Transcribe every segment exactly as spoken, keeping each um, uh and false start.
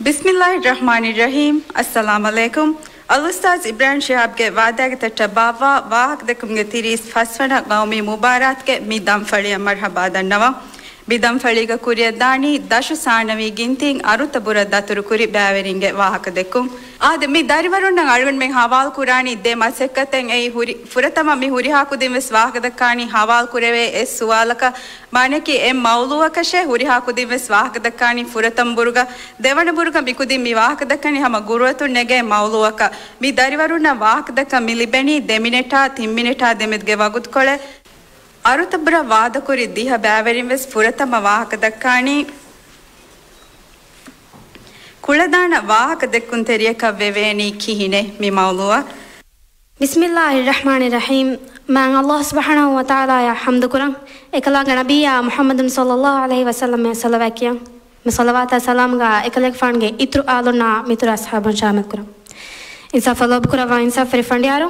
ބިސްމިއްލާހި ރަޙްމާނި ރަޙީމް. އައްސަލާމް ޢަލައިކުމް. އަލްއުސްތާޛް އިބްރާހިމް ޝިހާބްގެ ވާދާގެ ތައްޓަށް ބާއްވާ ވާހަކަދެއްކުމުގެ ތިރީސް ފަސްވަނަ ގައުމީ މުބާރާތުގެ މި ދަންފަޅިއަށް މަރުޙަބާ ދަންނަވަން. މި ދަންފަޅީގަ ކުރިއަށް ދާނީ ދަށު ސާނަވީ ގިންތިން އަރުތަބުރަށް ދަތުރުކުރި ބައިވެރިންގެ ވާހަކަދެއްކުން. އާދެ، މި ދަރިވަރުންނަށް އަޅުގަނޑުމެން ހަވާލުކުރާނީ ދެ މަސައްކަތެއް. އެއީ ހުރި-، ފުރަތަމަ މި ހުރިހާ ކުދިން ވެސް ވާހަކަދައްކާނީ ހަވާލުކުރެވޭ އެއް ސުވާލަކަށް. މާނައަކީ އެއް މައުޟޫޢަކަށޭ ހުރިހާ ކުދިން ވެސް ވާހަކަދައްކާނީ ފުރަތަމަ ބުރުގަ. ދެވަނަ ބުރުގަ މިކުދިން މި ވާހަކަދައްކަނީ ހަމަ ގުރުއަތުން ނެގޭ މައުޟޫޢަކަށް. މި ދަރިވަރުންނަށް ވާހަކަދައްކަން މި ލިބެނީ ދެ މިނެޓާ ތިން މިނެޓާ ދެމެދުގެ ވަގުތުކޮޅެއް. އަރުތަބުރަށް ވާދަކުރި ދިހަ ބައިވެރިން ވެސް ފުރަތަމަ ވާހަކަދައްކާނީ ކުޅަދާނަ ވާހަކަދެއްކުންތެރިޔަކަށް ވެވޭނީ ކިހިނެއް؟ މި މައުޟޫޢަށް. ބިސްމިއްލާހި ރަޙްމާނި ރަޙީމް. މާތް ﷲ ސުބްޙާނަހޫ ވަތަޢާލާއަށް ޙަމްދުކުރަން، އެކަލާނގެ ނަބިއްޔާ މުޙައްމަދު ޞައްލައްލާހު ޢަލައިހި ވަސައްލަމަށް ޞަލަވާތް ކިޔަން. މި ޞަލަވާތާ ސަލާމްގާ އެކަލޭގެފާނުގެ އިތުރު އާލުންނާ މިތުރު އަޞްޙާބުން ޝާމިލް ކުރަން. އިންސާފަށް ލޯބިކުރައްވާ އިންސާފުވެރި ފަނޑިޔާރު،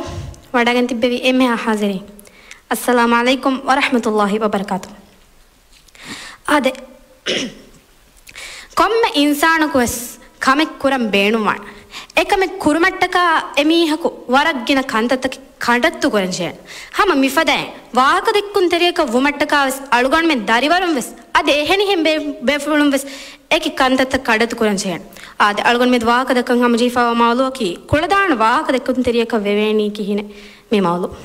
ވަޑައިގެން ތިއްބެވި އެންމެހާ ޙާޟިރީން، އައްސަލާމް ޢަލައިކުމް ވަރަޙްމަތުﷲ ވަބަރަކާތު. އާދެ، ކޮންމެ އިންސާނަކު ވެސް ކަމެއް ކުރަން ބޭނުންވާނެ. އެކަމެއް ކުރުމަށްޓަކާ އެމީހަކު ވަރަށް ގިނަ ކަންތައްތަކެއް ކަނޑައްތު ކުރަން ޖެހޭނެ. ހަމަ މިފަދައިން ވާހަކަދެއްކުންތެރިޔަކަށް ވުމަށްޓަކާ ވެސް އަޅުގަނޑުމެން ދަރިވަރުން ވެސް އަދި އެހެނިހެން ބޭ-، ބޭފުޅުން ވެސް އެކި ކަންތައްތައް ކަނޑައްތު ކުރަން ޖެހޭނެ. އާދެ، އަޅުގަނޑުމެން ވާހަކަދައްކަން ހަމަޖެހިފައިވާ މައުޟޫޢަކީ ކުޅަދާނަ ވާހަކަދެއްކުންތެރިޔަކަށް ވެވޭނީ ކިހިނެއް؟ މި މައުޟޫޢު.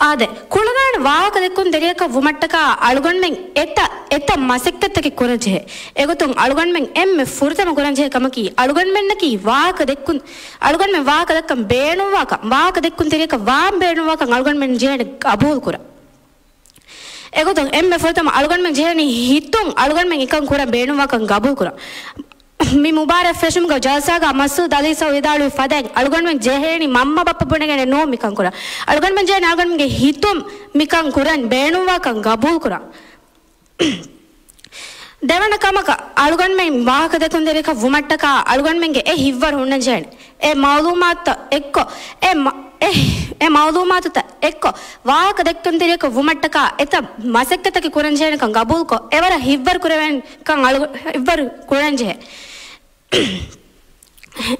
އާދެ، ކުޅަދާނަ ވާހަކަދެއްކުންތެރިޔަކަށް ވުމަށްޓަކާ އަޅުގަނޑުމެން އެތައް، އެތައް މަސައްކަތްތަކެއް ކުރަންޖެހޭ. އެގޮތުން އަޅުގަނޑުމެން އެންމެ ފުރަތަމަ ކުރަންޖެހޭ ކަމަކީ، އަޅުގަނޑުމެންނަކީ ވާހަކަދެއްކުން، އަޅުގަނޑުމެން ވާހަކަދައްކަން ބޭނުންވާކަން، ވާހަކަދެއްކުންތެރިޔަކަށް ވާން ބޭނުންވާކަން އަޅުގަނޑުމެން ޖެހޭނެ ގަބޫލުކުރަން. އެގޮތުން އެންމެ ފުރަތަމަ އަޅުގަނޑުމެން ޖެހޭނީ ހިތުން އަޅުގަނޑުމެން އެކަން ކުރަން ބޭނުންވާކަން ގަބޫލުކުރަން. މި މުބާރާތް ފެށުމުގަ ޖަލްސާގަ މަސްޢޫދު ޢަލީ ސަރު ވިދާޅުވި ފަދައިން، އަޅުގަނޑުމެން ޖެހޭނީ މަންމަ ބައްޕަ ބުނެގެނެއް ނޫން މިކަން ކުރަން. އަޅުގަނޑުމެން ޖެހޭނީ އަޅުގަނޑުމެންގެ ހިތުން މިކަން ކުރަން ބޭނުންވާކަން ގަބޫލުކުރަން. ދެވަނަ ކަމަކަށް، އަޅުގަނޑުމެން ވާހަކަދެއްކުންތެރިޔަކަށް ވުމަށްޓަކާ އަޅުގަނޑުމެންގެ އެ ހިތްވަރު ހުންނަންޖެހޭނެ. އެ މަޢުލޫމާތުތައް އެއްކޮށް، އެ މަ-، އެ، އެ މަޢުލޫމާތުތައް އެއްކޮށް، ވާހަކަދެއްކުންތެރިޔަކަށް ވުމަށްޓަކާ އެތައް މަސައްކަތްތަކެއް ކުރަންޖެހޭނެކަން ގަބޫލުކޮށް، އެވަރަށް ހިތްވަރު ކުރެވެން ކަން އަޅު-، ހިތްވަރު ކުރަންޖެހޭ.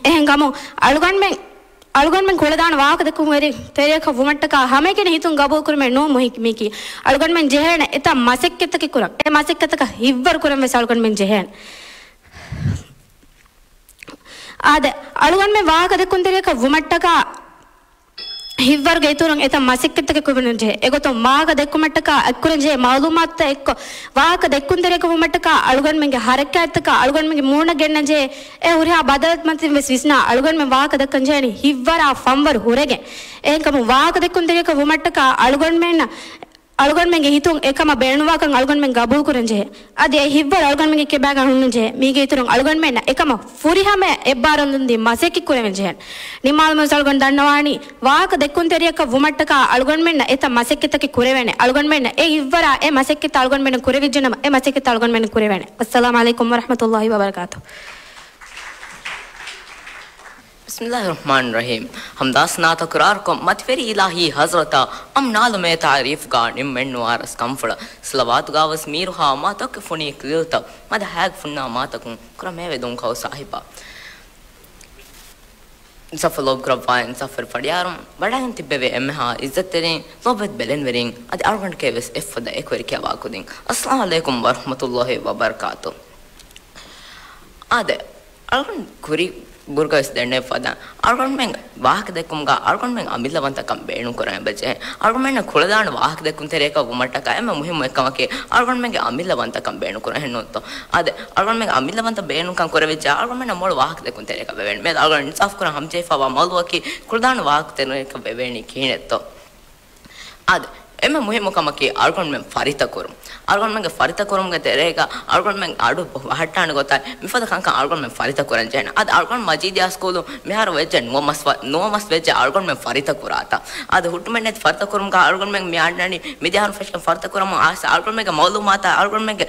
އެހެންކަމުން އަޅުގަނޑުމެން، އަޅުގަނޑުމެން ކުޅަދާނަ ވާހަކަދެއްކުންތެރި-، ތެރިޔަކަށް ވުމަށްޓަކާ ހަމައެކަނި ހިތުން ގަބޫލުކުރުމެއް ނޫން މުހިއްމީކީ. އަޅުގަނޑުމެން ޖެހޭނެ އެތައް މަސައްކަތްތަކެއް ކުރަން. އެ މަސައްކަތްތަކަށް ހިތްވަރު ކުރަން ވެސް އަޅުގަނޑުމެން ޖެހޭނެ. އާދެ، އަޅުގަނޑުމެން ވާހަކަދެއްކުންތެރިޔަކަށް ވުމަށްޓަކާ ހިތްވަރުގެ އިތުރުން އެތައް މަސައްކަތްތަކެއް ކުރަންޖެހޭ. އެގޮތުން ވާހަކަ ދެއްކުމަށްޓަކާ އެއްކުރަންޖެހޭ މަޢުލޫމާތުތައް އެއްކޮށް، ވާހަކަ ދެއްކުންތެރިޔަކަށް ވުމަށްޓަކާ އަޅުގަނޑުމެންގެ ޙަރަކާތްތަކާ އަޅުގަނޑުމެންގެ މޫނަށް ގެންނަންޖެހޭ. އެ ހުރިހާ ބަދަލުތައް މަތިން ވެސް ވިސްނާ އަޅުގަނޑުމެން ވާހަކަ ދައްކަންޖެހޭނީ ހިތްވަރާ ފަންވަރު ހުރެގެން. އެހެންކަމުން ވާހަކަ ދެއްކުންތެރިޔަކަށް ވުމަށްޓަކާ އަޅުގަނޑުމެންނަށް އަޅުގަނޑުމެންގެ ހިތުން އެކަމަށް ބޭނުންވާކަން އަޅުގަނޑުމެން ގަބޫލުކުރަންޖެހޭ. އަދި އެ ހިތްވަރު އަޅުގަނޑުމެންގެ ކިބާގަ ހުންނަންޖެހޭ. މީގެ އިތުރުން އަޅުގަނޑުމެންނަށް އެކަމަށް ފުރިހަމަޔަށް އެއްބާރުލުންދީ މަސައްކަތް ކުރެވެންޖެހޭ. ނިންމާލުމުން އަޅުގަނޑު ދަންނަވާނީ، ވާހަކަ ދެއްކުންތެރިޔަކަށް ވުމަށްޓަކާ އަޅުގަނޑުމެންނަށް އެތައް މަސައްކަތްތަކެއް ކުރެވޭނެ. އަޅުގަނޑުމެންނަށް އެ ހިތްވަރާ އެ މަސައްކަތް އަޅުގަނޑުމެންނަށް ކުރެވިއްޖެނަމަ، އެ މަސައްކަތް އަޅުގަނޑުމެންނަށް ކުރެވޭނެ. އައްސަލާމް ޢަލައިކުމް ވަރަޙްމަތުﷲ ވަބަރަކާތު. ބިސްމިއްލާހި ރަޙްމާނި ރަޙީމް. ޙަމްދާ ސަނާ ތަކުރާރުކޮށް، މަތިވެރި އިލާހީ ޙަޟްރަތާ އަމްނާލުމޭ ތަޢުރީފުގާ ނިންމެންނުވާ ރަސް ކަންފުޅަށް، ޞަލަވާތުގާވެސް މީރުހާ މާތަކުގެ ފުނި ކުލިލުތައް މަދަހާގެ ފުންނާ މާތަކުން ކުރަމޭވެ ދުން ކައު ސާހިބާ. އިންސާފަށް ލޯބިކުރައްވާ އިންސާފުވެރި ފަޑިޔާރުން، ވަޑައިގެން ތިއްބެވި އެންމެހާ އިއްޒަތްތެރިން، ލޯބިވެތި ބެލެނިވެރިން، އަދި އަޅުގަނޑުގެ ވެސް އެއްފަދަ އެކުވެރި ކިޔަވާ ކުދިން، އައްސަލާމް ޢަލައިކުމް ވަރަޙްމަތުﷲ ވަބަރަކާތު. އާދެ، އަޅުގަނޑު ކުރި ބުރުގަ ވެސް ދެންނެވި ފަދަ، އަޅުގަނޑުމެން ވާހަކަ ދެއްކުމުގަ އަޅުގަނޑުމެން އަމިއްލަވަންތަކަން ބޭނުން ކުރަން އެބަޖެހޭ. އަޅުގަނޑުމެންނަށް ކުޅަދާނަ ވާހަކަ ދެއްކުން ތެރެއަކަށް ވުމަށްޓަކާ އެންމެ މުހިއްމު އެއްކަމަކީ، އަޅުގަނޑުމެންގެ އަމިއްލަވަންތަކަން ބޭނުން ކުރަން ހެންނޫންތޯ؟ އާދެ، އަޅުގަނޑުމެންގެ އަމިއްލަވަންތަ ބޭނުންކަން ކުރެވިއްޖެ، އަޅުގަނޑުމެންނަށް މޮޅު ވާހަކަ ދެއްކުން ތެރެއަކަށް ވެވޭނެ. މިއަދު އަޅުގަނޑު އިންސާފު ކުރަން ހަމަޖެހިފައިވާ މައުޟޫޢަކީ، ކުޅަދާނަ ވާހަކަ ތެރެއަކަށް ވެވޭނީ ކިހިނެއްތޯ؟ އާދެ، އެންމެ މުހިއްމު ކަމަކީ އަޅުގަނޑުމެން ފަރިތަކުރުން. އަޅުގަނޑުމެންގެ ފަރިތަކުރުމުގެ ތެރޭގަ އަޅުގަނޑުމެން އަޑު ބަހައްޓާނެ ގޮތާއި، މިފަދަ ކަންކަން އަޅުގަނޑުމެން ފަރިތަކުރަން ޖެހޭނެ. އަދި އަޅުގަނޑު މަޖީދިއްޔާ ސްކޫލު މިހާރު ވެއްޖެ ނުވަ މަސް ވަ-، ނުވަ މަސް ވެއްޖެ އަޅުގަނޑުމެން ފަރިތަކުރާތާ. އަދި ހުއްޓުމެއްނެތި ފަރިތަކުރުމުގަ އަޅުގަނޑުމެން މި އަންނަނީ މިދިޔަ ފެށިގެން ފަރިތަކުރަމުން އައިސް އަޅުގަނޑުމެންގެ މައުލޫމާތާ އަޅުގަނޑުމެންގެ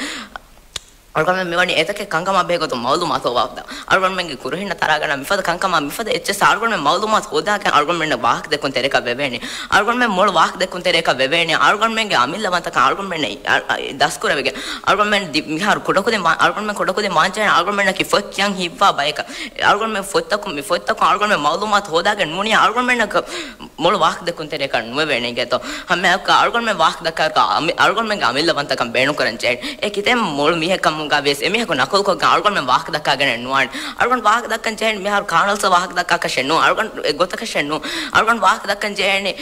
އަޅުގަނޑުމެން މިވަނީ އެތަކެއް ކަންކަމާ ބެހޭގޮތުން މައުލޫމާތު ހޯދާ. އަޅުގަނޑުމެންގެ ކުރިހުންނަށް ތަރާގަންނަ މިފަދަ ކަންކަމާ މިފަދަ އެއްޗެއްސާ އަޅުގަނޑުމެން މައުލޫމާތު ހޯދާގެން އަޅުގަނޑުމެންނަށް ވާހަކަ ދެއްކުން ތެރޭކަށް ވެވޭނެ. އަޅުގަނޑުމެން މޮޅު ވާހަކަ ދެއްކުން ތެރޭކަށް ވެވޭނެ. އަޅުގަނޑުމެންގެ އަމިއްލަވަންތަކަން އަޅުގަނޑުމެންނަށް އަ، އަ، ދަސްކުރެވިގެން އަޅުގަނޑުމެން ދި-، މިހާރު ކުޑަކުދިން ވާ-، އަޅުގަނޑުމެން ކުޑަކުދިން ވާންޖެހޭނެ އަޅުގަނޑުމެންނަކީ ފޮތް ކިޔަން ހިއްވާ ބަޔަކަށް. އަޅުގަނޑުމެން ފޮތްތަކުން، މި ފޮތްތަކުން އަޅުގަނޑުމެން މައުލޫމާތު ހޯދާގެން ނޫނީ އަޅުގަނޑުމެންނަކަށް މޮޅު ވާހަކަ ދެއްކުން ތެރޭކަށް ނުވެވޭނެ އިނގޭތޯ. ހަމައެއާއެކު އަޅުގަނޑުމެން ވާހަކަ ދައްކާ އަމި-، އަޅުގަނޑުމެންގެ އަމިއްލަވަންތަކަން ބޭނުންކުރަން ޖެހޭނެ. އެ ކިތައް މޮޅު މީހެއް ކަމުގަ ވިޔަސް އެމީހަކު ނަކުލުކޮށްގެން އަޅުގަނޑުމެން ވާހަކަ ދައްކާގެނެއް ނުވާނެ. އަޅުގަނޑު ވާހަކަ ދައްކަން ޖެހޭނެ މިހާރު ކާނަލްސް ވާހަކަ ދައްކާކަށެއް ނޫން. އަޅުގަނޑު އެ ގޮތަކަށެއް ނޫން. އަޅުގަނޑު ވާހަކަ ދައްކަން ޖެހޭނެ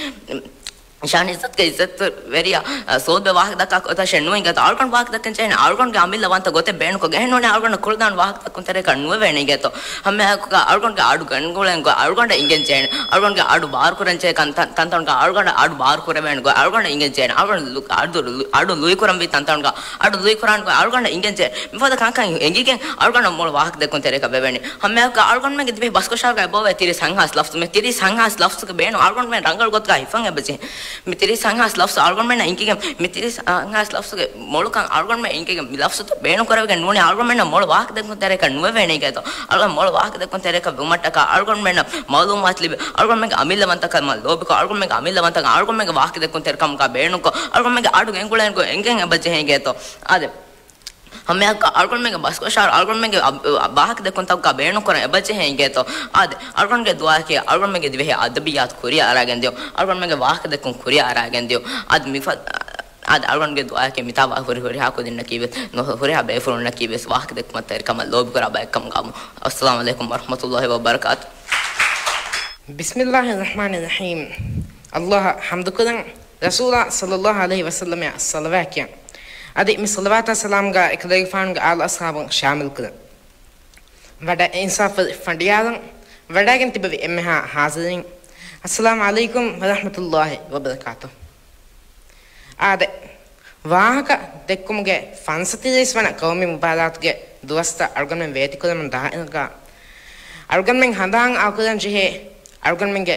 ޝާނި އިއްޒަތްގެ އިއްޒަތްވެރިޔާ، އަ، ސޯލްބެ ވާހަކަ ދައްކާ ގޮތަށެއް ނޫން އިނގޭތޯ. އަޅުގަނޑު ވާހަކަ ދައްކަން ޖެހޭނެ އަޅުގަނޑުގެ އަމިއްލަ ވަންތަ ގޮތެއް ބޭނުންކޮށް ގެހެން ނޫނީ އަޅުގަނޑަށް ކުޅަދާނަ ވާހަކަ ދައްކުން ތެރޭކަށް ނުވެވޭނެ އިނގޭތޯ. ހަމައެއާއެކު އަޅުގަނޑުގެ އަޑު ގެންގުޅެން ގޮތް އަޅުގަނޑަށް އިނގެން ޖެހޭނެ. އަޅުގަނޑުގެ އަޑު ބާރުކުރަން ޖެހޭ ކަން-، ތަން-، ތަންތަނުގަ އަޅުގަނޑަށް އަޑު ބާރުކުރެވޭނެ ގޮތް އަޅުގަނޑަށް އިނގެން ޖެހޭނެ. އަޅުގަނޑު ލު-، އަޑު ލު-، އަޑު ލުއިކުރަންވީ ތަންތަނުގަ އަޑު ލުއިކުރާނެ ގޮތް އަޅުގަނޑަށް އިނގެން ޖެހޭނެ. މިފަދަ ކަންކަން އެނގިގެން އަޅުގަނޑަށް މޮޅު ވާހަކަ ދެއްކުން ތެރޭކަށް ވެވޭނެ. ހަމައެއާއެކު އަޅުގަނޑުމެންގެ ދިވެހި ބަސްކޮށާރުގައި އެބައޮވޭ ތިރީސް ހަތްހާސް ލަފްޒު. މި ތިރީސް ހަތްހާސް ލަފްޒުގެ ބޭނުން އަޅުގަނޑުމެން ރަނގަޅު ގޮތުގަ ހިފަން އެބަޖެހޭ. މި ތިރީސް ހަތްހާސް ލަފްޒު އަޅުގަނޑުމެންނަށް އިނގިގެން، މި ތިރީސް ހަތްހާސް ލަފްޒުގެ މޮޅުކަން އަޅުގަނޑުމެން އިނގިގެން މި ލަފްޒުތައް ބޭނުން ކުރެވިގެން ނޫނީ އަޅުގަނޑުމެންނަށް މޮޅު ވާހަކަ ދެއްކުން ތެރޭކަށް ނުވެވޭނެ އިނގޭތޯ. އަޅުގަނޑު މޮޅު ވާހަކަ ދެއްކުން ތެރޭކަށް ވުމަށްޓަކާ އަޅުގަނޑުމެންނަށް މައުލޫމާތު ލިބި، އަޅުގަނޑުމެންގެ އަމިއްލަވަންތަކަށް ލޯބިކޮށް، އަޅުގަނޑުމެންގެ އަމިއްލަވަންތަކަށް އަޅުގަނޑުމެންގެ ވާހަކަ ދެއްކުން ތެރިކަމުގަ ބޭނުންކޮށް، އަޅުގަނޑުމެންގެ އަޑު ގެންގުޅެން ގޮތް އެނގެން އެބަޖެހޭ އިނގޭތޯ. އާދެ. ހަމައެއާއެކު އަޅުގަނޑުމެންގެ ބަސްކޮށާރު އަޅުގަނޑުމެންގެ އަ-، އަ-، ވާހަކަ ދެއްކުންތަކުގަ ބޭނުންކުރަން އެބަޖެހޭ އިނގޭތޯ. އާދެ، އަޅުގަނޑުގެ ދުޢާއަކީ އަޅުގަނޑުމެންގެ ދިވެހި އަދަބިއްޔާތު ކުރިއަށް އަރާގެން ދިޔުން. އަޅުގަނޑުމެންގެ ވާހަކަ ދެއްކުން ކުރިއަށް އަރާގެން ދިޔުން. އާދެ، މިފަ-، އާދެ، އަޅުގަނޑުގެ ދުޢާއަކީ މިތާ ވާ ހުރި ހުރިހާ ކުދިންނަކީވެސް، ނު-، ހުރިހާ ބޭފުޅުންނަކީވެސް ވާހަކަ ދެއްކުމަށް ތެރިކަމަށް ލޯބިކުރާ ބައެއްކަމުގައިމު. އައްސަލާމު ޢަލައިކުމް ވަރަޙްމަތުﷲި ވަބަރަކާތު. ބިސްމިﷲިއްރަޙްމާނިއްރަޙީމް. ﷲ އަށް ޙަމްދުކުރަން، ރަސޫލާ ޞައްލަﷲު ޢަލައިހި ވަސައްލަމަށް ޞަލަވާތް ކިޔަން. އަދި މި ޞަލަވާތާ ސަލާމްގަ އެކަލޭގެފާނުގެ އާލު އަޞްޙާބުން ޝާމިލްކުރަން. ވަޑަ އިންސާފުވެރި ފަނޑިޔާރުން، ވަޑައިގެން ތިބެވި އެންމެހާ ޙާޒިރީން، އައްސަލާމު ޢަލައިކުމް ވަރަޙްމަތުﷲި ވަބަރަކާތު. އާދެ، ވާހަކަ ދެއްކުމުގެ ފަންސަތިރީސް ވަނަ ޤައުމީ މުބާރާތުގެ ދުވަސްތައް އަޅުގަނޑުމެން ވޭތިކުރަމުން ދާއިރުގަ، އަޅުގަނޑުމެން ހަނދާން އަޅުކުރަން ޖެހޭ އަޅުގަނޑުމެންގެ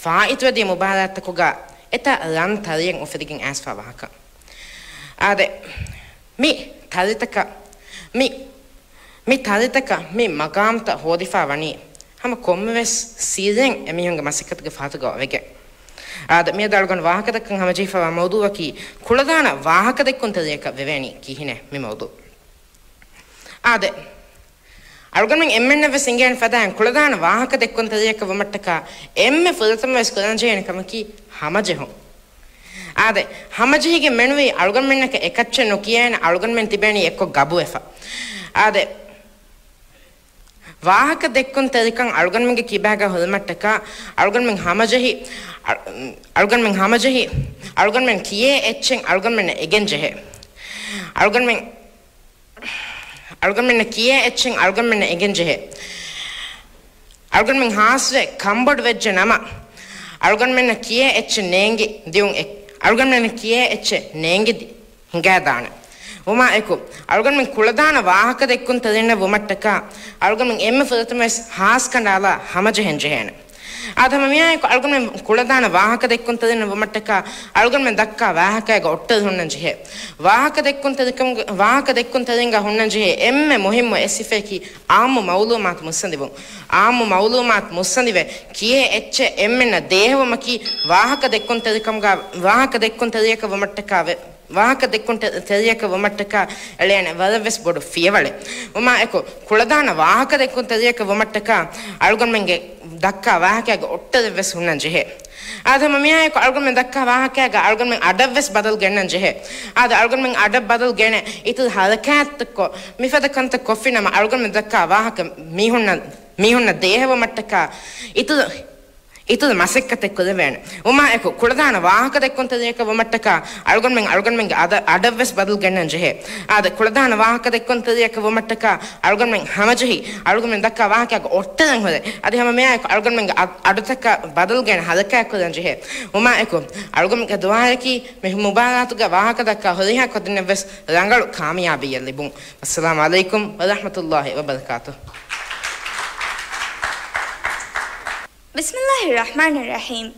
ފާއިތުވެދިޔަ މުބާރާތްތަކުގަ އެތައް ރަން ތަރިއެއް އުފެދިގެން އައިސްފާ ވާހަކަ. އާދެ، މި ތަރިތަކަށް، މި، މި ތަރިތަކަށް މި މަގާމްތައް ހޯދިފާ ވަނީ ހަމަ ކޮންމެވެސް ސިއްރެއް އެމީހުންގެ މަސައްކަތުގެ ފަހަތުގަ ވެގެން. އާދެ، މިއަދު އަޅުގަނޑު ވާހަކަދައްކަން ހަމަޖެހިފައިވާ މައުޟޫއަކީ ކުޅަދާނަ ވާހަކަ ދެއްކުން ތެރެއަކަށް ވެވޭނީ ކިހިނެއް މި މައުޟޫ. އާދެ، އަޅުގަނޑުމެން އެންމެންނަށްވެސް އިނގޭނެ ފަދައިން ކުޅަދާނަ ވާހަކަ ދެއްކުން ތެރެއަކަށް ވުމަށްޓަކާ އެންމެ ފުރަތަމަވެސް ކުރަންޖެހޭނެ ކަމަކީ ހަމަޖެހުން. އާދެ، ހަމަޖެހިގެން މެނުވީ އަޅުގަނޑުމެންނަކަށް އެކައްޗެއް ނުކިޔޭނެ އަޅުގަނޑުމެން ތިބޭނީ އެއްކޮށް ގަބުވެފަ. އާދެ، ވާހަކަ ދެއްކުން ތެރިކަން އަޅުގަނޑުމެންގެ ކިބާގަ ހުރުމަށްޓަކާ އަޅުގަނޑުމެން ހަމަޖެހި، އަ-، އަޅުގަނޑުމެން ހަމަޖެހި، އަޅުގަނޑުމެން ކިޔޭ އެއްޗެއް އަޅުގަނޑުމެންނަށް އެގެން ޖެހޭ. އަޅުގަނޑުމެން، އަޅުގަނޑުމެންނަށް ކިޔޭ އެއްޗެއް އަޅުގަނޑުމެންނަށް އެގެން ޖެހޭ. އަޅުގަނޑުމެން ހާސްވެ ކަންބޮޑު ވެއްޖެ ނަމަ، އަޅުގަނޑުމެންނަށް ކިޔޭ އެއްޗެއް ނޭނގި ދިޔުން އެ-، އަޅުގަނޑުމެންނަށް ކިޔޭ އެއްޗެއް ނޭނގި ދި-، ހިނގާދާނެ. ވުމާ އެކު، އަޅުގަނޑުމެން ކުޅަދާނަ ވާހަކަ ދެއްކުން ތެރިންނަށް ވުމަށްޓަކާ، އަޅުގަނޑުމެން އެންމެ ފުރަތަމަވެސް ހާސް ކަނޑާލާ ހަމަޖެހެން ޖެހޭނެ. އާދެ، ހަމަ މިއާއެކު އަޅުގަނޑުމެން ކުޅަދާނަ ވާހަކަ ދެއްކުން ތެރިންނަށް ވުމަށްޓަކާ، އަޅުގަނޑުމެން ދައްކާ ވާހަކައިގަ އޮއްޓަރު ހުންނަން ޖެހޭ. ވާހަކަ ދެއްކުން ތެރިކަމުގެ، ވާހަކަ ދެއްކުން ތެރިންގަ ހުންނަން ޖެހޭ އެންމެ މުހިއްމު އެއް ސިފައަކީ އާއްމު މައުލޫމާތު މުއްސަނދިވުން. އާއްމު މައުލޫމާތު މުއްސަނދިވެ، ކިޔޭ އެއްޗެއް އެންމެންނަށް ދޭހަވުމަކީ ވާހަކަ ދެއްކުން ތެރިކަމުގަ، ވާހަކަ ދެއްކުން ތެރިޔަކަށް ވުމަށްޓަކާ ވެ-، ވާހަކަ ދެއްކުން ތެ-، ތެރިޔަކަށް ވުމަށްޓަކާ އެޅޭނެ ވަރަށްވެސް ބޮޑު ފިޔަވަޅެއް. ވުމާ އެކު، ކުޅަދާނަ ވާހަކަ ދެއްކުން ތެރިޔަކަށް ވުމަށްޓަކާ އަޅުގަނޑުމެންގެ ދައްކާ ވާހަކައިގަ އޮއްޓަރެއްވެސް ހުންނަން ޖެހޭ. އާދެ، ހަމަ މިއާއެކު އަޅުގަނޑުމެން ދައްކާ ވާހަކައިގަ އަޅުގަނޑުމެން އަޑަށްވެސް ބަދަލު ގެންނަން ޖެހޭ. އާދެ، އަޅުގަނޑުމެން އަޑަށް ބަދަލު ގެނެ އިތުރު ހަރަކާތްތައްކޮށް، މިފަދަ ކަންތައް ކޮށްފިނަމަ އަޅުގަނޑުމެން ދައްކާ ވާހަކަ މީހުންނަށް، މީހުންނަށް ދޭހަވުމަށްޓަކާ އިތުރު އިތުރު މަސައްކަތެއް ކުރެވޭނެ. ވުމާ އެކު، ކުޅަދާނަ ވާހަކަ ދެއްކުން ތެރިޔަކަށް ވުމަށްޓަކާ އަޅުގަނޑުމެން، އަޅުގަނޑުމެންގެ އަދަ-، އަޑަށްވެސް ބަދަލު ގެންނަން ޖެހޭ. އާދެ، ކުޅަދާނަ ވާހަކަ ދެއްކުން ތެރިޔަކަށް ވުމަށްޓަކާ އަޅުގަނޑުމެން ހަމަޖެހި، އަޅުގަނޑުމެން ދައްކާ ވާހަކައިގަ އޮއްޓަރެއް ހުރެ. އަދި ހަމަ މިއާއެކު އަޅުގަނޑުމެންގެ އަ-، އަޑުތަކަށް ބަދަލު ގެނެ ހަރަކާތް ކުރަން ޖެހޭ. ވުމާ އެކު، އަޅުގަނޑުމެންގެ ދުޢާއަކީ މި މުބާރާތުގަ ވާހަކަ ދައްކާ ހުރިހާ ކުދިންނަށްވެސް ރަނގަޅު ކާމިޔާބީއެއް ލިބުން. އައްސަލާމު ޢަލައިކުމް ވަރަޙްމަތުﷲި ވަބަރަކާތުހު. ބިސްމިﷲިއްރަޙްމާނިއްރަޙީމް.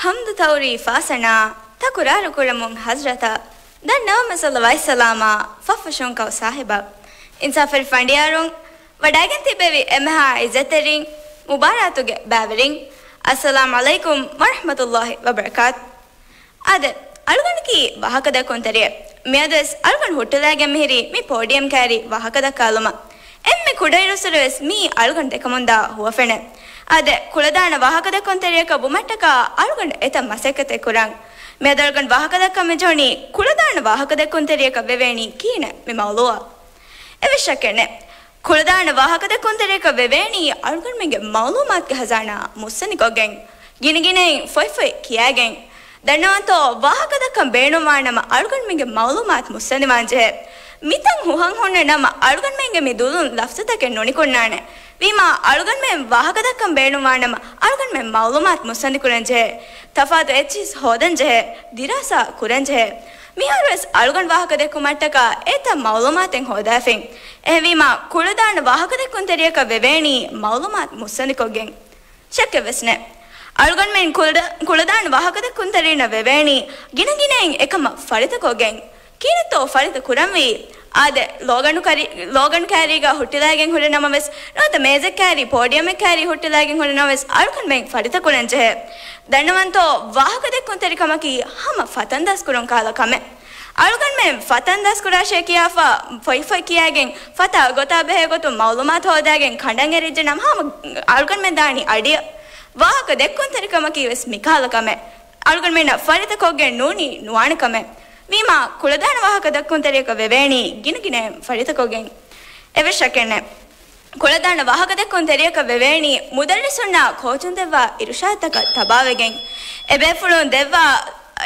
ޙަމްދު ތައުރީފާ ސަނާ ތަކުރާރު ކުރަމުން ޙަޟްރަތަށް، ދަންނަވަމެ ޞަލަވާތް ސަލާމާ ފަށްފަށުން ކައު ސާހިބަށް. އިންސާފުވެރި ފަނޑިޔާރުން، ވަޑައިގެން ތިއްބެވި އެންމެހާ އިއްޒަތްތެރިން، މުބާރާތުގެ ބައިވެރިން، އައްސަލާމް ޢަލައިކުމް ވަރަޙްމަތުﷲި ވަބަރަކާތު. އާދެ، އަޅުގަނޑަކީ ވާހަކަދައްކުންތެރިއެއް. މިއަދުވެސް އަޅުގަނޑު ހުއްޓުލައިގެން މިހިރީ މި ޕޯޑިއަމް ކައިރި ވާހަކަދައްކާލުމަށް. އެންމެ ކުޑައިރުއްސުރެވެސް މިއީ އަޅުގަނޑު ދެކަމުންދާ ހުވަފެނެއް. އާދެ، ކުޅަދާނަ ވާހަކަދައްކުންތެރިޔަކަށް ވުމަށްޓަކާ އަޅުގަނޑު އެތައް މަސައްކަތެއް ކުރަން. މިއަދު އަޅުގަނޑު ވާހަކަދައްކަން މި ޖެހުނީ ކުޅަދާނަ ވާހަކަދައްކުންތެރިޔަކަށް ވެވޭނީ ކިހިނެއް މި މައުޟޫޢަށް. އެވެސް ޝައްކެއް ނެތް. ކުޅަދާނަ ވާހަކަދައްކުންތެރިޔަކަށް ވެވޭނީ އަޅުގަނޑުމެންގެ މަޢުލޫމާތުގެ ޚަޒާނާ މުއްސަނދިކޮށްގެން، ގިނަގިނައިން ފޮތްފޮތް ކިޔައިގެން، ދަންނަވަންތޯ ވާހަކަދައްކަން ބޭނުންވާނަމަ އަޅުގަނޑުމެންގެ މަޢުލޫމާތު މުއްސަނދިވާންޖެހޭ. މިތަން ހުހަން ހުންނަ ނަމަ އަޅުގަނޑުމެންގެ މި ދުލުން ލަފްޒުތަކެއް ނުނިކުންނާނެ. ވީމާ އަޅުގަނޑުމެން ވާހަކަދައްކަން ބޭނުންވާނަމަ އަޅުގަނޑުމެން މަޢުލޫމާތު މުއްސަނދިކުރަންޖެހޭ. ތަފާތު އެއްޗިސް ހޯދަންޖެހޭ. ދިރާސާ ކުރަންޖެހޭ. މިހާރުވެސް އަޅުގަނޑު ވާހަކަދެއްކުމަށްޓަކާ އެތައް މަޢުލޫމާތެއް ހޯދާފިން. އެހެންވީމާ ކުޅަދާނަ ވާހަކަދެއްކުންތެރިޔަކަށް ވެވޭނީ މަޢުލޫމާތު މުއްސަނދިކޮށްގެން. ޝައްކެއްވެސް ނެތް. އަޅުގަނޑުމެން ކުޅަ-، ކުޅަދާނަ ވާހަކަދެއްކުންތެރީންނަށް ވެވޭނީ ގިނަގިނައިން އެކަމަށް ފަރިތަކޮށްގެން. ކިހިނެއްތޯ ފަރިތަ ކުރަންވީ؟ އާދެ، ލޯގަނޑު ކަރި-، ލޯގަނޑު ކައިރީގަ ހުއްޓިލައިގެން ހުރި ނަމަވެސް، ނުވަތަ މޭޒެއް ކައިރީ، ޕޯޑިއަމެއް ކައިރީ ހުއްޓިލައިގެން ހުރި ނަމަވެސް، އަޅުގަނޑުމެން ފަރިތަކުރަން ޖެހޭ. ދަންނަވަންތޯ، ވާހަކަދެއްކުންތެރިކަމަކީ ހަމަ ފަތަންދާސް ކުރުން ކާލަ ކަމެއް. އަޅުގަނޑުމެން ފަތަންދާސް ކުރާށޭ ކިޔާފަ، ފޮތްފޮތް ކިޔައިގެން، ފަތާ ގޮތާ ބެހޭ ގޮތުން މަޢުލޫމާތު ހޯދައިގެން ކަނޑަން އެރިއްޖެ ނަމަ ހަމަ އަޅުގަނޑުމެން ދާނީ އަޑިއަށް. ވާހަކަ ދެއްކުންތެރިކަމަކީ ވެސް މިކާލަ ކަމެއް. އަޅުގަނޑުމެންނަށް ފަރިތަކޮށްގެން ނޫނީ ނުވާނެ ކަމެއް. ވީމާ، ކުޅަދާނަ ވާހަކަ ދެއްކުންތެރިޔަކަށް ވެވޭނީ ގިނަގިނައިން ފަރިތަކޮށްގެން. އެވެސް ޝައްކެއް ނެތް. ކުޅަދާނަ ވާހަކަ ދެއްކުންތެރިޔަކަށް ވެވޭނީ މުދައްރިސުންނާ ކޯޗުން ދެއްވާ އިރުޝާދުތަކަށް ތަބާވެގެން، އެބޭފުޅުން ދެއްވާ،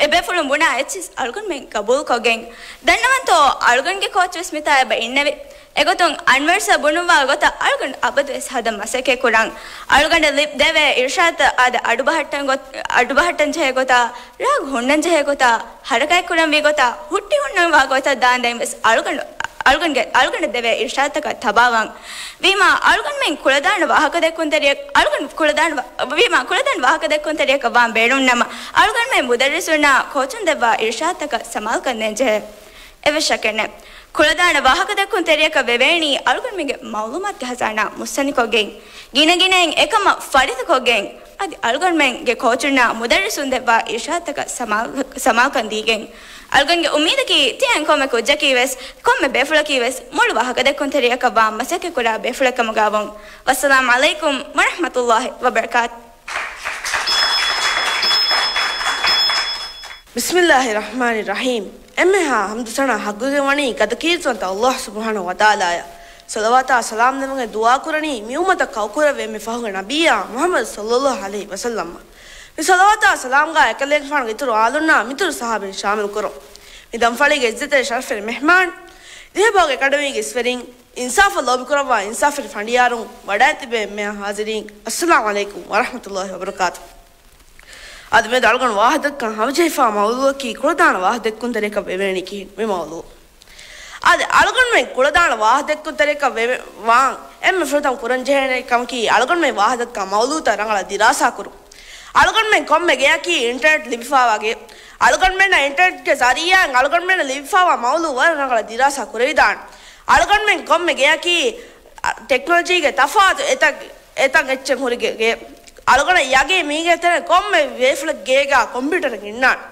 އެބޭފުޅުން ބުނާ އެއްޗިސް އަޅުގަނޑުމެން ގަބޫލުކޮށްގެން. ދަންނަވަންތޯ، އަޅުގަނޑުގެ ކޯޗު ވެސް މިތާ އެބަ އިންނެވި. އެގޮތުން އަންވަރު ސާ ބުނުއްވާ ގޮތަށް އަޅުގަނޑު އަބަދުވެސް ހަދަން މަސައްކަތް ކުރަން. އަޅުގަނޑަށް ލިބި ދެވޭ އިރުޝާދު އާދެ އަޑުބަހައްޓަން ގޮތް-، އަޑުބަހައްޓަން ޖެހޭ ގޮތާ، ރާގު ހުންނަން ޖެހޭ ގޮތާ، ހަރަކާތް ކުރަންވީ ގޮތާ، ހުއްޓި ހުންނަންވާ ގޮތަށް ދާންދެން ވެސް އަޅުގަނޑު، އަޅުގަނޑުގެ، އަޅުގަނޑަށް ދެވޭ އިރުޝާދުތަކަށް ތަބާވާން. ވީމާ، އަޅުގަނޑުމެން ކުޅަދާނަ ވާހަކަ ދެއްކުންތެރިޔަ-، އަޅުގަނޑު ކުޅަދާނަ ވާ-، ވީމާ، ކުޅަދާނަ ވާހަކަ ދެއްކުންތެރިޔަކަށް ވާން ބޭނުން ނަމަ، އަޅުގަނޑުމެން މުދައްރިސުންނާ ކޯޗުން ދެއްވާ އިރުޝާދުތަކަށް ސަމާލުކަން ދޭން ޖެހޭ. އެވެސް ޝައްކެއް ނެތް. ކުޅަދާނަ ވާހަކަ ދެއްކުން ތެރެއަކަށް ވެވޭނީ އަޅުގަނޑުމެންގެ މަޢުލޫމާތުގެ ޚަޒާނާ މުއްސަނދިކޮށްގެން، ގިނަގިނައިން އެކަމަށް ފަރިތަކޮށްގެން، އަދި އަޅުގަނޑުމެންގެ ކޯޗުންނާ މުދައްރިސުން ދެއްވާ އިރުޝާދުތަކަށް ސަމާލު-، ސަމާލުކަން ދީގެން. އަޅުގަނޑުގެ އުއްމީދަކީ ތިޔަ އެން ކޮންމެ ކުއްޖަކީ ވެސް، ކޮންމެ ބޭފުޅަކީ ވެސް މުޅި ވާހަކަ ދެއްކުން ތެރެއަކަށް ވާން މަސައްކަތް ކުރާ ބޭފުޅެއް ކަމުގަ ވުން. ވައްސަލާމް ޢަލައިކުމް ވަރަޙްމަތުﷲި ވަބަރަކާތު. ބިސްމިﷲިއްރަޙްމާނިއްރަޙީމް. އެންމެހާ ޙަމްދު ސަނާ ޙައްޤުގެ ވަނީ ގަދަކީރިތިވަންތަ ﷲ ސުބްޙާނަހޫ ވަތަޢާލާއަށް. ޞަލަވާތާ ސަލާމް ދެމުގެ ދުޢާ ކުރަނީ މި އުއްމަތަށް ކައުކުރެއްވި އެންމެ ފަހުގެ ނަބިއްޔާ މުޙައްމަދު ޞައްލަﷲު ޢަލައިހި ވަސައްލަމަށް. މި ޞަލަވާތާ ސަލާމްގާ އެކަލޭގެފާނުގެ އިތުރު އާލުންނާ މިތުރު ޞަޙާބީން ޝާމިލް ކުރުން. މި ދަންފަޅީގެ އިއްޒަތްތެރި ޝަރަފުވެރި މެހްމާން، ދިވެހިބަހުގެ އެކަޑަމީގެ އިސްވެރިން، އިންސާފަށް ލޯބިކުރައްވާ އިންސާފުވެރި ފަނޑިޔާރުން، ވަޑައިގެން ތިބޭ އެންމެހާ ޙާޒިރީން، އައްސަލާމް ޢަލައިކުމް ވަރަޙްމަތުﷲި ވަބަރަކާތުހު. އަދި މިއަދު އަޅުގަނޑު ވާހަކަދައްކަން ހަމަޖެހިފާ މައުޟޫޢަކީ ކުޅަދާނަ ވާހަކަދެއްކުންތެރިޔަކަށް ވެވޭނީ ކިހިނެއް މި މައުޟޫޢު. އަދި އަޅުގަނޑުމެން ކުޅަދާނަ ވާހަކަދެއްކުންތެރިޔަކަށް ވެވެ-، ވާން އެންމެ ފުރަތަމަ ކުރަންޖެހޭނެ ކަމަކީ އަޅުގަނޑުމެން ވާހަކަދައްކާ މައުޟޫޢުތައް ރަނގަޅަށް ދިރާސާކުރުން. އަޅުގަނޑުމެން ކޮންމެ ގެޔަކީ އިންޓަރނެޓް ލިބިފާވާ ގެ. އަޅުގަނޑުމެންނަށް އިންޓަރނެޓްގެ ޒަރީޢާއިން އަޅުގަނޑުމެންނަށް ލިބިފާވާ މައުޟޫޢު ވަރަށް ރަނގަޅަށް ދިރާސާ ކުރެވިދާނެ. އަޅުގަނޑުމެން ކޮންމެ ގެޔަކީ، އަ، ޓެކްނޮލޮޖީގެ ތަފާތު އެތައް، އެތައް އެއްޗެއް ހުރި ގެ-، ގެ. އަޅުގަނޑަށް ޔަގީން މީގެ ތެރެ ކޮންމެ ބޭފުޅެއް ގޭގަ ކޮމްޕިއުޓަރެއް އިންނާނެ.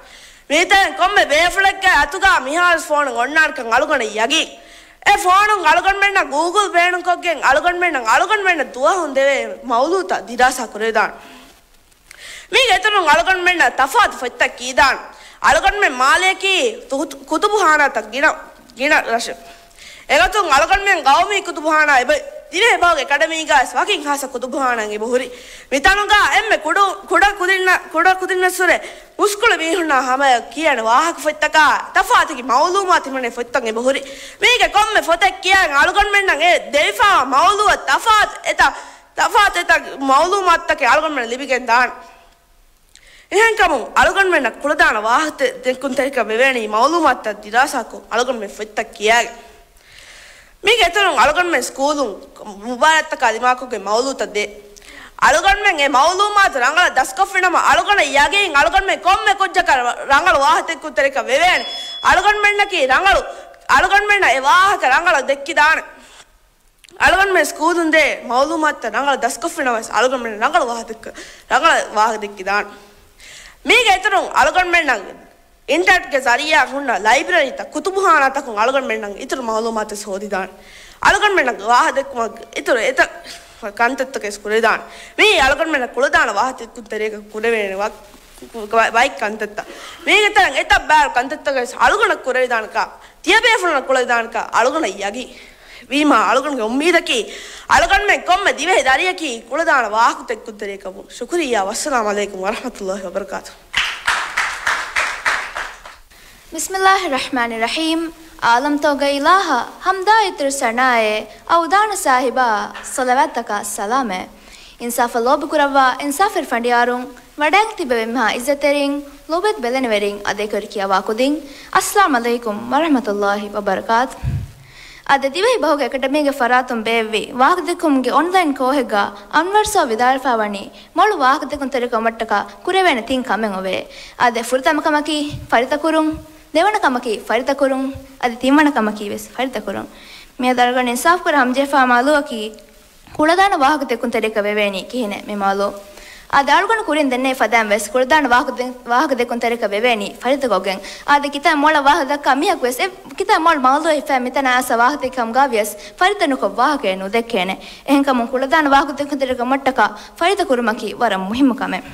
މިތަން ކޮންމެ ބޭފުޅެއްގެ އަތުގަ މިހާރު ފޯނު އޮންނާނެކަން އަޅުގަނޑަށް ޔަގީން. އެ ފޯނުން އަޅުގަނޑުމެންނަށް ގޫގުލް ބޭނުންކޮށްގެން އަޅުގަނޑުމެންނަށް އަޅުގަނޑުމެންނަށް ދުވަހުން ދެވޭ މައުޟޫޢުތައް ދިރާސާ ކުރެވިދާނެ. މީގެ އިތުރުން އަޅުގަނޑުމެންނަށް ތަފާތު ފޮތްތައް ކީދާނެ. އަޅުގަނޑުމެން މާލެއަކީ ތު-، ކުތުބުޚާނާތައް ގިނަ، ގިނަ ރަށެއް. އެގޮތުން އަޅުގަނޑުމެން ގައުމީ ކުތުބުޚާނާ އެބަ ދިވެހިބަހުގެ އެކަޑަމީގައި ވަކިން ޚާއްޞަ ކުތުބުޚާނާއެއް އެބަ ހުރި. މިތަނުގަ އެންމެ ކުޑަ، ކުޑަ ކުދިންނަ-، ކުޑަ ކުދިންނަށްސުރެ މުސްކުޅި މީހުންނާ ހަމަޔަށް ކިޔާނެ ވާހަކަ ފޮތްތަކާ ތަފާތުގެ މައުލޫމާތު ހިމެނޭ ފޮތްތައް އެބަ ހުރި. މީގެ ކޮންމެ ފޮތެއް ކިޔާން އަޅުގަނޑުމެންނަށް އެ ދެވިފާވާ މައުލޫއަށް ތަފާތު އެތައް، ތަފާތު އެތައް މައުލޫމާތުތަކެއް އަޅުގަނޑުމެންނަށް ލިބިގެން ދާނެ. އެހެންކަމުން އަޅުގަނޑުމެންނަށް ކުޅަދާނަ ވާހަކަ ދެއްކުންތެރިކަން ވެވޭނީ މައުލޫމާތުތައް ދިރާސާކޮށް އަޅުގަނޑުމެން ފޮތްތައް ކިޔާގެން. މީގެ އިތުރުން އަޅުގަނޑުމެން ސްކޫލުން މުބާރާތްތަކާ ދިމާކޮށްގެން މައުލޫތައް ދޭ. އަޅުގަނޑުމެން އެ މައުލޫމާތު ރަނގަޅަށް ދަސްކޮށްފިނަމަ އަޅުގަނޑަށް ޔަގީން އަޅުގަނޑުމެން ކޮންމެ ކުއްޖަކަށް ރަ-، ރަނގަޅު ވާހަކަ ދެއްކުންތެރިކަން ވެވޭނެ. އަޅުގަނޑުމެންނަކީ ރަނގަޅު، އަޅުގަނޑުމެންނަށް އެ ވާހަކަ ރަނގަޅަށް ދެއްކިދާނެ. އަޅުގަނޑުމެން ސްކޫލުން ދޭ މައުލޫމާތުތައް ރަނގަޅަށް ދަސްކޮށްފިނަމަވެސް އަޅުގަނޑުމެން ރަނގަޅަށް ވާހަކަ ދެއްކ-، ރަނގަޅަށް ވާހަކަ ދެއްކިދާނެ. މީގެ އިތުރުން އަޅުގަނޑުމެންނަށް އިންޓަރނެޓްގެ ޒަރީއާ ހުންނަ ލައިބްރަރީތައް، ކުތުބުޚާނާތަކުން އަޅުގަނޑުމެންނަށް އިތުރު މައުލޫމާތު ހޯދިދާނެ. އަޅުގަނޑުމެންނަށް ވާހަކަ ދެއްކުމަށް އިތުރު އެތައް ކަންތައްތަކެސް ކުރެވިދާނެ. މިއީ އަޅުގަނޑުމެންނަށް ކުޅަދާނަ ވާހަކަ ދެއްކުން ތެރޭގަ ކުރެވޭނެ ވަ-، ވަ-، ވައި ކަންތައްތައް. މީގެ ތެރެއިން އެތައް ބާރު ކަންތައްތަކެސް އަޅުގަނޑަށް ކުރެވިދާނެކާ، ތިޔަބޭފުޅުންނަށް ކުޅެދާނެކަން އަޅުގަނޑަށް ޔަގީން. ވީމާ އަޅުގަނޑުގެ އުއްމީދަކީ، އަޅުގަނޑުމެން ކޮންމެ ދިވެހި ދަރިޔަކީ ކުޅަދާނަ ވާހަކަ ދެއްކުންތެރިޔަކަށް ވުން. ޝުކުރިއްޔާ. ވައްސަލާމް ޢަލައިކުމް ވަރަޙްމަތުﷲި ވަބަރަކާތުހު. ބިސްމިﷲިއްރަޙްމާނިއްރަޙީމް. ޢާލަމްތަކުގެ އިލާހަށް ޙަމްދާ އިތުރު ސަނާއެއް، އަވުދާނަ ސާހިބާ ޞަލަވާތްތަކާ ސަލާމެއް. އިންސާފަށް ލޯބިކުރައްވާ، އިންސާފުވެރި ފަނޑިޔާރުން، ވަޑައިގެން ތިބެވި މިހާ އިއްޒަތްތެރިން، ލޯބިވެތި ބެލެނިވެރިން، އަދި އެކުވެރި ކިޔަވާ ކުދިން، އައްސަލާމް ޢަލައިކުމް ވަރަޙްމަތުﷲި ވަބަރަކާތު. އަދި ދިވެހި ބަހުގެ އެކަޑަމީގެ ފަރާތުން ބޭއްވި ވާހަކަދެއްކުމުގެ އޮންލައިން ކޯހެއްގަ އަންވަރް ސާ ވިދާޅުވެފައިވަނީ، މޮޅު ވާހަކަދެއްކުންތެރިކަމަށްޓަކާ ކުރެވޭނެ ތިން ކަމެއް އޮވޭ. އާދެ، ފުރަތަމަ ކަމަކީ ފަރިތަކުރުން، ދެވަނަ ކަމަކީ ފަރިތަކުރުން، އަދި ތިންވަނަ ކަމަކީ ވެސް ފަރިތަކުރުން. މިއަދު އަޅުގަނޑު އިންސާފުކުރާ ހަމަޖެހިފާ މައުލޫއަކީ، ކުޅަދާނަ ވާހަކަދެއްކުންތެރިކަ ވެވޭނީ ކިހިނެއް މި މައުލޫ. އާދެ، އަޅުގަނޑު ކުރިން ދެންނެވި ފަދައިން ވެސް ކުޅަދާނަ ވާހަކަ-، ވާހަކަދެއްކުންތެރިކަ ވެވޭނީ ފަރިތަކޮށްގެން. އާދެ، ކިތައް މޮޅަށް ވާހަކަ ދައްކާ މީހަކު ވެސް އެ ކިތައް މޮޅު މައުލޫ ހިފައި މިތަނަށް އައިސް ވާހަކަދެއްކަމުގަ ވިޔަސް ފަރިތަކު ނުކޮށް ވާހަކައެއް ނުދެއްކޭނެ. އެހެންކަމުން ކުޅަދާނަ ވާހަކަދެއްކުންތެރިކަމަށްޓަކާ ފަރިތަކުރުމަކީ ވަރަށް މުހިއްމު ކަމެއް.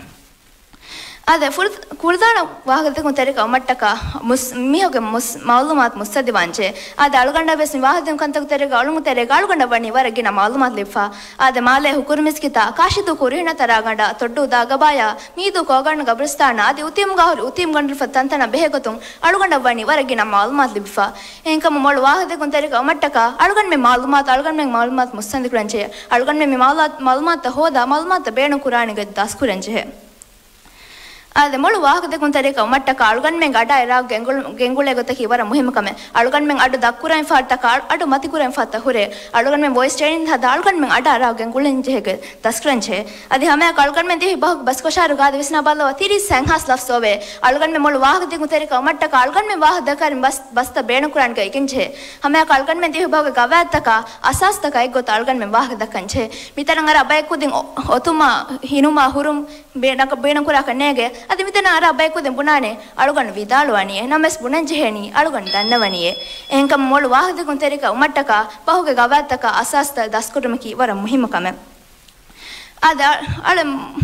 އާދެ، ފުރ-، ކުޅަދާނަ ވާހަކަދެއްކުންތެރިކަމަށްޓަކާ މުސް-، މީހުގެ މުސް-، މައުލޫމާތު މުއްސަނދިވާންޖެހޭ. އާދެ، އަޅުގަނޑަށް ވެސް މި ވާހަކަދެއްކުން ކަންތަކުން ތެރޭގަ އަޅުގަނޑަށް ވަނީ ވަރަށް ގިނަ މައުލޫމާތު ލިބިފަ. އާދެ، މާލޭ ހުކުރު މިސްކިތާ، ކާށިދޫ ކުރީނަތަރާގަނޑާ، ތޮއްޑޫ ދާގަބާޔާ، މީދޫ ކޯގަނޑު ގަބުރުސްތާނާ އަދި އުތީމުގާ ހުރި އުތީމުގަނޑު ފަދަ ތަންތަނަށް ބެހޭގޮތުން އަޅުގަނޑަށް ވަނީ ވަރަށް ގިނަ މައުލޫމާތު ލިބިފަ. އެހެންކަމުން މޮޅު ވާހަކަދެއްކުން ތެރޭގަ އުމަށްޓަކާ އަޅުގަނޑުމެން މައުލޫމާތު، އަޅުގަނޑުމެން މައުލޫމާތު މުއްސަނދިކުރަންޖެހޭ. އަޅުގަނޑުމެން މި މައުލާ-، މައުލޫމާތުތައް ހޯދާ މައުލޫމާތުތައް ބޭނުންކުރާނެ ގޮތް ދަސްކުރަންޖެހޭ. އާދެ، މޮޅު ވާހަކަދެއްކުން ތެރޭގަ އުމަށްޓަކާ އަޅުގަނޑުމެން އަޑާ އެރާ ގެންގުޅު-، ގެންގުޅޭ ގޮތަކީ ވަރަށް މުހިއްމު ކަމެއް. އަޅުގަނޑުމެން އަޑު ދަށްކުރަން ފަހަރުތަކާ އަ-، އަޑު މަތިކުރަން ފަހަރުތައް ހުރޭ. އަޅުގަނޑުމެން ވޮއިސް ޓްރެއިނިން ހަދާ އަޅުގަނޑުމެން އަޑާ އެރާ ގެންގުޅެންޖެހޭ ގޮތް ދަސްކުރަންޖެހޭ. އަދި ހަމައެއާ އަޅުގަނޑުމެން ދިވެހި ބަހުގެ ބަސްކޮށާރު ގާދަ ވިސްނާ ބައްލަވާ ތިރީސް ހާސް ލަފްޒު އޮވޭ. އަޅުގަނޑުމެން މޮޅު ވާހަކަދެއްކުން ތެރޭގަ އުމަށްޓަކާ އަޅުގަނޑުމެން ވާހަކަ ދައްކާ ބަސް-، ބަސްތައް ބޭނުންކުރާނެ ގޮތް އެނގިންޖެހޭ. ހަމައެއާ އަޅުގަނޑުމެން ދިވެހި ބަހުގެ ގަވާއިދުތަކާ އަސާސްތަކާ އެއްގޮތަށް އަޅުގަނޑުމެން ވާހަކަ ދައްކަންޖެހޭ. މިތަނަށް އަރާ ބައެއް ކުދިން އޮ-، އޮތުމާ، ހިނުމާ ހުރުން ބޭ-، ނަކަ-، ބޭނުންކުރާކަށް ނޭނގޭ. އަދި މިތަނަށް އަރާ ބައެއް ކުދިން ބުނާނެ އަޅުގަނޑު ވިދާޅުވާނީ. އެހެންނަމަވެސް ބުނަންޖެހޭނީ އަޅުގަނޑު ދަންނަވަނީއޭ. އެހެންކަމުން މޮޅު ވާހަކަދެއްކުން ތެރޭގަ އުމަށްޓަކާ ބަހުގެ ގަވާއިދުތަކާ އަސާސްތައް ދަސްކުރުމަކީ ވަރަށް މުހިއްމު ކަމެއް. އާދެ، އަ-، އަޅެ-،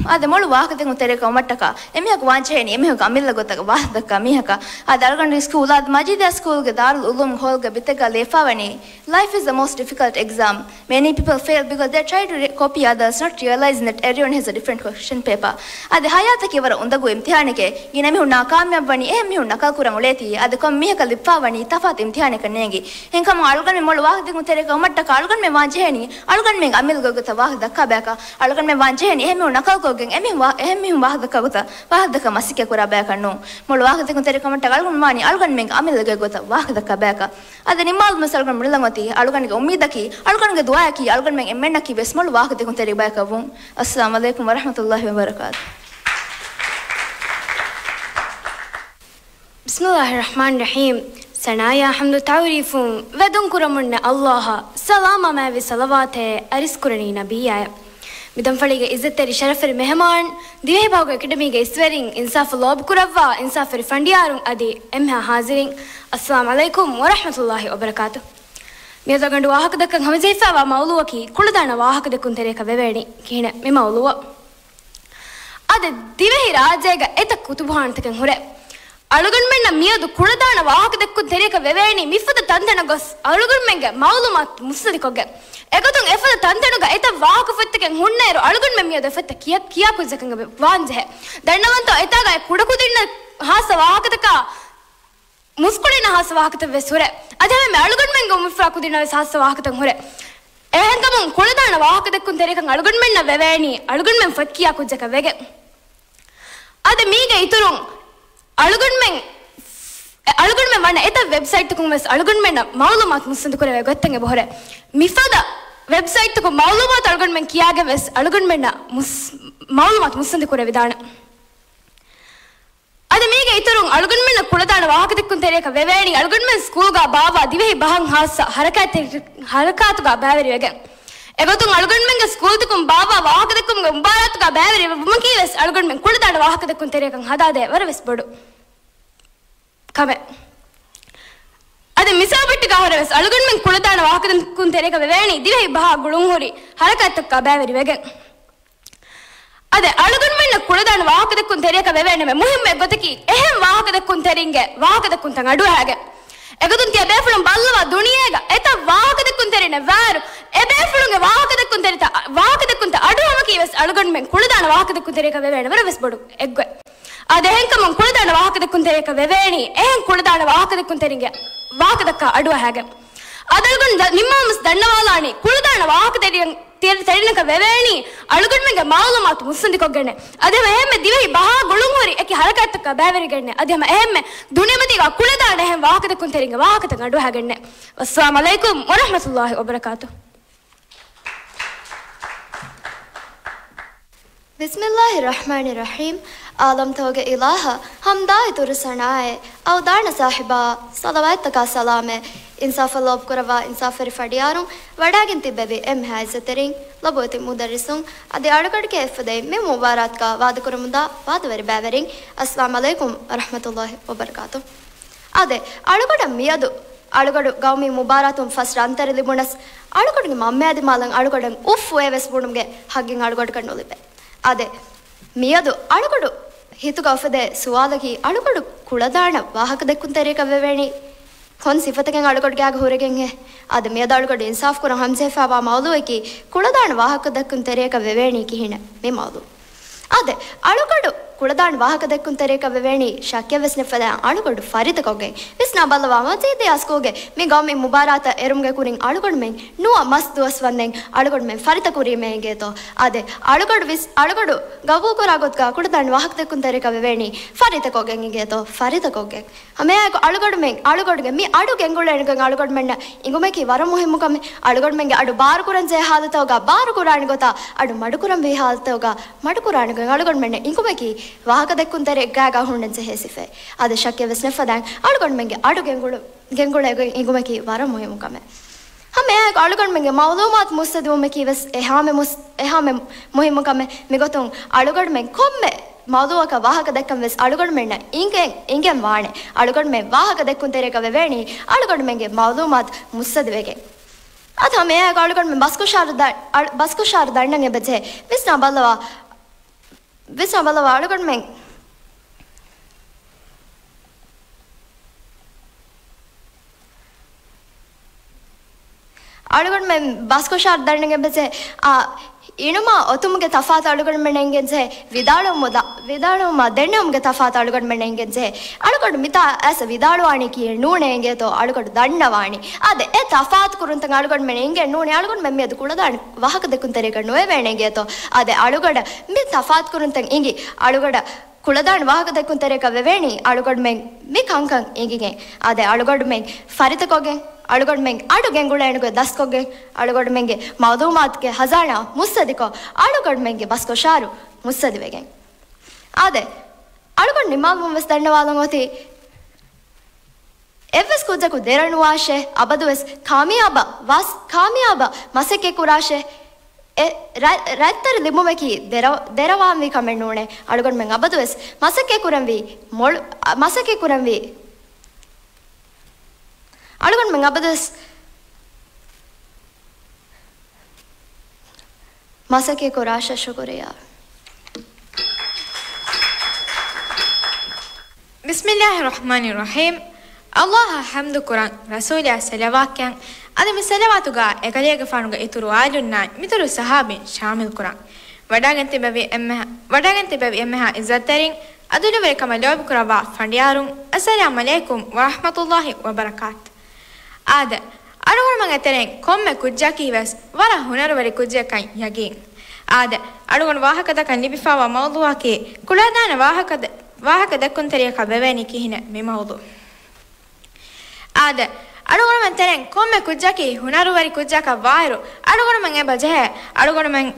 އާދެ، މޮޅު ވާހަކަދެއްކުން ތެރޭގަ އުމަށްޓަކާ އެމީހަކު ވާންޖެހޭނީ އެމީހުންގެ އަމިއްލަ ގޮތަށް ވާހަކަ ދައްކާ މީހަކަށް. އާދެ، އަޅުގަނޑު ސްކޫލް އާދެ، މަޖީދިއްޔާ ސްކޫލްގެ ދާރުލް އުލޫމް ހޯލްގެ ބިތެއްގަ ލިޔެފައިވަނީ، Life is the most difficult exam. Many people fail because they try to re-, copy others, not realizing that everyone has a different question paper. އަދި ހަޔާތަކީ ވަރަށް އުނދަގޫ އިމްތިހާނެކޭ. ގިނަ މީހުން ނާކާމިޔާބުވަނީ އެހެން މީހުން ނަކަލް ކުރަން އުޅޭތީ. އަދި ކޮން މީހަކަށް ލިބިފައިވަނީ ތަފާތު އިމްތިހާނެކަށް ނޭނގި. އެހެންކަމުން އަޅުގަނޑުމެން މޮޅު ވާހަކަދެއްކުން ތެރޭގަ އުމަށްޓަކާ އަޅުގަނޑުމެން ވާންޖެހޭނީ އަޅުގަނޑުމެން އަމިއްލަ ގޮތްގޮތަށް ވާހަކަ ދައްކާ ބަޔަކަށް. އަޅުގަނޑުމެން ވާންޖެހޭނީ އެހެން މީހުން ނަކަލްކޮށްގެން އެމީހުން ވާ-، އެހެން މީހުން ވާހަކަ ދައްކާ ގޮތަށް ވާހަކަ ދައްކާ މަސައްކަތް ކުރާ ބަޔަކަށް ނޫން. މޮޅު ވާހަކަދެއްކުން ތެރޭގަ އުމަށްޓަކާ އަޅުގަނޑު ވާނީ އަޅުގަނޑުމެން އަމިއްލަ ގޮތްގޮތަށް ވާހަކަ ދައްކާ ބަޔަކަށް. އަދި ނިންމާލުމަށް އަޅުގަނޑު މި އުއްމީދަކީ، އަޅުގަނޑުގެ ދުޢާއަކީ، އަޅުގަނޑުމެން އެންމެންނަކީ ވެސް މޮޅު ވާހަކަދެއްކުން ތެރޭ ބަޔަކަށް ވުން. އައްސަލާމް ޢަލައިކުމް ވަރަޙްމަތުﷲި ވަބަރަކާތު. بسم الله الرحمن الرحيم. ސަނާޔާ ޙަމްދު ތަޢުރީފުން ވެދުން ކުރަމުންނެ ﷲ އަށް ސަލާމާ މާތްވި ޞަލަވާތެއް އަރިސްކުރަނީ ނަބިއްޔާއަށް. މިދަންފަޅީގެ ޢިއްޒަތްތެރި ޝަރަފުވެރި މެހެމާން، ދިވެހިބަހުގެ އެކަޑަމީގެ އިސްވެރިން، އިންސާފު ލޯބިކުރައްވާ އިންސާފުވެރި ފަނޑިޔާރުން އަދި އެންމެހާ ޙާޟިރީން، އައްސަލާމް ޢަލައިކުމް ވަރަޙްމަތުﷲި ވަބަރަކާތު. މިއަދު އަޅުގަނޑު ވާހަކަދައްކަން ހަމަޖެހިފައިވާ މައުޟޫޢަކީ ކުޅަދާނަ ވާހަކަދެއްކުން ތެރޭކަށް ވެވޭނީ ކިހިނެއް މި މައުޟޫޢަށް. އާދެ، ދިވެހި ރާއްޖޭގަ އެތައް ކުތުބުޚާނާތަކެއް ހުރޭ. އަޅުގަނޑުމެންނަށް މިއަދު ކުޅަދާނަ ވާހަކަދެއްކުން ތެރޭކަށް ވެވޭނީ މިފަދަ ތަންތަނަށް ގޮސް އަޅުގަނޑުމެންގެ މައުލޫމާތު މުއްސަނދިކޮށްގެން. އެގޮތުން އެފަދަ ތަންތަނުގަ އެތައް ވާހަކަފޮތްތަކެއް ހުންނައިރު އަޅުގަނޑުމެން މިއަދު އެފޮތްތައް ކިޔާ، ކިޔާ ކުއްޖަކަށް ވާންޖެހޭ. ދަންނަވަންތޯ އެތާގައި ކުޑަކުދިންނަށް ހާއްސަ ވާހަކަތަކާ، މުސްކުޅިންނަށް ހާއްސަ ވާހަކަތައް ވެސް ހުރޭ. އަދި ހަމަ އަޅުގަނޑުމެންގެ އުމުރުފުރާ ކުދިންނަށް ވެސް ހާއްސަ ވާހަކަތައް ހުރޭ. އެހެންކަމުން ކުޅަދާނަ ވާހަކަދެއްކުން ތެރޭކަށް އަޅުގަނޑުމެންނަށް ވެވޭނީ އަޅުގަނޑުމެން ފޮތް ކިޔާ ކުއްޖަކަށް ވެގެން. އަދި މީގެ އިތުރުން އަޅުގަނޑުމެން، އަޅުގަނޑުމެން ވަންނަ އެތައް ވެބްސައިޓްތަކުން ވެސް އަޅުގަނޑުމެންނަށް މައުލޫމާތު މުއްސަނދި ކުރެވޭ ގޮތްތައް އެބަހުރޭ. މިފަދަ ވެބްސައިޓްތަކުން މައުލޫމާތު އަޅުގަނޑުމެން ކިޔާގެން ވެސް އަޅުގަނޑުމެންނަށް މުސް-، މައުލޫމާތު މުއްސަނދި ކުރެވިދާނެ. އަދި މީގެ އިތުރުން އަޅުގަނޑުމެންނަށް ކުޅަދާނަ ވާހަކަދެއްކުން ތެރޭކަށް ވެވޭނީ އަޅުގަނޑުމެން ސްކޫލްގަ ބާއްވާ ދިވެހި ބަހަށް ހާއްސަ ހަރަކާތްތެރި-، ހަރަކާތުގަ ބައިވެރިވެގެން. އެގޮތުން އަޅުގަނޑުމެންގެ ސްކޫލްތަކުން ބާއްވާ ވާހަކަދެއްކުމުގެ މުބާރާތުގަ ބައިވެރިވުމަކީވެސް އަޅުގަނޑުމެން ކުޅަދާނަ ވާހަކަދެއްކުންތެރިޔަކަށް ހަދާދޭ ވަރަށްވެސް ބޮޑު ކަމެއް. އަދި މިސާލު ބައްޓިގާ ހުރެވެސް އަޅުގަނޑުމެން ކުޅަދާނަ ވާހަކަދެއްކުންތެރިޔަކަށް ވެވޭނީ ދިވެހި ބަހާ ގުޅުންހުރި ހަރަކާތްތަކުގަ ބައިވެރިވެގެން. އަދި އަޅުގަނޑުމެންނަށް ކުޅަދާނަ ވާހަކަދެއްކުންތެރިޔަކަށް ވެވޭނެ މުހިއްމު އެއްގޮތަކީ އެހެން ވާހަކަދެއްކުންތެރިންގެ ވާހަކަދެއްކުންތައް އަޑުއަހައިގެން. އެގޮތުން ތިޔަބޭފުޅުން ބައްލަވާ ދުނިޔޭގަ އެތައް ވާހަކަދެއްކުންތެރިންނެއް ވާއިރު، އެބޭފުޅުންގެ ވާހަކަދެއްކުންތެރިތައް، ވާހަކަދެއްކުންތައް އަޑުއަހުމަކީވެސް އަޅުގަނޑުމެން ކުޅަދާނަ ވާހަކަދެއްކުންތެރިޔަކަށް ވެވޭނެ ވަރަށްވެސް ބޮޑު އެއްގޮތް. އާދެ، އެހެންކަމުން ކުޅަދާނަ ވާހަކަދެއްކުންތެރިޔަކަށް ވެވޭނީ އެހެން ކުޅަދާނަ ވާހަކަދެއްކުންތެރިންގެ ވާހަކަދައްކާ އަޑުއަހައިގެން. އާދެ، އަޅުގަނޑު ދަ-، ނިންމާމުސް ދަންނަވާލާނީ ކުޅަދާނަ ވާހަކަތެރި-، ތެރި-، ތެރިންނަކަށް ވެވޭނީ އަޅުގަނޑުމެންގެ މައުލޫމާތު މުއްސަނދިކޮށްގެން. އަދި ހަމަ އެހެންމެ ދިވެހި ބަހާ ގުޅުންހުރި އެކި ހަރަކާތްތަކަށް ބައިވެރިގެން. އަދި ހަމަ އެހެންމެ ދުނިޔެމަތީގަ ކުޅަދާނަ އެހެން ވާހަކަދެއްކުންތެރިންގެ ވާހަކަތައް އަޑުއަހައިގެން. ވައްސަލާމް އަލައިކުމް ވަރަޙްމަތުﷲި ވަބަރަކާތު. ބިސްމިއްލާހި ރަޙްމާނި ރަޙީމް. ޢާލަމްތަކުގެ އިލާހަށް ޙަމްދާއި ދުރުދުޢާއެއް، އަވަދާން ސާހިބާ ޞަލަވާތްތަކާ ސަލާމެއް، އިންސާފަށް ލޯބިކުރައްވާ އިންސާފުވެރި ފަޑިޔާރުން، ވަޑައިގެން ތިއްބެވި އެންމެހާ ޢިއްޒަތްތެރިން، ލޮބުވެތި މުދައްރިސުން، އަދި އަޅުގަޑުގެ އެއްފަދައިން މި މުބާރާތުގަ ވާދަކުރަމުންދާ ވާދަވެރި ބައިވެރިން، އައްސަލާމް ޢަލައިކުމް ވަރަޙްމަތުﷲި ވަބަރަކާތު. އާދެ، އަޅުގަޑަށް މިއަދު އަޅުގަޑު ގައުމީ މުބާރާތުން ފަސް ރަންތަރި ލިބުނަސް، އަޅުގަޑުގެ މަންމައާ ދިމާލަށް އަޅުގަޑަށް އުފް އޭވެސް ބުނުމުގެ ހައްގެއް އަޅުގަޑަކަށް ނުލިބޭ. އާދެ، މިއަދު އަޅުގަޑު ހިތުގަ އުފެދޭ ސުވާލަކީ، އަޅުގަޑު ކުޅަދާނަ ވާހަކަދެއްކުންތެރިޔަކަށް ވެވޭނީ ކޮން ސިފަތަކެއް އަޅުގަޑު ގާގަ ހުރެގެންހޭ؟ އާދެ، މިއަދު އަޅުގަޑު އިންސާފް ކުރަން ހަމަޖެހިފައިވާ މައުޟޫޢަކީ، ކުޅަދާނަ ވާހަކަދެއްކުންތެރިޔަކަށް ވެވޭނީ ކިހިނެއް؟ މި މައުޟޫޢު. އާދެ، އަޅުގަޑު ކުޅަދާނަ ވާހަކަދެއްކުންތެރިޔަކަށް ވެވޭނީ ޝައްކެއްވެސް ނެތްފަދައިން އަޅުގަޑު ފަރިތަކޮށްގެން. ވިސްނާ ބައްލަވާ، މަޖީދީ އަސްކޫގެ މި ގައުމީ މުބާރާތަށް އެރުމުގެ ކުރިން އަޅުގަނޑުމެން ނުވަ މަސް ދުވަސް ވަންދެން އަޅުގަނޑުމެން ފަރިތަކުރީމޭ އިނގޭތޯ. އާދެ، އަޅުގަޑު ވިސް-، އަޅުގަޑު ގަބޫލުކުރާ ގޮތުގަ ކުޅަދާނަ ވާހަކަދެއްކުންތެރިޔަކަށް ވެވޭނީ ފަރިތަކޮށްގެން އިނގޭތޯ، ފަރިތަކޮށްގެން. ހަމައެއާއެކު އަޅުގަޑުމެން، އަޅުގަޑުގެ މި އަޑު ގެންގުޅޭނެގޮތް އަޅުގަޑުމެންނަށް އިނގުމަކީ ވަރަށް މުހިއްމު ކަމެއް. އަޅުގަޑުމެންގެ އަޑު ބާރުކުރަންޖެހޭ ހާލަތުގަ ބާރުކުރާނެ ގޮތާ، އަޑު މަޑުކުރަންވީ ހާލަތުގަ މަޑުކުރާނެގޮތް އަޅުގަނޑުމެންނަށް އިނގުމަކީ ވާހަކަދެއްކުންތެރިއެއްގާގާ ހުންނަންޖެހޭ ސިފައެއް. އާދެ، ޝައްކެއްވެސް ނެތްފަދައިން އަޅުގަނޑުމެންގެ އަޑު ގެންގުޅު-، ގެންގުޅޭގޮތް އިނގުމަކީ ވަރަށް މުހިއްމު ކަމެއް. ހަމައެއާއެކު އަޅުގަނޑުމެންގެ މައުލޫމާތު މުއްސަދިވުމަކީވެސް އެހާމެ މުސް-، އެހާމެ މުހިއްމު ކަމެއް. މިގޮތުން އަޅުގަނޑުމެން ކޮންމެ މައުޟޫޢަކަށް ވާހަކަ ދެއްކަން ވެސް އަޅުގަނޑުމެންނަށް އިނގެން، އިނގެން ވާނެ. އަޅުގަނޑުމެން ވާހަކަ ދެއްކުންތެރިޔަކަށް ވެވޭނީ އަޅުގަނޑުމެންގެ މައުލޫމާތު މުއްސަދިވެގެން. އަދި ހަމައެއާއެކު އަޅުގަނޑުމެން ބަސްކޮށާރު ދަ-، އަޅު-، ބަސްކޮށާރު ދަންނަން އެބަޖެހޭ. ވިސްނާ ބައްލަވާ، ވިސްނާ ބައްލަވާ އަޅުގަނޑުމެން އަޅުގަނޑުމެން ބަސްކޮށާރު ދަންނަން އެބަޖެހޭ. އާ، އިނުމާ އޮތުމުގެ ތަފާތު އަޅުގަނޑުމެންނަށް އިނގެންޖެހޭ. ވިދާޅުވުމު ދަ-، ވިދާޅުވުމާ ދެންނެވުމުގެ ތަފާތު އަޅުގަނޑުމެންނަށް އިނގެންޖެހޭ. އަޅުގަނޑު މިތާ އައިސް ވިދާޅުވާނީކީ ނޫނޭ އިނގޭތޯ އަޅުގަނޑު ދަންނަވާނީ. އާދެ، އެ ތަފާތު ކުރުންތައް އަޅުގަނޑުމެން އިނގެން ނޫނީ އަޅުގަނޑުމެން މިއަދު ކުޅަދާނަ ވާހަކަ ދެއްކުންތެރިޔަކަށް ނުވެވޭނެ އިނގޭތޯ. އާދެ، އަޅުގަޑަށް މި ތަފާތު ކުރުންތައް އިނގި އަޅުގަޑަށް ކުޅަދާނަ ވާހަކަ ދެއްކުންތެރިޔަކަށް ވެވޭނީ އަޅުގަނޑުމެން މި ކަންކަން އިނގިގެން. އާދެ، އަޅުގަނޑުމެން ފަރިތަކޮށްގެން، އަޅުގަނޑުމެން އަޑު ގެންގުޅޭނެގޮތް ދަސްކޮށްގެން، އަޅުގަނޑުމެންގެ މައުލޫމާތުގެ ހަޒާނާ މުއްސަދިކޮށް، އަޅުގަނޑުމެންގެ ބަސްކޮށާރު މުއްސަދިވެގެން. އާދެ، އަޅުގަނޑު ނިމާލުމުން ވެސް ދަންނަވާލަން އޮތީ، އެއްވެސް ކުއްޖަކު ދެރަނުވާށޭ، އަބަދުވެސް ކާމިޔާބަށް ވާސް، ކާމިޔާބަށް މަސައްކަތް ކުރާށޭ. އެ ރަ-، ރަތްތަރި ލިބުމަކީ ދެރަ-، ދެރަވާންވީ ކަމެއް ނޫނޭ. އަޅުގަނޑުމެން އަބަދުވެސް މަސައްކަތް ކުރަންވީ މޮޅު-، އަ، މަސައްކަތް ކުރަންވީ. އަޅުގަނޑުމެން އަބަދުވެސް މަސައްކަތް ކުރާށޭ. ޝުކުރިއްޔާ. ބިސްމިއްލާހި ރަޙްމާނި ރަޙީމް. އައްލާހަށް ޙަމްދު ކުރަން، ރަސޫލާ ޞަލަވާތްކަން، އަދި މި ޞަލަވާތުގަ އެކަލޭގެފާނުގެ އިތުރު އާލުންނާއި މިތުރު ޞަޙާބީން ޝާމިލް ކުރަން. ވަޑައިގެން ތިއްބެވި އެންމެހާ، ވަޑައިގެން ތިއްބެވި އެންމެހާ ޢިއްޒަތްތެރިން، އަދުލުވެރިކަމަށް ލޯބިކުރައްވާ ފަނޑިޔާރުން، އައްސަލާމް ޢަލައިކުމް ވަރަޙްމަތުﷲި ވަބަރަކާތު. އާދެ، އަޅުގަނޑުމެން އެތެރެއިން ކޮންމެ ކުއްޖަކީ ވެސް ވަރަށް ހުނަރުވެރި ކުއްޖެއްކަން ޔަގީން. އާދެ، އަޅުގަނޑު ވާހަކަދައްކަން ލިބިފައިވާ މައުޟޫޢަކީ ކުޅަދާނަ ވާހަކަ ދެ-، ވާހަކަ ދެއްކުންތެރިޔަކަށް ވެވޭނީ ކިހިނެއް މި މައުޟޫޢު. އާދެ، އަޅުގަނޑުމެން ތެރެއިން ކޮންމެ ކުއްޖަކީ ހުނަރުވެރި ކުއްޖަކަށް ވާއިރު، އަޅުގަނޑުމެން އެބަ ޖެހޭ، އަޅުގަނޑުމެން،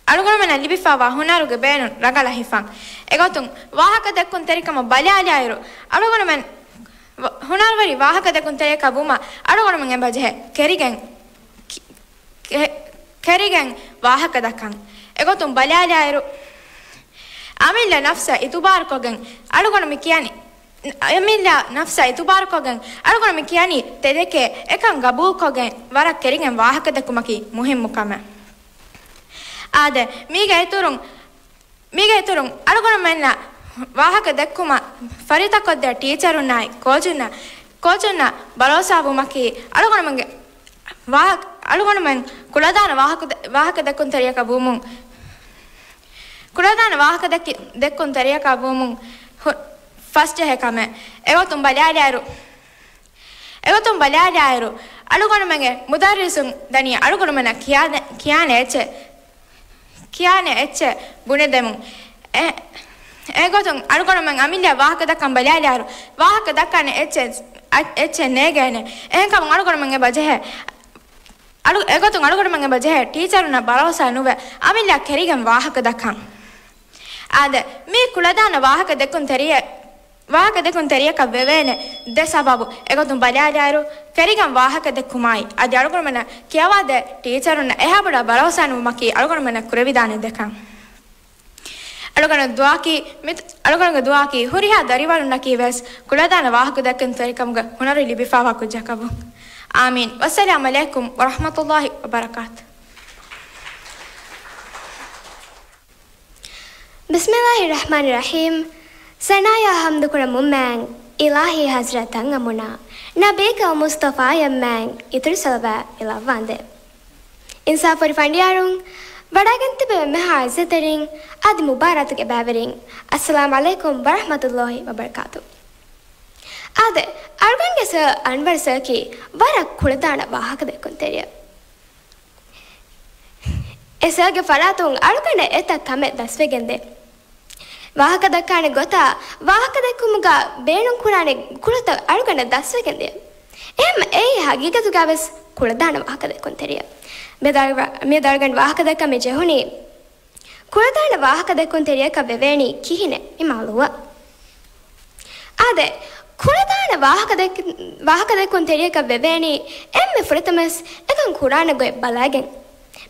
އަޅުގަނޑުމެންނަށް ލިބިފައިވާ ހުނަރުގެ ބޭނުން ރަނގަޅަށް ހިފަން. އެގޮތުން ވާހަކަ ދެއްކުންތެރިކަމަށް ބަލާލާއިރު، އަޅުގަނޑުމެން ވަ-، ހުނަރުވެރި ވާހަކަ ދެއްކުންތެރިޔަކަށް ވުމަށް އަޅުގަނޑުމެން އެބަ ޖެހޭ ކެރިގެން ކި-، ކެ-، ކެރިގެން ވާހަކަ ދައްކަން. އެގޮތުން ބަލާލާއިރު، އަމިއްލަ ނަފްސަށް އިތުބާރުކޮށްގެން އަޅުގަނޑު މި ކިޔަނީ، އަމިއްލަ ނަފްސަށް އިތުބާރުކޮށްގެން އަޅުގަނޑު މި ކިޔަނީ ތެދެކޭ، އެކަން ގަބޫލުކޮށްގެން ވަރަށް ކެރިގެން ވާހަކަ ދެއްކުމަކީ މުހިއްމު ކަމެއް. އާދެ، މީގެ އިތުރުން، މީގެ އިތުރުން އަޅުގަނޑުމެންނަށް ވާހަކަ ދެއްކުމަށް ފަރިތަކޮށްދޭ ޓީޗަރުންނާއި ކޯޗުންނަށް، ކޯޗުންނަށް ބަރޯސާވުމަކީ އަޅުގަނޑުމެންގެ ވާހަ-، އަޅުގަނޑުމެން ކުޅަދާނަ ވާހަކަ ދެ-، ވާހަކަ ދެއްކުންތެރިޔަކަށް ވުމުން، ކުޅަދާނަ ވާހަކަ ދެއްކި-، ދެއްކުންތެރިޔަކަށް ވުމުން ހު-، ފަސްޖެހޭ ކަމެއް. އެގޮތުން ބަލާލާއިރު، އެގޮތުން ބަލާލާއިރު، އަޅުގަނޑުމެންގެ މުދައްރިސުން ދަނީ އަޅުގަނޑުމެންނަށް ކިޔާދެ-، ކިޔާނެ އެއްޗެއް، ކިޔާނެ އެއްޗެއް ބުނެދެމުން. އެ-، އެގޮތުން އަޅުގަނޑުމެން އަމިއްލަ ވާހަކަ ދައްކަން ބަލާލާއިރު، ވާހަކަ ދައްކާނެ އެއްޗެއް، އަ-، އެއްޗެއް ނޭގޭނެ. އެހެންކަމުން އަޅުގަނޑުމެން އެބަ ޖެހޭ. އަޅު-، އެގޮތުން އަޅުގަނޑުމެން އެބަ ޖެހޭ ޓީޗަރުންނަށް ބަރޯސާ ނުވެ، އަމިއްލަ ކެރިގެން ވާހަކަ ދައްކަން. އާދެ، މީ ކުޅަދާނަ ވާހަކަ ދެއްކުން ތެރިޔަ-، ވާހަކަ ދެއްކުން ތެރިޔަކަށް ވެވޭނެ ދެ ސަބަބު. އެގޮތުން ބަލާލާއިރު، ކެރިގަން ވާހަކަ ދެއްކުމާއި، އަދި އަޅުގަނޑުމެންނަށް ކިޔަވާދޭ ޓީޗަރުންނަށް އެހާ ބޮޑަށް ބަރޯސާ ނުވުމަކީ އަޅުގަނޑުމެންނަށް ކުރެވިދާނެ ދެ ކަން. އަޅުގަނޑު ދުޢާކީ، މި-، އަޅުގަނޑުގެ ދުޢާކީ، ހުރިހާ ދަރިވަރުންނަކީ ވެސް ކުޅަދާނަ ވާހަކަ ދެއްކުން ތެރިކަމުގެ ހުނަރު ލިބިފާވާ ކުއްޖަކަށް ވުން. އާމީން. ވައްސަލާމް ޢަލައިކުމް ވަރަޙްމަތުﷲި ވަބަރަކާތު. ބިސްމިﷲި ރަޙްމާނި ރަޙީމް. ސަނާޔާ ޙަމްދު ކުރަމުން މާތް އިލާހީ ޙަޟްރަތަށް އަމުނާ، ނަބީކަން މުޞްޠަފާޔަށް މާތް އިތުރު ޞަލަވާތް އިލައްވާނދޭ. އިންސާފުވެރި ފަނޑިޔާރުން، ވަޑައިގެން ތިބެވި މެހާ ޢިއްޒަތްތެރިން އަދި މުބާރާތުގެ ބައިވެރިން، އައްސަލާމް ޢަލައިކުމް ވަރަޙްމަތުﷲި ވަބަރަކާތު. އާދެ، އަޅުގަނޑުގެ ސަރ އަންވަރު ސަރަކީ ވަރަށް ކުޅަދާނަ ވާހަކަ ދެއްކުންތެރިޔަ. އެ ސަރގެ ފަރާތުން އަޅުގަނޑަށް އެތައް ކަމެއް ދަސްވެގެންދޭ. ވާހަކަ ދައްކާނެ ގޮތާ، ވާހަކަ ދެއްކުމުގަ ބޭނުން ކުރާނެ ކުޅަތައް އަޅުގަނޑަށް ދަސްވެގެންދޭ. އެހެން އެއީ ހަގީގަތުގަ ވެސް ކުޅަދާނަ ވާހަކަ ދެއްކުންތެރިޔަ. މި ދަރު-، މި ދަރުގަނޑު ވާހަކަ ދައްކަން މި ޖެހުނީ، ކުޅަދާނަ ވާހަކަ ދެއްކުންތެރިޔަކަށް ވެވޭނީ ކިހިނެއް މި މައުޟޫޢަށް؟ އާދެ، ކުޅަދާނަ ވާހަކަ ދެއްކި-، ވާހަކަ ދެއްކުން ތެރިޔަކަށް ވެވޭނީ އެންމެ ފުރަތަމަސް އެކަން ކުރާނެ ގޮތް ބަލައިގެން.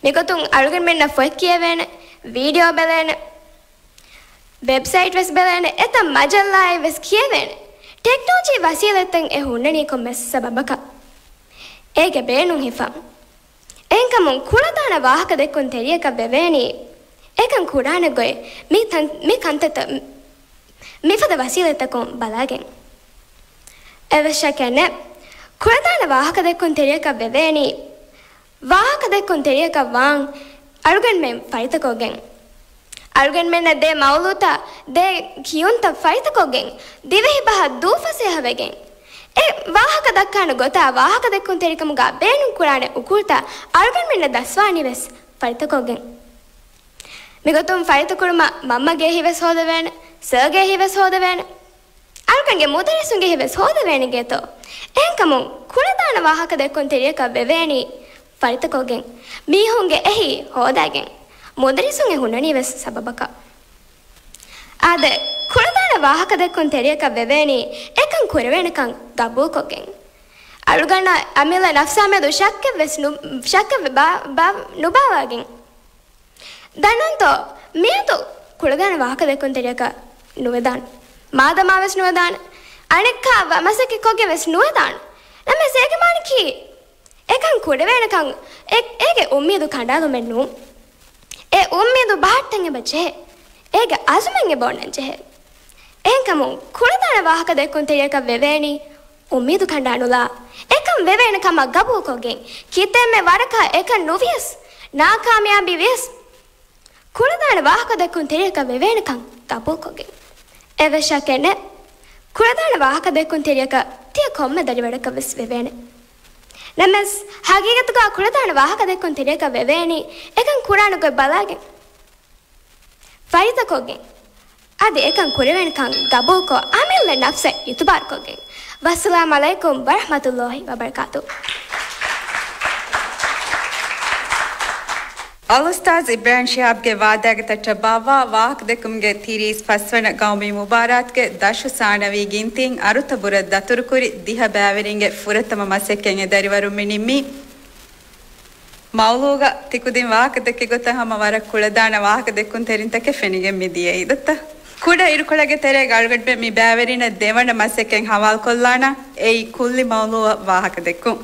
މިގޮތުން އަޅުގަނޑުމެންނަށް ފޮތް ކިޔެވޭނެ، ވީޑިއޯ ބެލޭނެ، ވެބްސައިޓް ވެސް ބެލޭނެ، އެތައް މަޖައްލާއެއް ވެސް ކިޔެވޭނެ. ޓެކްނޮލޮޖީ ވަސީލަތްތައް އެ ހުންނަނީ ކޮންމެސް ސަބަބަކަށް. އޭގެ ބޭނުން ހިފަން. އެހެންކަމުން ކުޅަދާނަ ވާހަކަ ދެއްކުން ތެރިޔަކަށް ވެވޭނީ، އެކަން ކުރާނެ ގޮތް މި ތަން-، މި ކަންތައްތައް މިފަދަ ވަސީލަތްތަކުން ބަލައިގެން. އެވެސް ޝައްކެއް ނެތް. ކުޅަދާނަ ވާހަކަ ދެއްކުން ތެރިޔަކަށް ވެވޭނީ، ވާހަކަ ދެއްކުން ތެރިޔަކަށް ވާން އަޅުގަނޑުމެން ފަރިތަކޮށްގެން. އަޅުގަނޑުމެންނަށް ދޭ މައުލޫތައް، ދޭ ކިޔުންތައް ފަރިތަކޮށްގެން، ދިވެހި ބަހަށް ދޫ ފަސޭހަވެގެން، އެ ވާހަކަ ދައްކާނެ ގޮތާ ވާހަކަ ދެއްކުން ތެރިކަމުގަ ބޭނުން ކުރާނެ އުކޫލުތައް އަޅުގަނޑުމެންނަށް ދަސްވާނީ ވެސް ފަރިތަކޮށްގެން. މިގޮތުން ފަރިތަކުޅުމަށް މަންމަގެ އެހީވެސް ހޯދެވޭނެ، ސަރގެ އެހީވެސް ހޯދެވޭނެ. އަޅުގަނޑުގެ މުދައްރިސުންގެ އެހީވެސް ހޯދެވޭނެ ގެތޯ. އެހެންކަމުން ކުޅަދާނަ ވާހަކަ ދެއްކުން ތެރިޔަކަށް ވެވޭނީ ފަރިތަކޮށްގެން. މީހުންގެ އެހީ ހޯދައިގެން. މުދައްރިސުން އެ ހުންނަނީ ވެސް ސަބަބަކަށް. އާދެ، ކުޅަދާނަ ވާހަކަ ދެއްކުން ތެރިޔަކަށް ވެވޭނީ އެކަން ކުރެވޭނެކަން ގަބޫލުކޮށްގެން. އަޅުގަނޑަށް އަމިއްލަ ނަފްސާ މެދު ޝައްކެއް ވެސް ނު-، ޝައްކެއް ވެ-، ބާ-، ބާ-، ނުބާވާގެން. ދަންނަންތޯ، މިއަދު ކުޅަދާނަ ވާހަކަ ދެއްކުން ތެރިޔަކަށް ނުވެދާނެ. މާދަމާ ވެސް ނުވެދާނެ. އަނެއްކާ ވަ-، މަސައްކަތް ކޮށްގެން ވެސް ނުވެދާނެ. ނަމަވެސް އޭގެ މާނަ ކީ؟ އެކަން ކުރެވޭނެކަން އެ-، އޭގެ އުއްމީދު ކަނޑާލުމެއް ނޫން. އެ އުއްމީދު ބަހައްޓަން އެބަ ޖެހޭ. އޭގެ އަޒުމެއް އެބަ އޮންނަން ޖެހޭ. އެހެންކަމުން ކުޅަދާނަ ވާހަކަ ދެއްކުން ތެރިޔަކަށް ވެވޭނީ އުއްމީދު ކަނޑާނުލާ، އެކަން ވެވޭނެ ކަމަށް ގަބޫލުކޮށްގެން، ކިތަންމެ ވަރަކަށް އެކަން ނުވިޔަސް، ނާކާމިޔާބީ ވިޔަސް، ކުޅަދާނަ ވާހަކަ ދެއްކުން ތެރިޔަކަށް ވެވޭނެކަން ގަބޫލުކޮށްގެން. އެވެސް ޝައްކެއް ނެތް. ކުޅަދާނަ ވާހަކަ ދެއްކުން ތެރިޔަކަށް ތިޔަ ކޮންމެ ދަރިވަރަކަށް ވެސް ވެވޭނެ. ނަމަވެސް، ހަގީގަތުގަ ކުޅަދާނަ ވާހަކަ ދެއްކުން ތެރިޔަކަށް ވެވޭނީ، އެކަން ކުރާނެ ގޮތް ބަލާގެން. ފަރިތަކޮށްގެން. އަދި އެކަން ކުރެވޭނެކަން ގަބޫލުކޮށް، އަމިއްލަ ނަފްސަށް އިތުބާރުކޮށްގެން. ވައްސަލާމް ޢަލައިކުމް ވަރަޙްމަތުﷲި ވަބަރަކާތު. އަލްއުސްތާޛް އިބްރާހިމް ޝިހާބްގެ ވާދާގެ ތައްޓަށް ބާއްވާ ވާހަކަދެއްކުމުގެ ތިރީސް ފަސްވަނަ ގައުމީ މުބާރާތުގެ ދަށު ސާނަވީ ގިންތިން އަރުތަ ބުރަ ދަތުރުކުރި ދިހަ ބައިވެރިންގެ ފުރަތަމަ މަސައްކަތް އެ ދަރިވަރުން މި ނިންމީ. މައުޟޫގަ ތިކުދިން ވާހަކަ ދެއްކި ގޮތަށް ހަމަ ވަރަށް ކުޅަދާނަ ވާހަކަ ދެއްކުންތެރިންތަކެއް ފެނިގެން މިދިޔައީ. ދައްތަ ކުޑަ އިރުކޮޅެއްގެ ތެރޭގަ އަޅުގަނޑުމެން މި ބައިވެރިންނަށް ދެވަނަ މަސައްކަތް ހަވާލުކޮށްލާނަން. އެއީ ކުއްލި މައުޟޫއަށް ވާހަކަ ދެއްކުން.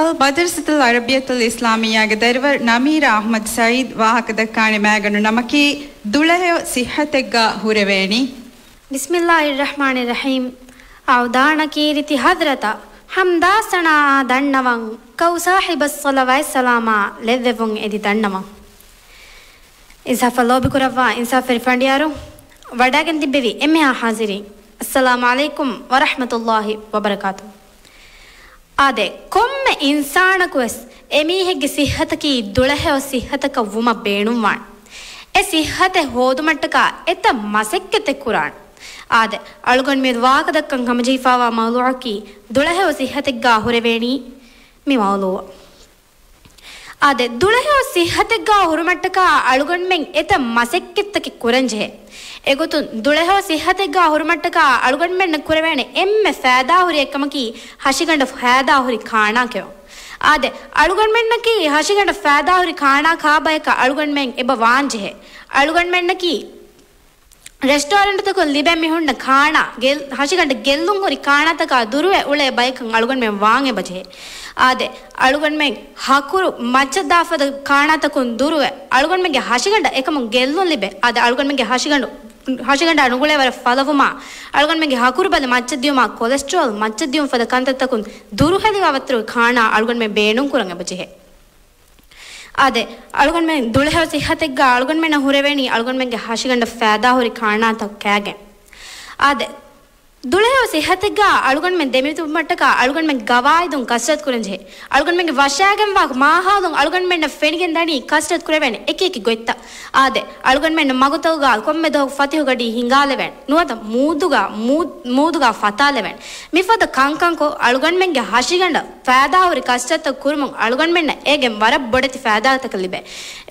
އަލް މަދްރަސަތުލް ޢަރަބިއްޔަތުލް އިސްލާމިއްޔާގެ ދަރިވަރު ނަމީރާ އަޙްމަދު ސަޢީދު ވާހަކަދައްކާނެ މައިގަނޑު ނަމަކީ، ދުޅަހެޔޮ ޞިއްޙަތެއްގަ ހުރެވޭނީ. بسم الله الرحمن الرحيم. އަޅުދާނަ ކީރިތި ޙަޟްރަތަށް ޙަމްދާ ސަނާއާ ދަންނަވަން، ކައު ސާހިބަށް ޞަލަވާތް ސަލާމާ ލެއްވެވުން އެދި ދަންނަވަން. އިންސާފަށް ލޯބިކުރައްވާ އިންސާފުވެރި ފަނޑިޔާރު، ވަޑައިގެން ތިއްބެވި އެންމެހާ ޙާޟިރީން، އައްސަލާމު ޢަލައިކުމް ވަރަޙްމަތުﷲި ވަބަރަކާތު. އާދެ، ކޮންމެ އިންސާނަކުވެސް އެމީހެއްގެ ޞިއްޙަތަކީ ދުޅަހެޔޮ ޞިއްޙަތަކަށް ވުމަށް ބޭނުންވާނެ. އެ ޞިއްޙަތެއް ހޯދުމަށްޓަކާ އެތައް މަސައްކަތެއް ކުރާނެ. އާދެ، އަޅުގަނޑު މިއަދު ވާހަކަދައްކަން ހަމަޖެހިފައިވާ މައުޟޫޢަކީ ދުޅަހެޔޮ ޞިއްޙަތެއްގަ ހުރެވޭނީ މި މައުޟޫޢަށް. އާދެ، ދުޅަހެޔޮ ޞިއްޙަތެއްގަ ހުރުމަށްޓަކާ އަޅުގަނޑުމެން އެތައް މަސައްކަތްތަކެއް ކުރަންޖެހޭ. އެގޮތުން ދުޅަހެޔޮ ޞިއްޙަތެއްގަ ހުރުމަށްޓަކާ އަޅުގަނޑުމެންނަށް ކުރެވޭނެ އެންމެ ފައިދާހުރި އެއްކަމަކީ ހަށިގަނޑަށް ފައިދާހުރި ކާނާކެވުން. އާދެ، އަޅުގަނޑުމެންނަކީ ހަށިގަނޑަށް ފައިދާހުރި ކާނާ ކާބަޔަކަށް އަޅުގަނޑުމެން އެބަ ވާންޖެހޭ. އަޅުގަނޑުމެންނަކީ ރެސްޓޯރެންޓުތަކުން ލިބޭ މިހުންނަ ކާނާ، ގެ-، ހަށިގަނޑަށް ގެއްލުން ހުރި ކާނާތަކާ ދުރުވެ އުޅޭ ބަޔަކަށް އަޅުގަނޑުމެން ވާން އެބަޖެހޭ. އާދެ، އަޅުގަނޑުމެން ހަކުރު މައްޗަށް ދާފަދަ ކާނާތަކުން ދުރުވެ، އަޅުގަނޑުމެންގެ ހަށިގަނޑަށް އެކަމުން ގެއްލުން ލިބޭ. އާދެ، އަޅުގަނޑުމެންގެ ހަށިގަނޑު، ހަށިގަނޑާ ނުގުޅޭ ވަރަށް ފަލަވުމާ، އަޅުގަނޑުމެންގެ ހަކުރު ބަލި މައްޗަށް ދިޔުމާ، ކޮލެސްޓްރޯލް މައްޗަށް ދިޔުން ފަދަ ކަންތައްތަކުން ދުރުހެލިވާ ވައްތަރުގެ ކާނާ އަޅުގަނޑުމެން ބޭނުން ކުރަން އެބަޖެހޭ. އާދެ، އަޅުގަނޑުމެން ދުޅަހެޔޮ ޞިއްޙަތެއްގަ އަޅުގަނޑުމެންނަށް ހުރެވޭނީ އަޅުގަނޑުމެންގެ ހަށިގަނޑަށް ފައިދާހުރި ކާނާތައް ކާގެން. އާދެ، ދުޅަހެޔޮ ޞިއްޙަތެއްގަ އަޅުގަނޑުމެން ދެމިތުބުމަށްޓަކާ އަޅުގަނޑުމެން ގަވާއިދުން ކަސްރަތު ކުރަންޖެހޭ. އަޅުގަނޑުމެންގެ ވަށައިގެންވާ މާހައުލުން އަޅުގަނޑުމެންނަށް ފެނިގެން ދަނީ ކަސްރަތު ކުރެވޭނެ އެކި އެކި ގޮތްތައް. އާދެ، އަޅުގަނޑުމެންނަށް މަގުތަކުގަ ކޮންމެ ދުވަހަކު ފަތިހުގަޑި ހިނގާލެވޭނެ. ނުވަތަ މޫދުގަ، މޫ-، މޫދުގަ ފަތާލެވޭނެ. މިފަދަ ކަންކަންކޮށް އަޅުގަނޑުމެންގެ ހަށިގަނޑަށް ފައިދާހުރި ކަސްރަތައް ކުރުމުން އަޅުގަނޑުމެންނަށް އޭގެން ވަރަށް ބޮޑެތި ފައިދާތަކެއް ލިބޭ.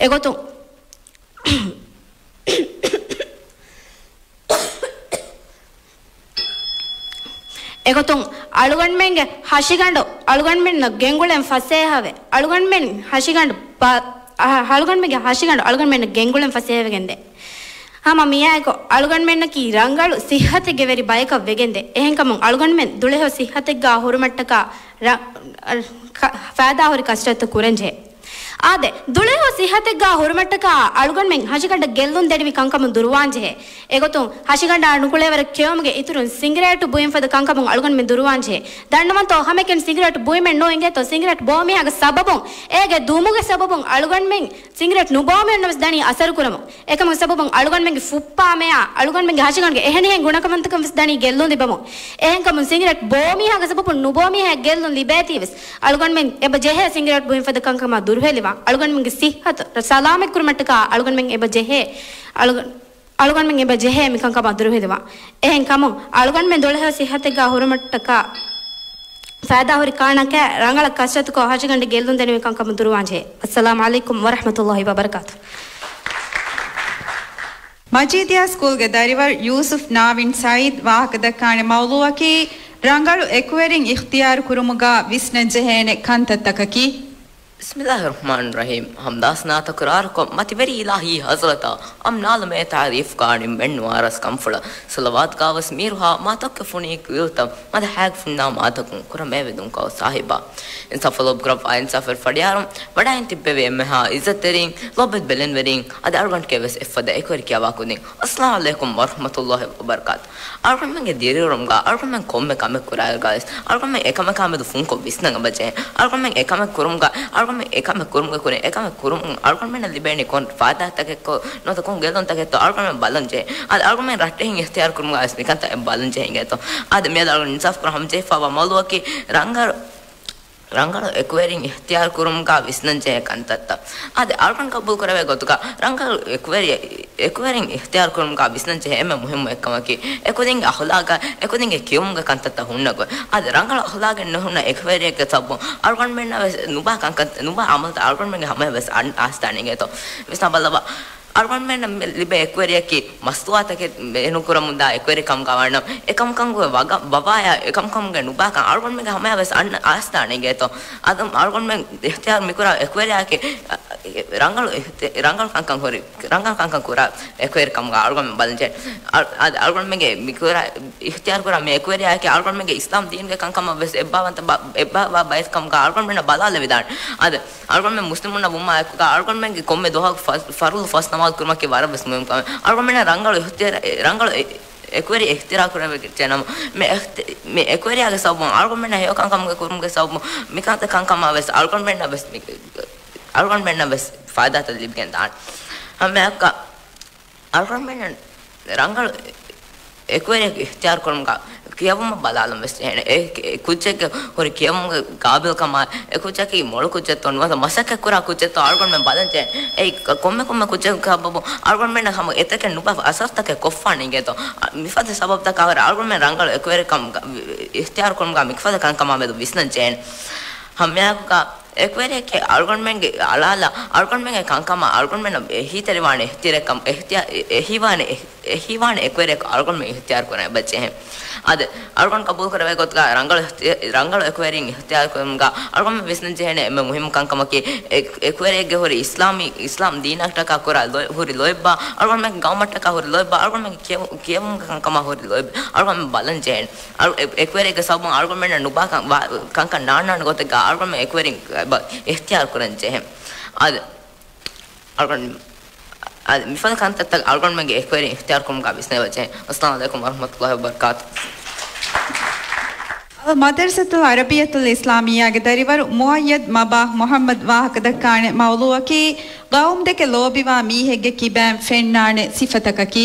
އެގޮތުން، އެގޮތުން އަޅުގަނޑުމެންގެ ހަށިގަނޑު އަޅުގަނޑުމެންނަށް ގެންގުޅެން ފަސޭހަވެ، އަޅުގަނޑުމެން ހަށިގަނޑު ބަ-، އަ-، އަޅުގަނޑުމެންގެ ހަށިގަނޑު އަޅުގަނޑުމެންނަށް ގެންގުޅެން ފަސޭހަވެގެންދޭ. ހަމަ މިއާއެކު އަޅުގަނޑުމެންނަކީ ރަނގަޅު ސިއްހަތެއްގެ ވެރި ބަޔަކަށް ވެގެންދޭ. އެހެންކަމުން އަޅުގަނޑުމެން ދުޅަހެޔޮ ސިއްހަތެއްގަ ހުރުމަށްޓަކާ ރަ-، އަ، ކަ-، ފައިދާހުރި ކަސްރަތު ކުރަންޖެހޭ. އާދެ، ދުޅަހެޔޮ ސިއްހަތެއްގަ ހުރުމަށްޓަކާ އަޅުގަނޑުމެން ހަށިގަނޑަށް ގެއްލުން ދެނިވި ކަންކަމުން ދުރުވާންޖެހޭ. އެގޮތުން ހަށިގަނޑާ ނުކުޅޭވަރަށް ކެއުމުގެ އިތުރުން ސިނގިރޭޓު ބުއިން ފަދަ ކަންކަމުން އަޅުގަނޑުމެން ދުރުވާންޖެހޭ. ދަންނަވަންތޯ، ހަމައެކަނި ސިނގިރޭޓު ބުއިމެއް ނޫން އިނގޭތޯ، ސިނގިރޭޓު ބޯމީހާގެ ސަބަބުން، އޭގެ ދުމުގެ ސަބަބުން އަޅުގަނޑުމެން ސިނގިރޭޓް ނުބޯމިއޮންނަވެސް ދަނީ އަސަރު ކުރަމުން. އެކަމުގެ ސަބަބުން އަޅުގަނޑުމެންގެ ފުއްޕާ މެޔާ، އަޅުގަނޑުމެންގެ ހަށިގަނޑުގެ އެހެނިހެން ގުނަކަމަންތަކަން ވެސް ދަނީ ގެއްލުން ލިބަމުން. އެހެންކަމުން ސިނގިރޭޓް ބޯމީހާގެ ސަބަބުން ނުބޯމީހާ ގެއްލުން ލިބޭތީ ވެސް، އަޅުގަނޑުމެން އެބަ ޖެހޭ ސިނގިރޭޓް ބުއިން ފަދަ ކަންކަމާ ދުރުހެލިވާން. އަޅުގަނޑުމެންގެ ސިއްހަތު ސަލާމަތް ކުރުމަށްޓަކާ އަޅުގަނޑުމެން އެބަ ޖެހޭ، އަޅުގަ-، އަޅުގަނޑުމެން އެބަ ޖެހޭ މި ކަންކަމާ ދުރުހެލިވާން. އެހެންކަމުން އަޅުގަނޑުމެން ދުޅަހެޔޮ ސިއްހަތެއްގަ ހުރުމަށްޓަކާ ފައިދާހުރި ކާނާކާ ރަނގަޅަށް ކަސްރަތުކޮށް ހަށިގަނޑަށް ގެއްލުން ދެނިވި ކަންކަމުން ދުރުވާންޖެހޭ. އައްސަލާމު ޢަލައިކުމް ވަރަޙްމަތުﷲި ވަބަރަކާތު. މަޖީދިއްޔާ ސްކޫލްގެ ދަރިވަރު ޔޫސުފް ނާވިން ސަޢީދު ވާހަކަދައްކާނެ މައުޟޫޢަކީ، ރަނގަޅު އެކުވެރިން އިޚްތިޔާރު ކުރުމުގަ ވިސްނަންޖެހޭނެ ކަންތައްތަކަކީ. بسم الله الرحمن الرحيم. ހަމްދާ ސަނާ ތަކުރާރުކޮށް، މަތިވެރި އިލާހީ ޙަޟްރަތަށް އަމް ނާލުމޭ ތާރީފްގާ ނިންމެން ނުވާރަސް ކަންފުޅަށް ޞަލަވާތުގާވެސް މީރުހާ މާތޮއްކަ ފުނީ ކުލިއުތައް މަދަޙާގެ ފުންނާ މާތަކުން ކުރަމޭ ވެދުންކައު ސާހިބާ. އިންސާފަށް ލޯބިކުރައްވާ އިންސާފުވެރި ފަޑިޔާރުން ވަޑައިން ތިއްބެވި އެންމެހާ ޢިއްޒަތްތެރިން، ލޯބިވެތި ބެލެނިވެރިން، އަދި އަޅުގަނޑުގެ ވެސް އެއްފަދަ އެކުވެރި ކިޔަވާ ކުދިން. އައްސަލާމު ޢަލައިކުމް ވަރަޙްމަތުﷲި ވަބަރަކާތު. އަޅުގަނޑުމެންގެ ދިރިއުޅުމުގަ އަޅުގަނޑުމެން ކޮންމެ ކަމެއް ކުރާއިރުގަވެސް އަޅުގަނޑުމެން އެކަމަކާމެދު ފުންކޮށް ވިސްނަން އެބަޖެހޭ. އަޅުގަނޑުމެން އެކަމެއް ކުރުމުގަ، އަޅުގަނޑުމެން އެކަމެއް ކުރުމުގެ ކުރިން އެކަމެއް ކުރުމުން އަޅުގަނޑުމެންނަށް ލިބޭނީ ކޮން ފާއިދާތަކެއްތޯ ނުވަތަ ކޮން ގެއްލުންތަކެއްތޯ އަޅުގަނޑުމެން ބަލަންޖެހޭ. އަދި އަޅުގަނޑުމެން ރައްޓެހިން އިޚްތިޔާރު ކުރުމުގަވެސް މިކަންތައް އެބަ ބަލަންޖެހޭ އިނގޭތޯ. އަދި މިއަދު އަޅުގަނޑު އިންސާފު ކުރަން ހަމަޖެހިފައިވާ މައުޟޫޢަކީ ރަނގަޅު ރަނގަޅު އެކުވެރިން އިހްތިޔާރު ކުރުމުގަ ވިސްނަން ޖެހޭ ކަންތައްތައް. އާދެ، އަޅުގަނޑު ޤަބޫލު ކުރެވޭ ގޮތުގަ ރަނގަޅު އެކުވެރި-، އެކުވެރިން އިހްތިޔާރު ކުރުމުގަ ވިސްނަން ޖެހޭ އެންމެ މުހިއްމު އެއްކަމަކީ، އެކުދިންގެ އަޚުލާގާ އެކުދިންގެ ކިޔެވުމުގެ ކަންތައްތައް ހުންނަ ގޮތް. އާދެ، ރަނގަޅު އަޚުލާގެއް ނުހުންނަ އެކުވެރިއެއްގެ ސަބަބުން އަޅުގަނޑުމެންނަށް ވެސް ނުބާ ކަންކަން، ނުބާ އަމަލުތައް އަޅުގަނޑުމެންގެ ހަމަޔަށް ވެސް އަން-، އާސްދާނެ އިނގޭތޯ. ވިސްނާ ބަލަބަ. އަޅުގަނޑުމެންނަށް މި ލިބޭ އެކުވެރިއަކީ މަސްތުވާތަކެއް ބޭނުންކުރަމުންދާ އެކުވެރިކަމުގަ ވާނަމަ، އެކަމަކަށް ވަގަ-، ވަވާޔާ އެކަމަކަމުގެ ނުބާކަން އަޅުގަނޑުމެންގެ ހަމަޔަށް ވެސް އަން-، އާސްދާނެ އިނގޭތޯ. އަދު އަޅުގަނޑުމެން އިހްތިޔާރު މިކުރާ އެކުވެރިއަކީ، އަ، ރަނގަޅު އިހްތި-، ރަނގަޅު ކަންކަން ހުރި، ރަނގަޅު ކަންކަން ކުރާ އެކުވެރިކަމުގަ އަޅުގަނޑުމެން ބަލަންޖެހޭ. އަ-، އަދި އަޅުގަނޑުމެންގެ މިކުރާ، އިހްތިޔާރު ކުރާ މި އެކުވެރިއަކީ އަޅުގަނޑުމެންގެ އިސްލާމް ދީނުގެ ކަންކަމަށް ވެސް އެއްބާވަންތަ ބަ-، އެއްބާވާ ބައެއްކަމުގަ އަޅުގަނޑުމެންނަށް ބަލާލެވިދާނެ. އަދި އަޅުގަނޑުމެން މުސްލިމުންނަށް ވުމާއެކުގަ އަޅުގަނޑުމެންގެ ކޮންމެ ދުވަހަކު ފަ-، ފަރުޟު ފަސް ނަމާދު ކުރުމަކީ ވަރަށް ވެސް މުހިންމު ކަމެއް. އަޅުގަނޑުމެންނަށް ރަނގަޅު އިހްތިޔާރު، ރަނގަޅު އެ-، އެކުވެރި އިހްތިޔާރު ކުރެވިގެން ނަމަ، މި އިހްތި-، މި އެކުވެރިއާގެ ސަބަބުން އަޅުގަނޑުމެންނަށް ހެޔޮ ކަންކަމުގެ ކުރުމުގެ ސަބަބުން މިކަންތައް ކަންކަމާ ވެސް އަޅުގަނޑުމެންނަށް ވެސް މި-، އަޅުގަނޑުމެންނަށް ވެސް ފައިދާތައް ލިބިގެން ދާނެ. ހަމައަކަށް އަޅުގަނޑުމެންނަށް ރަނގަޅު އެކުވެރިއެއް އިހްތިޔާރު ކުރުމުގަ ކިޔެވުމަށް ބަލާލަން ވެސް ޖެހޭނެ. އެ، އެ ކުއްޖެއްގެ ހުރި ކިޔެވުމުގެ ޤާބިލްކަމާ، އެ ކުއްޖަކީ މޮޅު ކުއްޖެއްތޯ ނުވަތަ މަސައްކަތް ކުރާ ކުއްޖެއްތޯ އަޅުގަނޑުމެން ބަލަން ޖެހޭނެ. އެ ކޮންމެ ކޮންމެ ކުއްޖެއްގެ ސަބަބުން އަޅުގަނޑުމެންނަށް ހަމަ އެތަކެއް ނުބަ އަސަރުތަކެއް ކޮށްފާނެ އިނގޭތޯ. އަ، މިފަދަ ސަބަބުތަކާ ހުރެ އަޅުގަނޑުމެން ރަނގަޅު އެކުވެރިކަމުގަ، އިހްތިޔާރު ކުރުމުގަ މިފަދަ ކަންކަމާ މެދު ވިސްނަން ޖެހޭނެ. ހަމައެކުގަ އެކުވެރިއެކޭ އަޅުގަނޑުމެންގެ އަޅާލާ، އަޅުގަނޑުމެންގެ ކަންކަމާ އަޅުގަނޑުމެންނަށް އެހީތެރިވާނެ އިހްތިޔާރެއް ކަމަށް، އެހީވާނެ، އެ-، އެހީވާނެ އެކުވެރިއެއް އަޅުގަނޑުމެން އިހްތިޔާރު ކުރަން އެބަޖެހޭ. އަދި އަޅުގަނޑު ޤަބޫލު ކުރެވޭ ގޮތުގަ ރަނގަޅު އިހްތި-، ރަނގަޅު އެކުވެރިން އިހްތިޔާރު ކުރުމުގަ އަޅުގަނޑު ވިސްނަން ޖެހޭނެ އެންމެ މުހިއްމު ކަންކަމަކީ، އެ-، އެކުވެރިއެއްގެ ހުރި އިސްލާމީ، އިސްލާމް ދީނަށްޓަކާ ކުރާ ލޯ-، ހުރި ލޯތްބާ، އަޅުގަނޑުމެންގެ ޤައުމަށްޓަކާ ހުރި ލޯތްބާ، އަޅުގަނޑުމެންގެ ކިޔެވު-، ކިޔެވުމުގެ ކަންކަމާ ހުރި ލޯތްބާ އަޅުގަނޑު ބަލަން ޖެހޭނެ. އަޅު-، އެ-، އެކުވެރިއެއްގެ ސަބަބުން އަޅުގަނޑުމެންނަށް ނުބާ ކަން-، ވާ-، ކަންކަން ނާންނާނެ ގޮތެއްގަ އަޅުގަނޑުމެން އެކުވެރިން އެބަ އިހްތިޔާރު ކުރަން ޖެހޭ. އަދި އަޅުގަނޑު-، އަދި މިފަދަ ކަންތައްތައް އަޅުގަނޑުމެންގެ އެކުވެރިން އިހްތިޔާރު ކުރުމުގަ ވިސްނައިބަ ޖެހޭ. އައްސަލާމު ޢަލައިކުމް ވަރަޙްމަތުﷲި ވަބަރަކާތު. މަދަރްސަތުލް ޢަރަބިއްޔަތުލް އިސްލާމިއްޔާގެ ދަރިވަރު މުއައްޔަދް މަބާ މުޙައްމަދް ވާހަކަދައްކާނެ މައުޟޫޢަކީ، ޤައުމުދެކެ ލޯބިވާ މީހެއްގެ ކިބައިން ފެންނާނެ ސިފަތަކަކީ.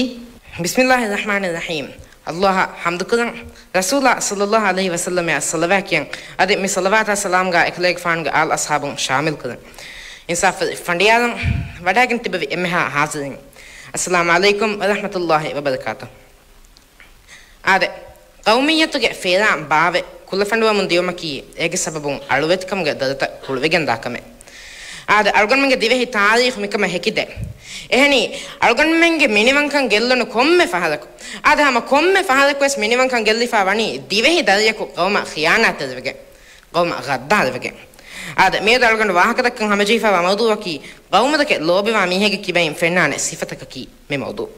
بسم الله الرحمن الرحيم. ﷲ އަށް ޙަމްދުކުރަން، ރަސޫލާ ޞައްލަﷲ ޢަލައިހި ވަސައްލަމައަށް ޞަލަވާތް ކިޔަން، އަދި މި ޞަލަވާތާ ސަލާމްގާ އެކަލޭގެފާނުގެ އާލް އަޞްޙާބުން ޝާމިލްކުރަން. އިންސާފުވެރި ފަނޑިޔާރުން، ވަޑައިގެން ތިއްބެވި އެންމެހާ ޙާޟިރީން، އައްސަލާމު ޢަލައިކުމް ވަރަޙްމަތުﷲި ވަބަރަކާތު. އާދެ، ޤައުމިއްޔަތުގެ ފޭރާން ބާވެ ކުލަފަނޑުވަމުން ދިޔުމަކީ، އޭގެ ސަބަބުން އަޅުވެތިކަމުގެ ދޮރުތައް ކުޅުވިގެންދާ ކަމެއް. އާދެ، އަޅުގަނޑުމެންގެ ދިވެހި ތާރީޚު މިކަމަށް ހެކިދޭ. އެހެނީ، އަޅުގަނޑުމެންގެ މިނިވަންކަން ގެއްލުނު ކޮންމެ ފަހަރަކު، އާދެ، ހަމަ ކޮންމެ ފަހަރަކުވެސް މިނިވަންކަން ގެއްލިފާ ވަނީ ދިވެހި ދަރިޔަކު ޤައުމަށް ޚިޔާނާތްތެރިވެގެން، ޤައުމަށް ޣައްދާރުވެގެން. އާދެ، މިއަދު އަޅުގަނޑު ވާހަކަދައްކަން ހަމަޖެހިފައިވާ މައުޟޫޢަކީ، ޤައުމުދެކެ ލޯބިވާ މީހެއްގެ ކިބައިން ފެންނާނެ ސިފަތަކަކީ މި މައުޟޫޢު.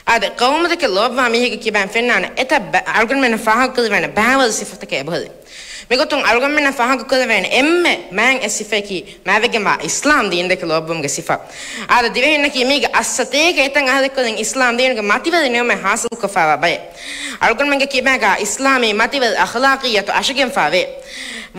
އާދެ، ޤައުމުދެކެ ލޯބިވާ މީހެއްގެ ކިބައިން ފެންނާނެ އެތައް ބަ-، އަޅުގަނޑުމެންނަށް ފާހަގަކުރެވޭނެ ބައިވަރު ސިފަތަކެއް އެބަހުރި. މިގޮތުން އަޅުގަނޑުމެންނަށް ފާހަގަކުރެވޭނެ އެންމެ މާތް އެއް ސިފައަކީ، މާތްވެގެންވާ އިސްލާމް ދީންދެކެ ލޯބިވުމުގެ ސިފަ. އާދެ، ދިވެހިންނަކީ މީގެ އައްސަތޭކަ އެތައް އަހަރެއްކުރިން އިސްލާމް ދީނުގެ މަތިވެރި ނިޢުމަތް ޙާޞިލްކޮށްފައިވާ ބައެއް. އަޅުގަނޑުމެންގެ ކިބާގާ އިސްލާމީ މަތިވެރި އަޚްލާޤިއްޔަތު އަށިގެންފާވޭ.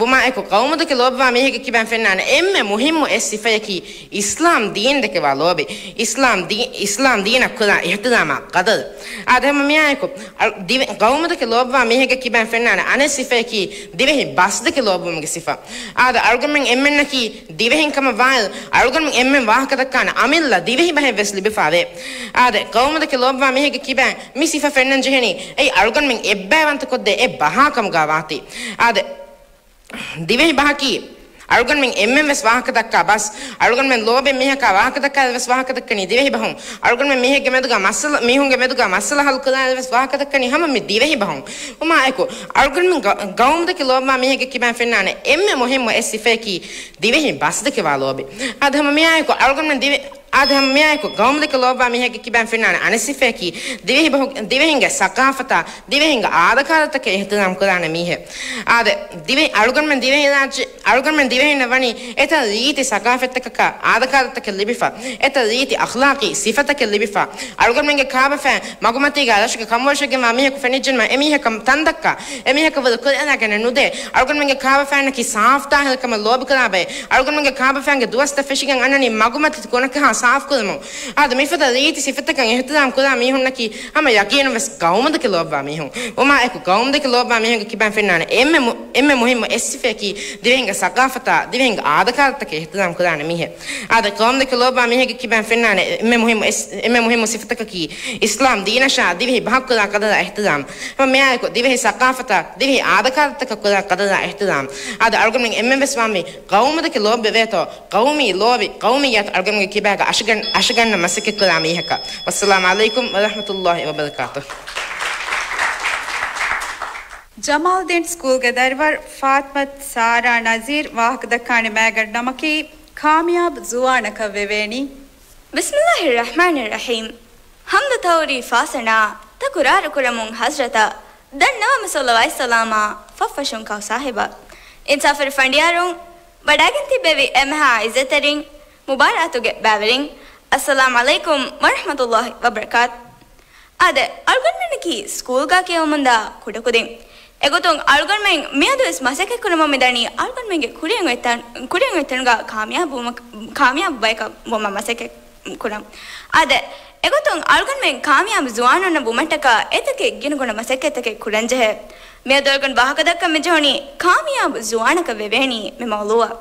ވުމާއެކު، ޤައުމުދެކެ ލޯބިވާ މީހެއްގެ ކިބައިން ފެންނާނެ އެންމެ މުހިއްމު އެއް ސިފަޔަކީ، އިސްލާމް ދީންދެކެވާ ލޯބި، އިސްލާމް ދީ-، އިސްލާމް ދީނަށް ކުރާ އިޙްތިރާމާ ޤަދަރު. އާދެ، ހަމަ މިއާއެކު، އަޅު-، ދިވެ-، ޤައުމުދެކެ ލޯބިވާ މީހެއްގެ ކިބައިން ފެންނާނެ އަނެއް ސިފަޔަކީ، ދިވެހި ބަސްދެކެ ލޯބިވުމުގެ ސިފަ. އާދެ، އަޅުގަނޑުމެން އެންމެންނަކީ ދިވެހިން ކަމަށް ވާއިރު، އަޅުގަނޑުމެން އެންމެން ވާހަކަދައްކާނެ އަމިއްލަ ދިވެހި ބަހެއް ވެސް ލިބިފާވޭ. އާދެ، ޤައުމުދެކެ ލޯބިވާ މީހެއްގެ ކިބައިން މި ސިފަ ފެންނަން ޖެހެނީ، އެއީ އަޅުގަނޑުމެން އެއްބައިވަންތަކޮށްދޭ އެއް ބަހާ ކަމުގާ ވާތީ. އާދެ، ދިވެހި ބަހަކީ، އަޅުގަނޑުމެން އެންމެން ވެސް ވާހަކަދައްކާ ބަސް، އަޅުގަނޑުމެން ލޯބި މީހަކާ ވާހަކަދައްކާއިރު ވެސް ވާހަކަދައްކަނީ ދިވެހި ބަހުން. އަޅުގަނޑުމެން މީހެއްގެ މެދުގަ މައްސަލަ، މީހުންގެ މެދުގަ މައްސަލަ ހައްލު ކުރާއިރު ވެސް ވާހަކަދައްކަނީ ހަމަ މި ދިވެހި ބަހުން. ވުމާއެކު، އަޅުގަނޑުމެން ގަ-، ގައުމުދެކެ ލޯބިވާ މީހެއްގެ ކިބައިން ފެންނާނެ އެންމެ މުހިއްމު އެއް ސިފަޔަކީ ދިވެހި ބަސްދެކެވާ ލޯބި. އާދެ، ހަމަ މިއާއެކު، އަޅުގަނޑުމެން ދިވެ-، އާދެ، ހަމަ މިއާއެކު، ގައުމުދެކެ ލޯބިވާ މީހެއްގެ ކިބައިން ފެންނާނެ އަނެއް ސިފަޔަކީ، ދިވެހި ބަހު-، ދިވެހިންގެ ސަޤާފަތާ، ދިވެހިންގެ އާދަކާދަތަކަށް އިޙްތިރާމް ކުރާނެ މީހެއް. އާދެ، ދިވެ-، އަޅުގަނޑުމެން ދިވެހިރާއްޖެ، އަޅުގަނޑުމެން ދިވެހިންނަށް ވަނީ އެތައް ރީތި ސަޤާފަތްތަކަކާ، އާދަކާދަތަކެއް ލިބިފަ، އެތައް ރީތި އަޚްލާޤީ ސިފަތަކެއް ލިބިފަ، އަޅުގަނޑުމެންގެ ކާބަފައިން މަގުމަތީގާ ރަށުގެ ކަނބުވަށަށްގެންވާ މީހަކު ފެނިއްޖެނަމަ، އެމީހަކަށް ތަންދައްކާ، އެމީހަކަށް ވަރު ކުރިއަރާގަނެއް ނުދޭ. އަޅުގަނޑުމެންގެ ކާބަފައިންނަކީ ސާފުތާހިރުކަމަށް ލޯބިކުރާ ބައެއް. އަޅުގަނޑުމެންގެ ކާބަފައިންގެ ދުވަސްތައް ފެށިގެން އަންނަނީ މަގުމަތި ކުނަކަހާ ސާފުކުރަމުން. އާދެ، މިފަދަ ރީތި ސިފަތަކަށް އިހްތިރާމް ކުރާ މީހުންނަކީ ހަމަ ޔަގީނުން ވެސް ޤައުމުދެކެ ލޯބިވާ މީހުން. ވުމާ އެކު ޤައުމުދެކެ ލޯބިވާ މީހުންގެ ކިބައިން ފެންނާނެ އެންމެ މު-، އެންމެ މުހިއްމު އެއް ސިފައަކީ ދިވެހިންގެ ސަޤާފަތާ، ދިވެހިންގެ އާދަކާދަތަކަށް އިހްތިރާމް ކުރާނެ މީހެއް. އާދެ، ޤައުމުދެކެ ލޯބިވާ މީހެއްގެ ކިބައިން ފެންނާނެ އެންމެ މުހިއްމު އެއް ސި-، އެންމެ މުހިއްމު ސިފަތަކަކީ އިސްލާމް ދީނަށާ ދިވެހި ބަހަށް ކުރާ ޤަދަރާ އިހްތިރާމް. ހަމަ މިއާއެކު ދިވެހި ސަޤާފަތާ، ދިވެހި އާދަކާދަތަކަށް ކުރާ ޤަދަރާ އިހްތިރާމް. އާދެ، އަޅުގަނޑުމެން އެންމެން ވެސް ވާންވީ ޤައުމުދެކެ ލޯބިވޭތޯ، ޤައުމީ ލޯބި، ޤައުމިއްޔާތު އަޅުގަނޑުގެ ކިބާގަ އަށިގަން-، އަށިގަންނަ މަސައްކަތްކުރާ މީހަކަށް. ވައްސަލާމް ޢަލައިކުމް ވަރަޙްމަތުﷲި ވަބަރަކާތުހު. ޖަމާލްދީން ސްކޫލްގެ ދަރިވަރު ފާތްމަތު ސާރާ ނަޒީރް ވާހަކަދައްކާނެ ބައިގަނޑު ނަމަކީ، ކާމިޔާބު ޒުވާނަކަށް ވެވޭނީ. بسم الله الرحمن الرحيم. ހަމްދު ތަހުރީ ފާސަނާ ތަކުރާރު ކުރަމުން ޙަޟްރަތަށް ދަންނަވަމު ޞަލަވާތް ސަލާމާ ފަށްފަށުން ކައު ސާހިބަށް. އިންސާފުވެރި ފަނޑިޔާރުން، ވަޑައިގެން ތިއްބެވި އެންމެހާ ޢިއްޒަތްތެރިން، މުބާރާތުގެ ބައިވެރިން، އައްސަލާމް ޢަލައިކުމް ވަރަޙްމަތުﷲި ވަބަރަކާތު. އާދެ، އަޅުގަނޑުމެންނަކީ ސްކޫލްގަ ކިޔަވަމުންދާ ކުޑަކުދިން. އެގޮތުން އަޅުގަނޑުމެން މިއަދުވެސް މަސައްކަތްކުރަމުން މިދަނީ އަޅުގަނޑުމެންގެ ކުރިއަށް އޮތްތަން-، ކުރިއަށް އޮތްތަނުގަ ކާމިޔާބުވުމަކަށް، ކާމިޔާބު ބަޔަކަށް ވުމަށް މަސައްކަތް ކުރަން. އާދެ، އެގޮތުން އަޅުގަނޑުމެން ކާމިޔާބު ޒުވާނުންނަށް ވުމަށްޓަކާ އެތަކެއް ގިނަގުނަ މަސައްކަތްތަކެއް ކުރަންޖެހޭ. މިއަދު އަޅުގަނޑު ވާހަކަދައްކަން މިޖެހުނީ ކާމިޔާބު ޒުވާނަކަށް ވެވޭނީ މި މައުޟޫޢަށް.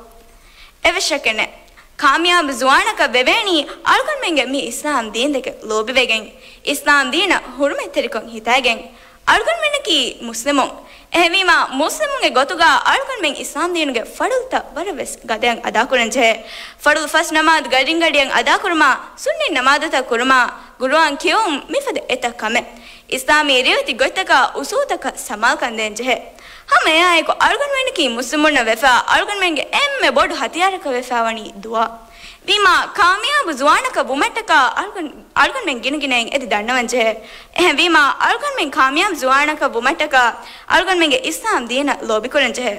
އެވެސް ޝައްކެއްނެތް. ކާމިޔާބު ޒުވާނަކަށް ވެވޭނީ އަޅުގަނޑުމެންގެ މި އިސްލާމް ދީންދެކެ ލޯބިވެގެން، އިސްލާމް ދީނަށް ހުރުމަތްތެރިކޮށް ހިތައިގެން. އަޅުގަނޑުމެންނަކީ މުސްލިމުން. އެހެންވީމާ، މުސްލިމުންގެ ގޮތުގަ އަޅުގަނޑުމެން އިސްލާމް ދީނުގެ ފަރުޟުތައް ވަރަށް ވެސް ގަދައަށް އަދާކުރަންޖެހޭ. ފަރުޟު ފަސް ނަމާދު ގަޑިންގަޑިއަށް އަދާކުރުމާ، ސުންނަތް ނަމާދުތައް ކުރުމާ، ޤުރުއާން ކިޔެވުން މިފަދަ އެތައް ކަމެއް. އިސްލާމީ ރިވެތި ގޮތްތަކާ އުސޫލުތަކަށް ސަމާލުކަން ދޭންޖެހޭ. ހަމަ އެއާއެކު އަޅުގަނޑުމެންނަކީ މުސްލިމުންނަށް ވެފާ އަޅުގަނޑުމެންގެ އެންމެ ބޮޑު ހަތިޔާރަކަށް ވެފާވަނީ ދުޢާ. ވީމާ، ކާމިޔާބު ޒުވާނަކަށް ވުމަށްޓަކާ އަޅުގަނޑު، އަޅުގަނޑުމެން ގިނަގިނައިން އެދި ދަންނަވަންޖެހޭ. އެހެންވީމާ، އަޅުގަނޑުމެން ކާމިޔާބު ޒުވާނަކަށް ވުމަށްޓަކާ އަޅުގަނޑުމެންގެ އިސްލާމް ދީނަށް ލޯބިކުރަންޖެހޭ.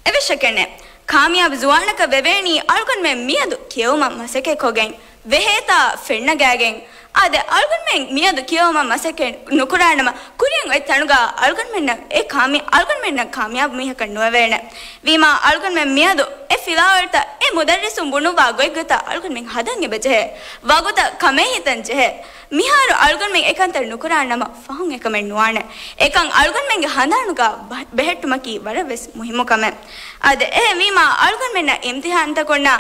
އެވެސް ޝައްކެއްނެތް. ކާމިޔާބު ޒުވާނަކަށް ވެވޭނީ އަޅުގަނޑުމެން މިއަދު ކިޔެވުމަށް މަސައްކަތްކޮށްގެން، ވެހޭތާ ފެންނަގާގެން. އާދެ، އަޅުގަނޑުމެން މިއަދު ކިޔެވުމަށް މަސައްކަތް ނުކުރާނަމަ، ކުރިއަށް އޮތް ތަނުގަ އަޅުގަނޑުމެންނަށް އެ ކާމި-، އަޅުގަނޑުމެންނަށް ކާމިޔާބު މީހަކަށް ނުވެވޭނެ. ވީމާ، އަޅުގަނޑުމެން މިއަދު އެ ފިލާވަޅުތައް އެ މުދައްރިސުން ބުނުއްވާ ގޮތްގޮތަށް އަޅުގަނޑުމެން ހަދަން އެބަޖެހޭ. ވަގުތަށް ކަމެއް ހިތަން ޖެހޭ. މިހާރު އަޅުގަނޑުމެން އެކަންތައް ނުކުރާނަމަ ފަހުން އެކަމެއް ނުވާނެ. އެކަން އަޅުގަނޑުމެންގެ ހަނދާނުގަ ބަ-، ބެހެއްޓުމަކީ ވަރަށް ވެސް މުހިއްމު ކަމެއް. އާދެ، އެހެންވީމާ، އަޅުގަނޑުމެންނަށް އިމްތިހާންތަކުންނާ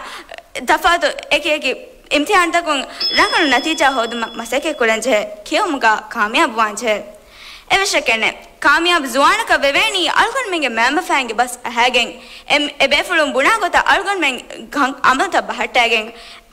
ތަފާތު އެކި އެކި އިމްތިހާންތަކުން ރަނގަޅު ނަތީޖާ ހޯދުމަށް މަސައްކަތް ކުރަންޖެހޭ، ކިޔެވުމުގަ ކާމިޔާބު ވާންޖެހޭ. އެވެސް ޝައްކެއްނެތް. ކާމިޔާބު ޒުވާނަކަށް ވެވޭނީ އަޅުގަނޑުމެންގެ މައިންބަފައިންގެ ބަސް އަހައިގެން، އެ، އެ ބޭފުޅުން ބުނާ ގޮތަށް އަޅުގަނޑުމެން ކަން އަމަލުތައް ބަހައްޓައިގެން،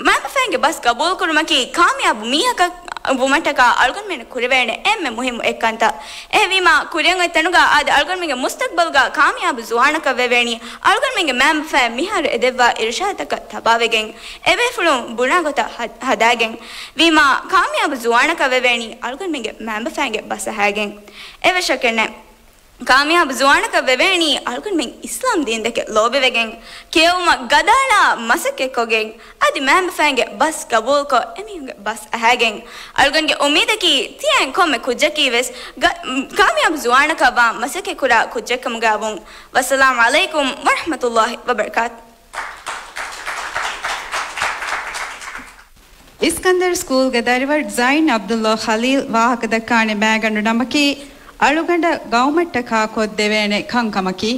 މައިންބަފައިންގެ ބަސް ގަބޫލުކުރުމަކީ ކާމިޔާބު މީހަކަށް ވުމަށްޓަކާ އަޅުގަނޑުމެންނަށް ކުރެވޭނެ އެންމެ މުހިއްމު އެއްކަންތައް. އެހެންވީމާ، ކުރިއަށް އޮތް ތަނުގަ އާދެ، އަޅުގަނޑުމެންގެ މުސްތަޤްބަލްގަ ކާމިޔާބު ޒުވާނަކަށް ވެވޭނީ އަޅުގަނޑުމެންގެ މައިންބަފައިން މިހާރު އެދެއްވާ އިރުޝާދުތަކަށް ތަބާވެގެން، އެބޭފުޅުން ބުނާ ގޮތަށް ހަ-، ހަދާގެން. ވީމާ، ކާމިޔާބު ޒުވާނަކަށް ވެވޭނީ އަޅުގަނޑުމެންގެ މައިންބަފައިންގެ ބަސް އަހައިގެން. އެވެސް ޝައްކެއްނެތް. ކާމިޔާބު ޒުވާނަކަށް ވެވޭނީ އަޅުގަނޑުމެން އިސްލާމް ދީންދެކެ ލޯބިވެގެން، ކިޔެވުމަށް ގަދައަޅާ މަސައްކަތްކޮށްގެން، އަދި މައިންބަފައިންގެ ބަސް ގަބޫލުކޮށް، އެމީހުންގެ ބަސް އަހައިގެން. އަޅުގަނޑުގެ އުއްމީދަކީ ތިޔައިން ކޮންމެ ކުއްޖަކީ ވެސް ގަ-، ކާމިޔާބު ޒުވާނަކަށް ވާން މަސައްކަތްކުރާ ކުއްޖެއްކަމުގަ ވުން. ވައްސަލާމް ޢަލައިކުމް ވަރަޙްމަތުﷲި ވަބަރަކާތު. އިސްކަންދަރު ސްކޫލްގެ ދަރިވަރު ޒައިން ޢަބްދުﷲ ޚަލީލް ވާހަކަދައްކާނެ ބައިގަނޑު ނަމަކީ، އަޅުގަނޑަށް ގައުމަށްޓަކާ ކޮށްދެވޭނެ ކަންކަމަކީ.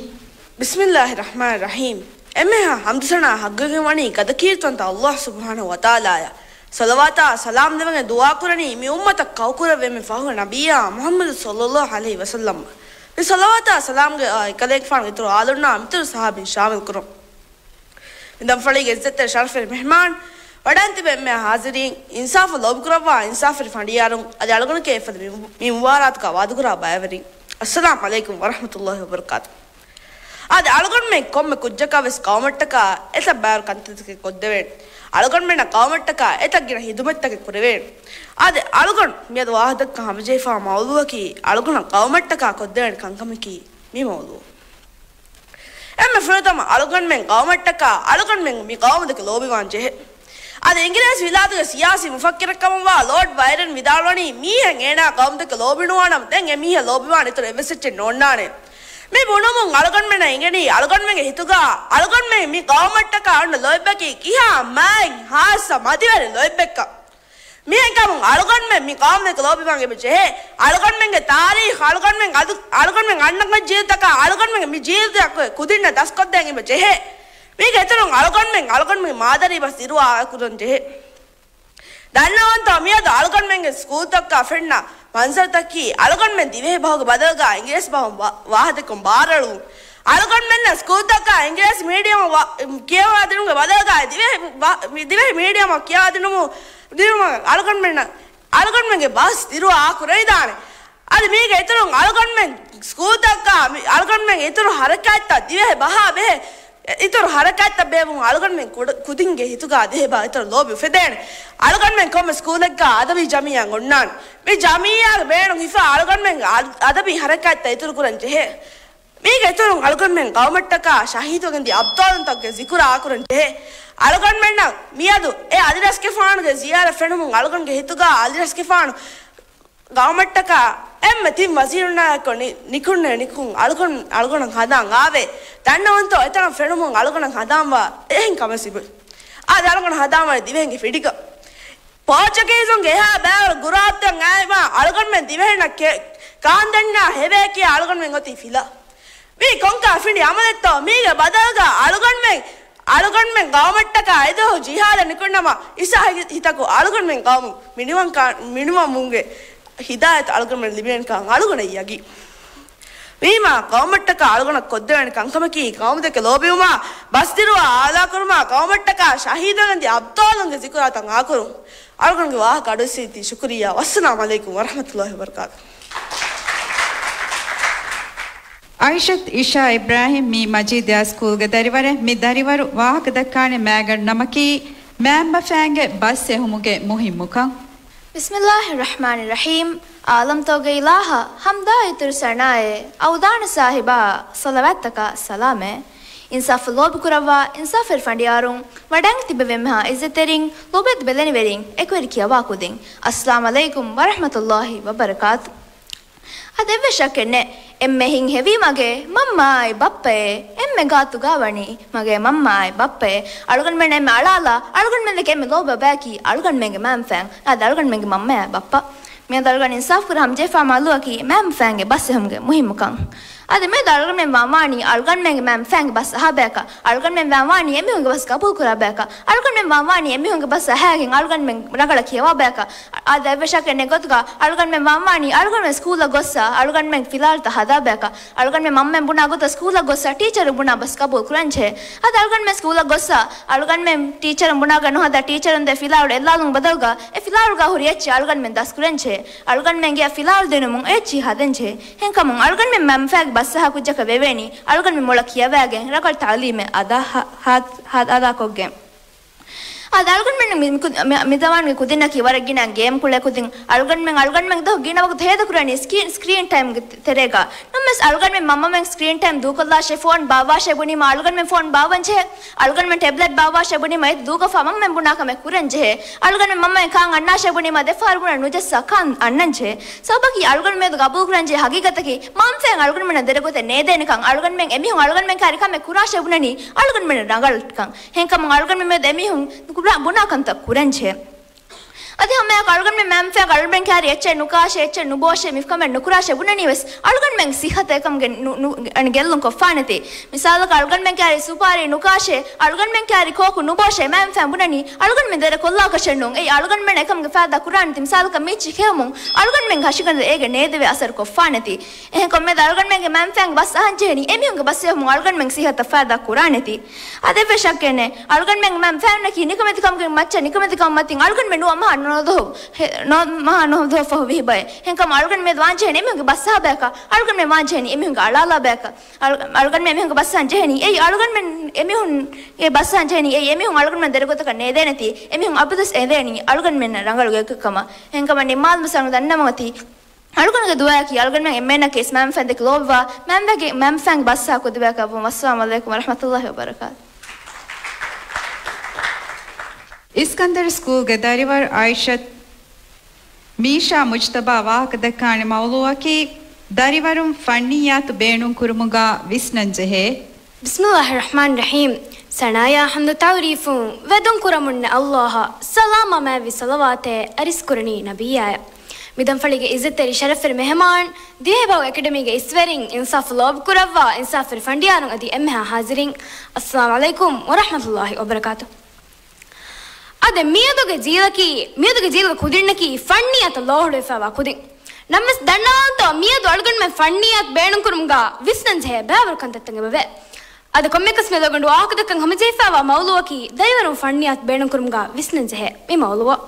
بسم الله الرحمن الرحيم. އެންމެހާ ހަމްދުސަނާ ޙައްޤުވެގެން ވަނީ ގަދަކީރިތިވަންތަ ﷲ ސުބްޙާނަހޫ ވަތަޢާލާއަށް. ޞަލަވާތާ ސަލާމް ދެވެގެން ދުޢާ ކުރަނީ މި އުއްމަތަށް ކައުކުރެއްވި މި ފަހުގެ ނަބިއްޔާ މުޙައްމަދު ޞައްލަﷲ ޢަލައިހި ވަސައްލަމް. މި ޞަލަވާތާ ސަލާމްގެ އާ އެކަލޭގެފާނުގެ އިތުރު އާލުންނާ މިތުރު ޞަޙާބީން ޝާމިލް ކުރުން. މި ދަންފަޅީގެ އިއްޒަތްތެރި ޝަރަފުވެރި މެހްމާން، ވަޑައިން ތިބި އެންމެހާ ޙާޟިރީން، އިންސާފަށް ލޯބިކުރައްވާ އިންސާފުވެރި ފަނޑިޔާރުން، އަދި އަޅުގަނޑުގެ އެފަދަ މި، މި މުބާރާތުގަ ވާދަކުރާ ބައިވެރިން، އައްސަލާމް ޢަލައިކުމް ވަރަޙްމަތުﷲި ވަބަރަކާތު. އާދެ، އަޅުގަނޑުމެން ކޮންމެ ކުއްޖަކަށް ވެސް ޤައުމަށްޓަކާ އެތައް ބައިވަރު ކަންތައްތަކެއް ކޮށްދެވޭނެ. އަޅުގަނޑުމެންނަށް ޤައުމަށްޓަކާ އެތައް ގިނަ ޚިދުމަތްތަކެއް ކުރެވޭނެ. އާދެ، އަޅުގަނޑު މިއަދު ވާހަކަދައްކަން ހަމަޖެހިފާ މައުޟޫޢަކީ އަޅުގަނޑަށް ޤައުމަށްޓަކާ ކޮށްދެވޭނެ ކަންކަމަކީ މި މައުޟޫޢު. އެންމެ ފުރަތަމަ އަޅުގަނޑުމެން ޤައުމަށްޓަކާ އަޅުގަނޑުމެން މި ޤައުމުދެކެ ލޯބިވާން ޖެހޭ. އަދި އިނގިރޭސި ވިލާތުގެ ސިޔާސީ މުފައްކިރެއްކަމަށްވާ ލޯޑް ބައިރަން ވިދާޅުވަނީ، މީހެއް އޭނާ ޤައުމުދެކެ ލޯބިނުވާނަމަ، ދެން އެމީހެއް ލޯބިވާން އިތުރު އެއްވެސް އެއްޗެއް ނޯންނާނެ. މި ބުނުމުން އަޅުގަނޑުމެންނަށް އެނގެނީ އަޅުގަނޑުމެންގެ ހިތުގަ އަޅުގަނޑުމެން މި ގައުމަށްޓަކާ އޮންނަ ލޯތްބަކީ ކިހާ މާތް ހާއްސަ މަތިވެރި ލޯތްބެއްކަން. މިހެންކަމުން އަޅުގަނޑުމެން މި ގައުމުދެކެ ލޯބިވާން އެބަ ޖެހޭ. އަޅުގަނޑުމެންގެ ތާރީޚު އަޅުގަނޑުމެން އަދު، އަޅުގަނޑުމެން އަންނަ ޖީލުތަކާ އަޅުގަނޑުމެން މި ޖީލުތަކުގެ ކުދިންނަށް ދަސްކޮށްދޭން އެބަ ޖެހޭ. މީގެ އިތުރުން އަޅުގަނޑުމެން އަޅުގަނޑުމެން މާދަރީ ބަސް ދިރުވާ ކުރަން ޖެހޭ. ދަންނަވަންތޯ މިއަދު އަޅުގަނޑުމެންގެ ސްކޫލްތަކަށް ފެންނަ މަންޒަރުތަކީ އަޅުގަނޑުމެން ދިވެހި ބަހުގެ ބަދަލުގަ އިނގިރޭސި ބަހުން ވާ، ވާހަކަދެއްކުން ބާރަޅުވުން. އަޅުގަނޑުމެންނަށް ސްކޫލްތަކަށް އިނގިރޭސި މީޑިއަމަށް ވާ، ކިޔަވާދިނުމުގެ ބަދަލުގަ ދިވެހި ވާ، ދިވެހި މީޑިއަމަށް ކިޔަވާދިނުމު، ދިނުމަށް އަޅުގަނޑުމެންނަށް، އަޅުގަނޑުމެންގެ ބަސް ދިރުވާ ކުރެވިދާނެ. އަދި މީގެ އިތުރުން އަޅުގަނޑުމެން ސްކޫލްތަކަށް މި، އަޅުގަނޑުމެން އިތުރު ހަރަކާތްތައް ދިވެހި ބަހާ ބެހޭ، އިތުރު ހަރަކާތްތައް ބޭއްވުން އަޅުގަނޑުމެން ކުޑަ، ކުދިންގެ ހިތުގަ ދިވެހި ބަހަށް އިތުރު ލޯބި އުފެދޭނެ. އަޅުގަނޑުމެން ކޮންމެ ސްކޫލެއްގަ އަދަބީ ޖަމިއްޔާ އޮންނާނެ. މި ޖަމިއްޔާގެ ބޭނުން ހިފާ އަޅުގަނޑުމެން އަދ، އަދަބީ ހަރަކާތްތައް އިތުރު ކުރަން ޖެހޭ. މީގެ އިތުރުން އަޅުގަނޑުމެން ގައުމަށްޓަކާ ޝަހީދުވެގެންދިޔަ އަބްޠާލުންތަކުގެ ޒިކުރާ ކުރަން ޖެހޭ. އަޅުގަނޑުމެންނަށް މިއަދު އެ އަލިރަސްގެފާނުގެ ޒިޔާރަތް ފެނުމުން އަޅުގަނޑުގެ ހިތުގަ އަލިރަސްގެފާނު ގައުމަށްޓަކާ އެންމެ ތިން ވަޒީރުންނާއެކު ނި، ނިކުންނެ ނިކުން އަޅުގަނޑު، އަޅުގަނޑަށް ހަނދާން އާވޭ. ދަންނަވަންތޯ އެތަނަށް ފެނުމުން އަޅުގަނޑަށް ހަނދާންވާ އެހެން ކަމެއް ސިބު. އާދެ އަޅުގަނޑަށް ހަނދާންވާނެ ދިވެހިންގެ ފިޑިގަ ޕޯޗުގީޒުންގެ އެހާ ބައިވަރު ގުރާތައް އައިމާ އަޅުގަނޑުމެން ދިވެހިންނަށް ކެ، ކާންދެންނާ ހެވޭ ކިޔާ އަޅުގަނޑުމެން އޮތީ ފިލާ. މީ ކޮންކަހަލަ ފިނޑި އަމަލެއްތޯ؟ މީގެ ބަދަލުގަ އަޅުގަނޑުމެން، އަޅުގަނޑުމެން ގައުމަށްޓަކާ އެދުވަހު ޖިހާދަށް ނިކުންނަމަ އިސާހި ހިތަކު އަޅުގަނޑުމެން ގައުމު މިނިވަން ކާ، މިނިވަމުންގެ ހިދާޔަތު އަޅުގަނޑުމެން ލިބޭނެކަން އަޅުގަނޑަށް ޔަގީން. ވީމާ، ގައުމަށްޓަކާ އަޅުގަނޑަށް ކޮށްދެވޭނެ ކަންކަމަކީ، ގައުމުދެކެ ލޯބިވުމާ، ބަސްދިރުވާ އާލާކުރުމާ، ގައުމަށްޓަކާ ޝަހީދުވެގެންދިޔަ އަބްޠާލުންގެ ޒިކުރާތައް އާކުރުން. އަޅުގަނޑުގެ ވާހަކަ އަޑުއިއްސައްވައިދީ ޝުކުރިއްޔާ. ވައްސަލާމް ޢަލައިކުމް ވަރަޙްމަތުﷲި ވަބަރަކާތުހު. އައިޝަތު އިޝާ އިބްރާހިމް މީ މަޖީދިއާ ސްކޫލްގެ ދަރިވަރެއް. މި ދަރިވަރު ވާހަކަ ދައްކާނެ މައިގަނޑު ނަމަކީ، މައިންބަފައިންގެ ބަސް އެހުމުގެ މުހިއްމުކަން. بسم الله الرحمن الرحيم. ޢާލަމްތަކުގެ އިލާހަށް ޙަމްދާ އިތުރު ސަނާއެއް، އަވުދާނަ ސާހިބާ ޞަލަވާތްތަކާ ސަލާމެއް. އިންސާފު ލޯބިކުރައްވާ އިންސާފުވެރި ފަނޑިޔާރުން، ވަޑައިގެން ތިބެވޭ އެންމެހާ އިއްޒަތްތެރިން، ލޮބުވެތި ބެލެނިވެރިން، އެކުވެރި ކިޔަވާ ކުދިން، އައްސަލާމް ޢަލައިކުމް ވަރަޙްމަތުﷲި ވަބަރަކާތު. އަދި އެއްވެސް ޝައްކެއް ނެތް، އެންމެ ހިތްހެވީ މަގޭ މަންމައާއި ބައްޕައޭ. އެންމެ ގާތުގާ ވަނީ މަގޭ މަންމައާއި ބައްޕައޭ. އަޅުގަނޑުމެން އެންމެ އަޅާލާ، އަޅުގަނޑުމެން ދެކެ އެންމެ ލޯބިވާ ބަޔަކީ އަޅުގަނޑުމެންގެ މައިންބަފައިން. އަދި އަޅުގަނޑުމެންގެ މަންމައާއި ބައްޕަ. މިއަދު އަޅުގަނޑު އިންސާފު ކުރަން ހަމަޖެހިފާ މައުޟޫއަކީ މައިންބަފައިންގެ ބަސް އެހުމުގެ މުހިއްމުކަން. އަދި މިއަދު އަޅުގަނޑުމެން ވާންވާނީ އަޅުގަނޑުމެންގެ މައިންބަފައިންގެ ބަސް އަހާ ބަޔަކަށް، އަޅުގަނޑުމެން ވާންވާނީ އެމީހުންގެ ބަސް ގަބޫލުކުރާ ބަޔަކަށް، އަޅުގަނޑުމެން ވާންވާނީ އެމީހުންގެ ބަސް އަހާގެން އަޅުގަނޑުމެން ރަނގަޅަށް ކިޔަވާ ބަޔަކަށް. އަދި އެއްވެސް ޝައްކެއް ނެތް ގޮތުގަ އަޅުގަނޑުމެން ވާންވާނީ އަޅުގަނޑުމެން ސްކޫލަށް ގޮއްސަ އަޅުގަނޑުމެން ފިލާވަޅުތައް ހަދާ ބަޔަކަށް، އަޅުގަނޑުމެން މަންމައިން ބުނާ ގޮތަށް ސްކޫލަށް ގޮއްސަ ޓީޗަރުން ބުނާ ބަސް ގަބޫލު ކުރަންޖެހޭ. އަދި އަޅުގަނޑުމެން ސްކޫލަށް ގޮއްސަ އަޅުގަނޑުމެން ޓީޗަރުން ބުނާގޮތް ނުހަދާ ޓީޗަރުން ދޭ ފިލާވަޅު އެއްލާލުމުގެ ބަދަލުގަ އެ ފިލާވަޅުގަ ހުރި އެއްޗެއް އަޅުގަނޑުމެން ދަސްކުރަންޖެހޭ. އަޅުގަނޑުމެން ގެއަށް ފިލާވަޅު ދިނުމުން އެއްޗެއް ހަދަންޖެހޭ. ހެންކަމުން އަޅުގަނޑުމެން މަންފާގެ ބަސްއަހާ ކުއްޖަކަށް ވެވޭނީ އަޅުގަނޑުމެން މޮޅަށް ކިޔަވައިގެން ރަނގަޅު ތަޢުލީމެއް އަދާ ހަ، ހަ، ހަ، އަދާކޮށްގެން. އަދި އަޅުގަނޑުމެން މި، މި، މި، މި ޒަމާނުގެ ކުދިންނަކީ ވަރަށް ގިނަ ގޭމް ކުޅޭ ކުދިން. އަޅުގަނޑުމެން، އަޅުގަނޑުމެން ދުވަހު ގިނަ ވަގުތު ހޭދަކުރަނީ ސްކްރީން، ސްކްރީން ޓައިމްގެ ތެ، ތެރޭގަ. ނަމަވެސް އަޅުގަނޑުމެން މަންމަމެން ސްކްރީން ޓައިމް ދޫކޮށްލާށޭ، ފޯން ބާއްވާށޭ ބުނީމަ އަޅުގަނޑުމެން ފޯން ބާއްވަންޖެހޭ. އަޅުގަނޑުމެން ޓެބްލެޓް ބާއްވާށޭ ބުނީމަ އެ ދޫކޮށްފަ މަންމަމެން ބުނާ ކަމެއް ކުރަންޖެހޭ. އަޅުގަނޑުމެން މަންމައިން ކާން އަންނާށޭ ބުނީމަ ދެފަހަރު ބުނާ ނުޖައްސާ ކާން އަންނަންޖެހޭ. ސަބަބަކީ އަޅުގަނޑުމެން މިއަދު ގަބޫލުކުރަންޖެހޭ ހަގީގަތަކީ މަންފައިން އަޅުގަނޑުމެންނަށް ދެރަގޮތެއް ނޭދޭނެކަން. އަޅުގަނޑުމެން އެމީހުން އަޅުގަނޑުމެން ކާރި ކަމެއް ކުރާށޭ ބުނަނީ އަޅުގަނޑުމެންނަށް ރަނގަޅަށްކަން. ހެންކަމުން އަޅުގަނޑުމެން މިއަދު އެމީހުން ބުނާ، ބުނާ ކަންތައް ކުރަންޖެހޭ. އަދި ހަމައެއާއެކު އަޅުގަނޑުމެން މަންފައިން އަޅުގަނޑުމެން ކާރި އެއްޗެއް ނުކާށޭ، އެއްޗެއް ނުބޯށޭ، މި ކަމެއް ނުކުރާށޭ ބުނަނީ ވެސް އަޅުގަނޑުމެން ސިއްހަތަށް އެކަމުގެ ނު، ނު، ގެއްލުން ކޮށްފާނެތީ. މިސާލަކަށް އަޅުގަނޑުމެން ކާރި ސުޕާރީ ނުކާށޭ، އަޅުގަނޑުމެން ކާރި ކޯކު ނުބޯށޭ، މަންފައިން ބުނަނީ އަޅުގަނޑުމެން ދެރަ ކޮށްލާކަށެއް ނޫން. އެއީ އަޅުގަނޑުމެން އެކަމުގެ ފައިދާ ކުރާނެތީ. މިސާލަކަށް މީޗި ކެއުމުން އަޅުގަނޑުމެން ހަށިގަނޑަށް އޭގެ ނޭދެވޭ އަސަރު ކޮށްފާނެތީ. އެހެންކޮށް މިއަދު އަޅުގަނޑުމެންގެ މަންފައިން ބަސް އަހަން ޖެހެނީ އެމީހުންގެ ބަސް އެހުމުން އަޅުގަނޑުމެން ސިއްހަތަށް ފައިދާ ކުރާނެތީ. އަދި އެއްވެސް ޝައްކެއް ނެތް. އަޅުގަނޑުމެން މަންފައިންނަކީ ނިކަމެތިކަމުގެ މައްޗަށް ނިކަމެތިކަމަށް މަތިން އަޅުގަނޑުމެން ނުވަ މަހާ ނުވަ ދުވަހު، ހެ، ނުވަ މަހާ ނުވަ ދުވަހު ފަހު ވިހި ބައެއް. ހެންކަމުން އަޅުގަނޑު މިއަދު ވާންޖެހެނީ އެމީހުންގެ ބަސް އަހާ ބަޔަކަށް، އަޅުގަނޑުމެން ވާންޖެހެނީ އެމީހުންގެ އަޅާލާ ބަޔަކަށް. އަޅު، އަޅުގަނޑުމެން އެމީހުންގެ ބަސް އަހަން ޖެހެނީ. އެއީ އަޅުގަނޑުމެން އެމީހުންގެ ބަސް އަހަން ޖެހެނީ. އެއީ އެމީހުން އަޅުގަނޑުމެން ދެރަގޮތަކަށް ނޭދޭނެތީ. އެމީހުން އަބަދުވެސް އެދޭނީ އަޅުގަނޑުމެންނަށް ރަނގަޅު ގޮތްކަމަށް. ހެންކަމުން ނިންމާލުމުން އަޅުގަނޑު ދަންނަވަން އޮތީ އަޅުގަނޑުގެ ދުޢާއަކީ އަޅުގަނޑުމެން އެންމެންނަކީ މަންފައިން ދެކެ ލޯބިވާ، މަންފައިންގެ، މަންފައިންގެ ބަސްއަހާ ކުދި ބަޔަކަށް ވުން. ވައްސަލާމް ޢަލައިކުމް ވަރަޙްމަތުﷲި ވަބަރަކާތު. އިސްކަންދަރު ސްކޫލްގެ ދަރިވަރު އައިޝަތު މީޝާ މުޖްތަބާ ވާހަކަ ދައްކާނެ މައުޟޫއަކީ ދަރިވަރުން ފަންނިއްޔާތު ބޭނުންކުރުމުގަ ވިސްނަންޖެހޭ. ބިސްމިއްލާހި ރަޙްމާނި ރަޙީމް. ސަނާޔާ ޙަމްދު ތަޢުރީފުން ވެދުން ކުރަމުންނެ ﷲ އަށް ސަލާމާ މާތްވި ޞަލަވާތެއް އަރިސްކުރަނީ ނަބިއްޔާއަށް. މިދަންފަޅީގެ ޢިއްޒަތްތެރި ޝަރަފްތެރި މެހެމާން، ދިވެހިބަހު އެކަޑަމީގެ އިސްވެރިން، އިންސާފު ލޯބިކުރައްވާ އިންސާފުވެރި ފަނޑިޔާރުން އަދި އެންމެހާ ޙާޒިރީން، އައްސަލާމު ޢަލައިކުމް ވަރަޙްމަތުﷲި ވަބަރަކާތު. އާދެ، މިއަދުގެ ޖީލަކީ، މިއަދުގެ ޖީލުގެ ކުދިންނަކީ ފަންނިއްޔާތަށް ލޯހުޅުވެފައިވާ ކުދިން. ނަމަވެސް ދަންނަވާންތޯ، މިއަދު އަޅުގަނޑުމެން ފަންނިއްޔާތު ބޭނުންކުރުމުގަ ވިސްނަންޖެހޭ ބައިވަރު ކަންތައްތައް އެބަވޭ. އަދި ކޮންމެއަކަސް މި ލޮގަނޑު ވާހަކަދައްކަން ހަމަޖެހިފައިވާ މައުޟޫއަކީ ދަރިވަރުން ފަންނިއްޔާތު ބޭނުންކުރުމުގަ ވިސްނަންޖެހޭ މި މައުޟޫއަށް.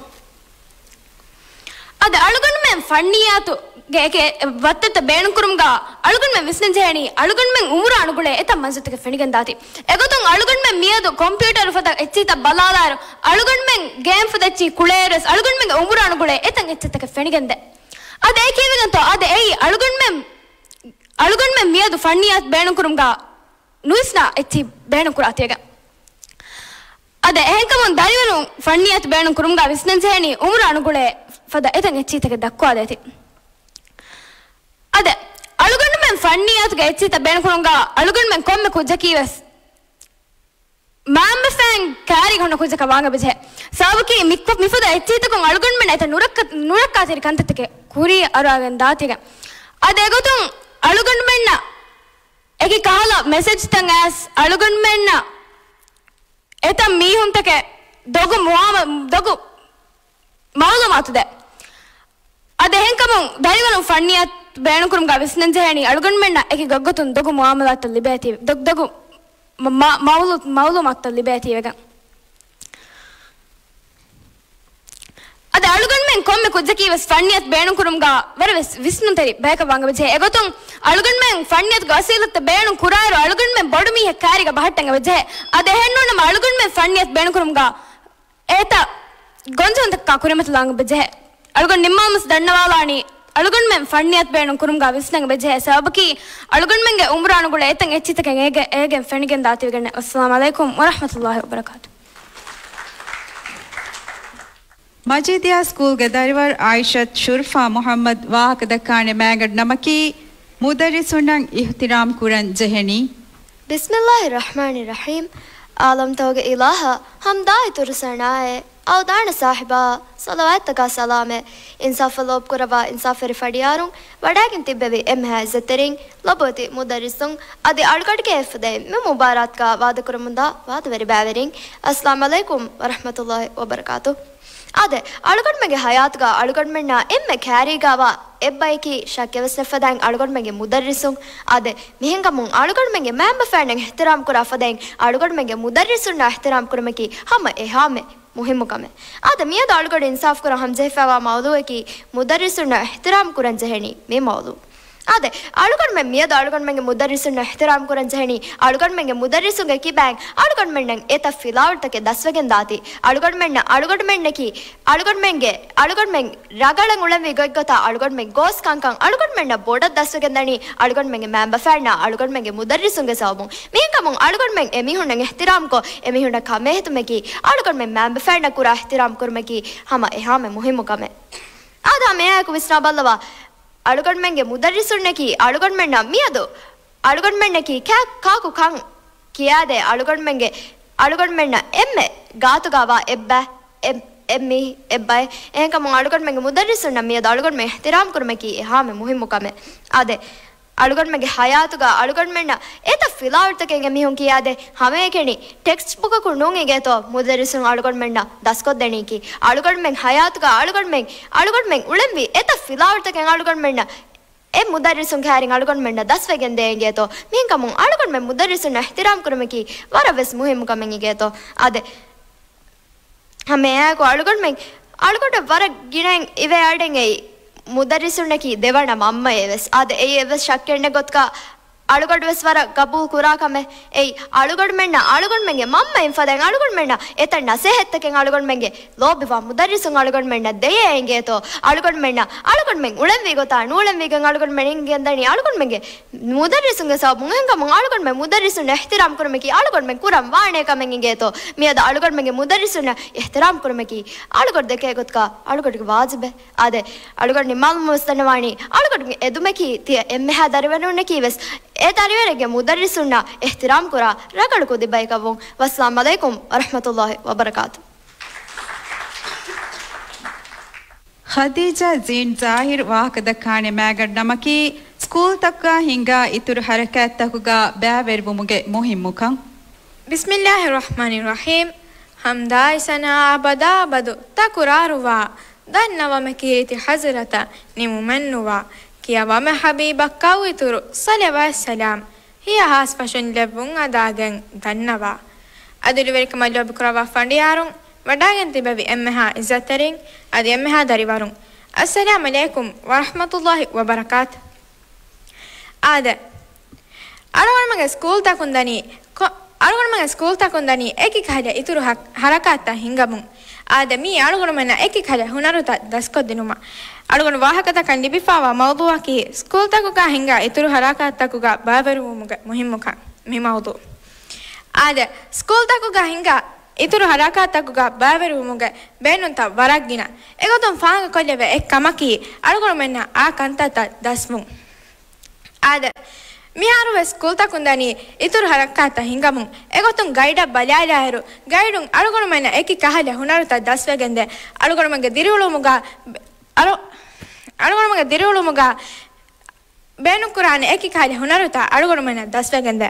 އަދި އަޅުގަނޑުމެން ފަންނިއްޔާތުގެ އެކި ވައްތަރުތައް ބޭނުންކުރުމުގަ އަޅުގަނޑުމެން ވިސްނަންޖެހޭނީ، އަޅުގަނޑުމެން އުމުރާ އަނުގުޅޭ އެތައް މަންޒިލްތަކެއް ފެނިގެންދާތީ. އެގޮތުން އަޅުގަނޑުމެން މިއަދު ކޮމްޕިއުޓަރު ފަދަ އެއްޗިތައް ބަލާލާއިރު، އަޅުގަނޑުމެން ގޭމް ފަދަ އެއްޗި ކުޅޭއިރުވެސް އަޅުގަނޑުމެންގެ އުމުރާ އަނުގުޅޭ އެތައް އެއްޗިތަކެއް ފެނިގެންދޭ. އަދި އެ ކީއްވެގެންތޯ؟ އަދި އެއީ އަޅުގަނޑުމެން، އަޅުގަނޑުމެން މިއަދު ފަންނިއްޔާތު ބޭނުންކުރުމުގަ ނުވިސްނާ އެއްޗި ބޭނުންކުރާތީވެގެން. އަދި އެހެންކަމުން ދަރިވަރުން ފަންނިއްޔާތު ބޭނުންކުރުމުގަ ވިސްނަންޖެހޭނީ އުމުރު އަނުގުޅޭ ފަދަ އެތައް އެއްޗިތަކެއް ދައްކުވާދޭތީ. އަދި އަޅުގަނޑުމެން ފަންނިއްޔާތުގެ އެއްޗިތައް ބޭނުންކުރުމުގަ އަޅުގަނޑުމެން ކޮންމެ ކުއްޖަކީވެސް މައިންބަފައިން ކައިރީގަ ހުންނަ ކުއްޖަކަށް ވާން އެބަޖެހޭ. ސަބަބަކީ މި-، މިފަދަ އެއްޗިތަކުން އަޅުގަނޑުމެން އެތައް ނުރައްކަ-، ނުރައްކާތެރި ކަންތައްތަކެއް ކުރިއަރާގެން ދާތީގެ. އަދި އެގޮތުން އަޅުގަނޑުމެންނަށް އެކި ކަހަލަ މެސެޖްތައް އައިސް އަޅުގަނޑުމެންނަށް އެތައް މީހުންތަކެއް ދޮގު މުއާމަ-، ދޮގު މައުލޫމާތު ދޭ. އަދި އެހެންކަމުން ދަރިވަރުން ފަންނިއްޔާތު ބޭނުންކުރުމުގަ ވިސްނަންޖެހޭނީ އަޅުގަނޑުމެންނަށް އެކި ގޮތްގޮތުން ދޮގު މުއާމަލާތުތައް ލިބޭތީ، ދޮގު، ދޮގު މަ-، މަ-، މައުލޫ-، މައުލޫމާތުތައް ލިބޭތީވެގެން. އަދި އަޅުގަނޑުމެން ކޮންމެ ކުއްޖަކީވެސް ފަންނިއްޔާތު ބޭނުންކުރުމުގަ ވަރަށް ވެސް ވިސްނުންތެރި ބަޔަކަށް ވާން އެބަޖެހޭ. އެގޮތުން އަޅުގަނޑުމެން ފަންނިއްޔާތުގެ ވަސީލަތްތައް ބޭނުން ކުރާއިރު އަޅުގަނޑުމެން ބޮޑު މީހެއް ކައިރީގަ ބަހައްޓަން އެބަޖެހޭ. އަދި އެހެންނޫންނަމަ އަޅުގަނޑުމެން ފަންނިއްޔާތު ބޭނުންކުރުމުގަ އެތައް ގޮންޖެހުންތަކާ ކުރިމަތިލާން އެބަޖެހޭ. އަޅުގަނޑު ނިންމާމުސް ދަންނަވާލާނީ، އަޅުގަނޑުމެން ފަންނިއްޔާތު ބޭނުން ކުރުމުގަ ވިސްނަން އެބަޖެހޭ ސަބަބަކީ، އަޅުގަނޑުމެންގެ އުމުރާ ނުގުޅޭ އެތައް އެއްޗިތަކެއް އޭގެ، އޭގެން ފެނިގެން ދާތީވެގެން. އައްސަލާމު ޢަލައިކުމް ވަރަޙްމަތުﷲި ވަބަރަކާތު. މަޖީދިއްޔާ ސްކޫލްގެ ދަރިވަރު އާއިޝަތު ޝުރުފާ މުޙައްމަދު ވާހަކަ ދައްކާނެ މައިގަނޑު ނަމަކީ، މުދައްރިސުންނަށް އިޙްތިރާމް ކުރަން ޖެހެނީ. ބިސްމިއްލާހި ރަޙްމާނި ރަޙީމް. ޢާލަމްތަކުގެ އިލާހަށް ޙަމްދާއި ތުރު ސަނާއެއް، އަވަދާން ސާހިބާ، ޞަލަވާތްތަކާ ސަލާމެއް، އިންސާފަށް ލޯބިކުރައްވާ އިންސާފުވެރި ފަޑިޔާރުން، ވަޑައިގެން ތިއްބެވި އެންމެހާ ޢިއްޒަތްތެރިން، ލޮބުވެތި މުދައްރިސުން، އަދި އަޅުގަޑުގެ އެއްފަދައިން މި މުބާރާތުގަ ވާދަކުރަމުންދާ ވާދަވެރިބައިވެރިން، އައްސަލާމު ޢަލައިކުމް ވަރަޙްމަތުﷲި ވަބަރަކާތު. އާދެ، އަޅުގަނޑުމެންގެ ޙަޔާތުގަ އަޅުގަނޑުމެންނާ އެންމެ ކައިރީގަވާ އެއްބަޔަކީ ޝައްކެއްވެސް ނެތްފަދައިން އަޅުގަނޑުމެންގެ މުދައްރިސުން. އާދެ، މިހެންކަމުން އަޅުގަނޑުމެންގެ މައިންބަފައިންނަށް އިޙްތިރާމް ކުރާ ފަދައިން އަޅުގަނޑުމެންގެ މުދައްރިސުންނަށް އިޙްތިރާމް ކުރުމަކީ ހަމަ އެހާމެ މުހިއްމު ކަމެއް. އާދެ، މިއަދު އަޅުގަޑު އިންސާފް ކުރަން ހަމަޖެހިފައިވާ މައުޟޫއަކީ މުދައްރިސުންނަށް އިޙްތިރާމް ކުރަން ޖެހެނީ މި މައުޟޫ. އާދެ، އަޅުގަނޑުމެން މިއަދު އަޅުގަނޑުމެންގެ މުދައްރިސުންނަށް އިޙްތިރާމް ކުރަން ޖެހެނީ، އަޅުގަނޑުމެންގެ މުދައްރިސުންގެ ކިބައިން އަޅުގަނޑުމެންނަށް އެތައް ފިލާވަޅުތަކެއް ދަސްވެގެން ދާތީ، އަޅުގަނޑުމެންނަށް، އަޅުގަނޑުމެންނަކީ، އަޅުގަނޑުމެންގެ، އަޅުގަނޑުމެން ރަނގަޅަށް އުޅެންވީ ގޮތްގޮތާ އަޅުގަނޑުމެން ގޯސް ކަންކަން އަޅުގަނޑުމެންނަށް ބޮޑަށް ދަސްވެގެން ދަނީ އަޅުގަނޑުމެންގެ މައިންބަފައިންނާ އަޅުގަނޑުމެންގެ މުދައްރިސުންގެ ސަބަބުން. މިހެންކަމުން އަޅުގަނޑުމެން އެމީހުންނަށް އިޙްތިރާމްކޮށް، އެމީހުންނަށް ކަމޭހެދުމަކީ، އަޅުގަނޑުމެން މައިންބަފައިންނަށް ކުރާ އިޙްތިރާމް ކުރުމަކީ ހަމަ އެހާމެ މުހިއްމު ކަމެއް. އާދެ، މިއާއެކު ވިސްނާބަލަވާ، އަޅުގަނޑުމެންގެ މުދައްރިސުންނަކީ އަޅުގަނޑުމެންނަށް މިއަދު އަޅުގަނޑުމެންނަކީ ކާ-، ކާކު ކަން ކިޔާދޭ އަޅުގަނޑުމެންގެ، އަޅުގަނޑުމެންނަށް އެންމެ ގާތުގަވާ އެއްބަ-، އެ-، އެއްމީ އެއްބައެއް. އެހެންކަމުން އަޅުގަނޑުމެންގެ މުދައްރިސުންނަށް މިއަދު އަޅުގަނޑުމެން އިޙްތިރާމް ކުރުމަކީ އެހާމެ މުހިއްމު ކަމެއް. އާދެ، އަޅުގަނޑުމެންގެ ޙަޔާތުގަ އަޅުގަނޑުމެންނަށް އެތައް ފިލާވަޅުތަކެއް އެމީހުން ކިޔާދޭ ހަމައެކަނި ޓެކްސްޓް ބުކަކުން ނޫން އިނގޭތޯ މުދައްރިސުން އަޅުގަނޑުމެންނަށް ދަސްކޮށްދެނީކީ. އަޅުގަނޑުމެން ޙަޔާތުގަ އަޅުގަނޑުމެން، އަޅުގަނޑުމެން އުޅެންވީ އެތައް ފިލާވަޅުތަކެއް އަޅުގަނޑުމެންނަށް އެ މުދައްރިސުން ކައިރިން އަޅުގަނޑުމެންނަށް ދަސްވެގެން ދޭ އިނގޭތޯ. މިހެންކަމުން އަޅުގަނޑުމެން މުދައްރިސުންނަށް އިޙްތިރާމް ކުރުމަކީ ވަރަށް ވެސް މުހިއްމު ކަމެއް އިނގޭތޯ. އާދެ، ހަމައެއާއެކު އަޅުގަނޑުމެން، އަޅުގަނޑަށް ވަރަށް ގިނައިން އިވޭ އަޑެއް އެއީ މުދައްރިސުންނަކީ ދެވަނަ މަންމައެވެސް. އާދެ، އެއީ އެއްވެސް ޝައްކެއް ނެތް ގޮތަކަށް އަޅުގަޑުވެސް ވަރަށް ގަބޫލު ކުރާ ކަމެއް. އެއީ، އަޅުގަނޑުމެންނަށް އަޅުގަނޑުމެންގެ މަންމައިން ފަދައިން އަޅުގަނޑުމެންނަށް އެތައް ނަސޭހަތްތަކެއް އަޅުގަނޑުމެންގެ ލޯބިވާ މުދައްރިސުން އަޅުގަނޑުމެންނަށް ދެޔޭ އިނގޭތޯ. އަޅުގަނޑުމެންނަށް އަޅުގަނޑުމެން އުޅެންވީ ގޮތާ ނޫޅެންވީގެން އަޅުގަނޑުމެން އިނގެންދަނީ އަޅުގަނޑުމެންގެ މުދައްރިސުންގެ ސަބަބުން. އެހެންކަމުން އަޅުގަނޑުމެން މުދައްރިސުންނަށް އިޙްތިރާމް ކުރުމަކީ އަޅުގަނޑުމެން ކުރަން ވާނޭ ކަމެއް އިނގޭތޯ. މިއަދު އަޅުގަނޑުމެންގެ މުދައްރިސުންނަށް އިޙްތިރާމް ކުރުމަކީ އަޅުގަޑު ދެކޭ ގޮތަކަށް އަޅުގަޑުގެ ވާޖިބެއް. އާދެ، އަޅުގަނޑު ނިންމާލުމުން ވެސް ދަންނަވާނީ، އަޅުގަޑުގެ އެދުމަކީ ތިޔަ އެންމެހާ ދަރިވަރުންނަކީ ވެސް އެ ދަރިވަރެއްގެ މުދައްރިސުންނަށް އިޙްތިރާމް ކުރާ ރަނގަޅު ކުދި ބައެއްކަށްވުން. ވައްސަލާމް ޢަލައިކުމް ވަރަޙްމަތުﷲި ވަބަރަކާތު. ޚަދީޖާ ޒީން ޒާހިރު ވާހަކަދައްކާނެ މައިގަނޑު ނަމަކީ، ސްކޫލްތަކުގަ ހިނގާ އިތުރު ޙަރަކާތްތަކުގަ ބައިވެރިވުމުގެ މުހިންމުކަން. بسم الله الرحمن الرحيم. ޙަމްދާއި ސަނާއާ ބަދާބަދު ތަކުރާރުވާ، ދަންނަވަމެ ކީރިތި ޙަޟްރަތަށް ނިމުމެއްނުވާ، ކިޔަވަމެ ޙަބީބަށް ކައުއިތުރު ޞަލަވާތް ސަލާމް، ހިޔަ ހާސް ފަށުން ލެއްވުން އަދާގެން ދަންނަވާ. އަދުލުވެރިކަމަށް ލޯބިކުރައްވާ ފަނޑިޔާރުން، ވަޑައިގެން ތިބެވި އެންމެހާ ޢިއްޒަތްތެރިން، އަދި އެންމެހާ ދަރިވަރުން، އައްސަލާމް ޢަލައިކުމް ވަރަޙްމަތުﷲި ވަބަރަކާތު. އާދެ، އަޅުގަނޑުމެންގެ ސްކޫލްތަކުން ދަނީ، ކޮ-، އަޅުގަނޑުމެންގެ ސްކޫލްތަކުން ދަނީ އެކި ކަހަލަ އިތުރު ހަ-، ޙަރަކާތްތައް ހިންގަމުން. އާދެ، މީ އަޅުގަނޑުމެންނަށް އެކި ކަހަލަ ހުނަރުތައް ދަސްކޮށްދިނުމަށް. އަޅުގަނޑު ވާހަކަދައްކަން ލިބިފާވާ މައުޟޫޢަކީ، ސްކޫލްތަކުގަ ހިންގާ އިތުރު ޙަރަކާތްތަކުގަ ބައިވެރިވުމުގެ މުހިންމުކަން. މި މައުޟޫޢު. އާދެ، ސްކޫލްތަކުގަ ހިންގާ އިތުރު ޙަރަކާތްތަކުގަ ބައިވެރިވުމުގެ ބޭނުންތައް ވަރަށް ގިނަ. އެގޮތުން ފާހަގަކޮށްލެވޭ އެއް ކަމަކީ، އަޅުގަނޑުމެންނަށް އާ ކަންތައްތައް ދަސްވުން. އާދެ، މިހާރުވެސް ސްކޫލްތަކުން ދަނީ އިތުރު ޙަރަކާތްތައް ހިންގަމުން. އެގޮތުން ގައިޑަށް ބަލާލާއިރު، ގައިޑުން އަޅުގަނޑުމެންނަށް އެކި ކަހަލަ ހުނަރުތައް ދަސްވެގެންދޭ. އަޅުގަނޑުމެންގެ ދިރިއުޅުމުގަ، އަޅު-، އަޅުގަނޑުމެންގެ ދިރިއުޅުމުގަ ބޭނުންކުރާނެ އެކި ކަހަލަ ހުނަރުތައް އަޅުގަނޑުމެންނަށް ދަސްވެގެންދޭ.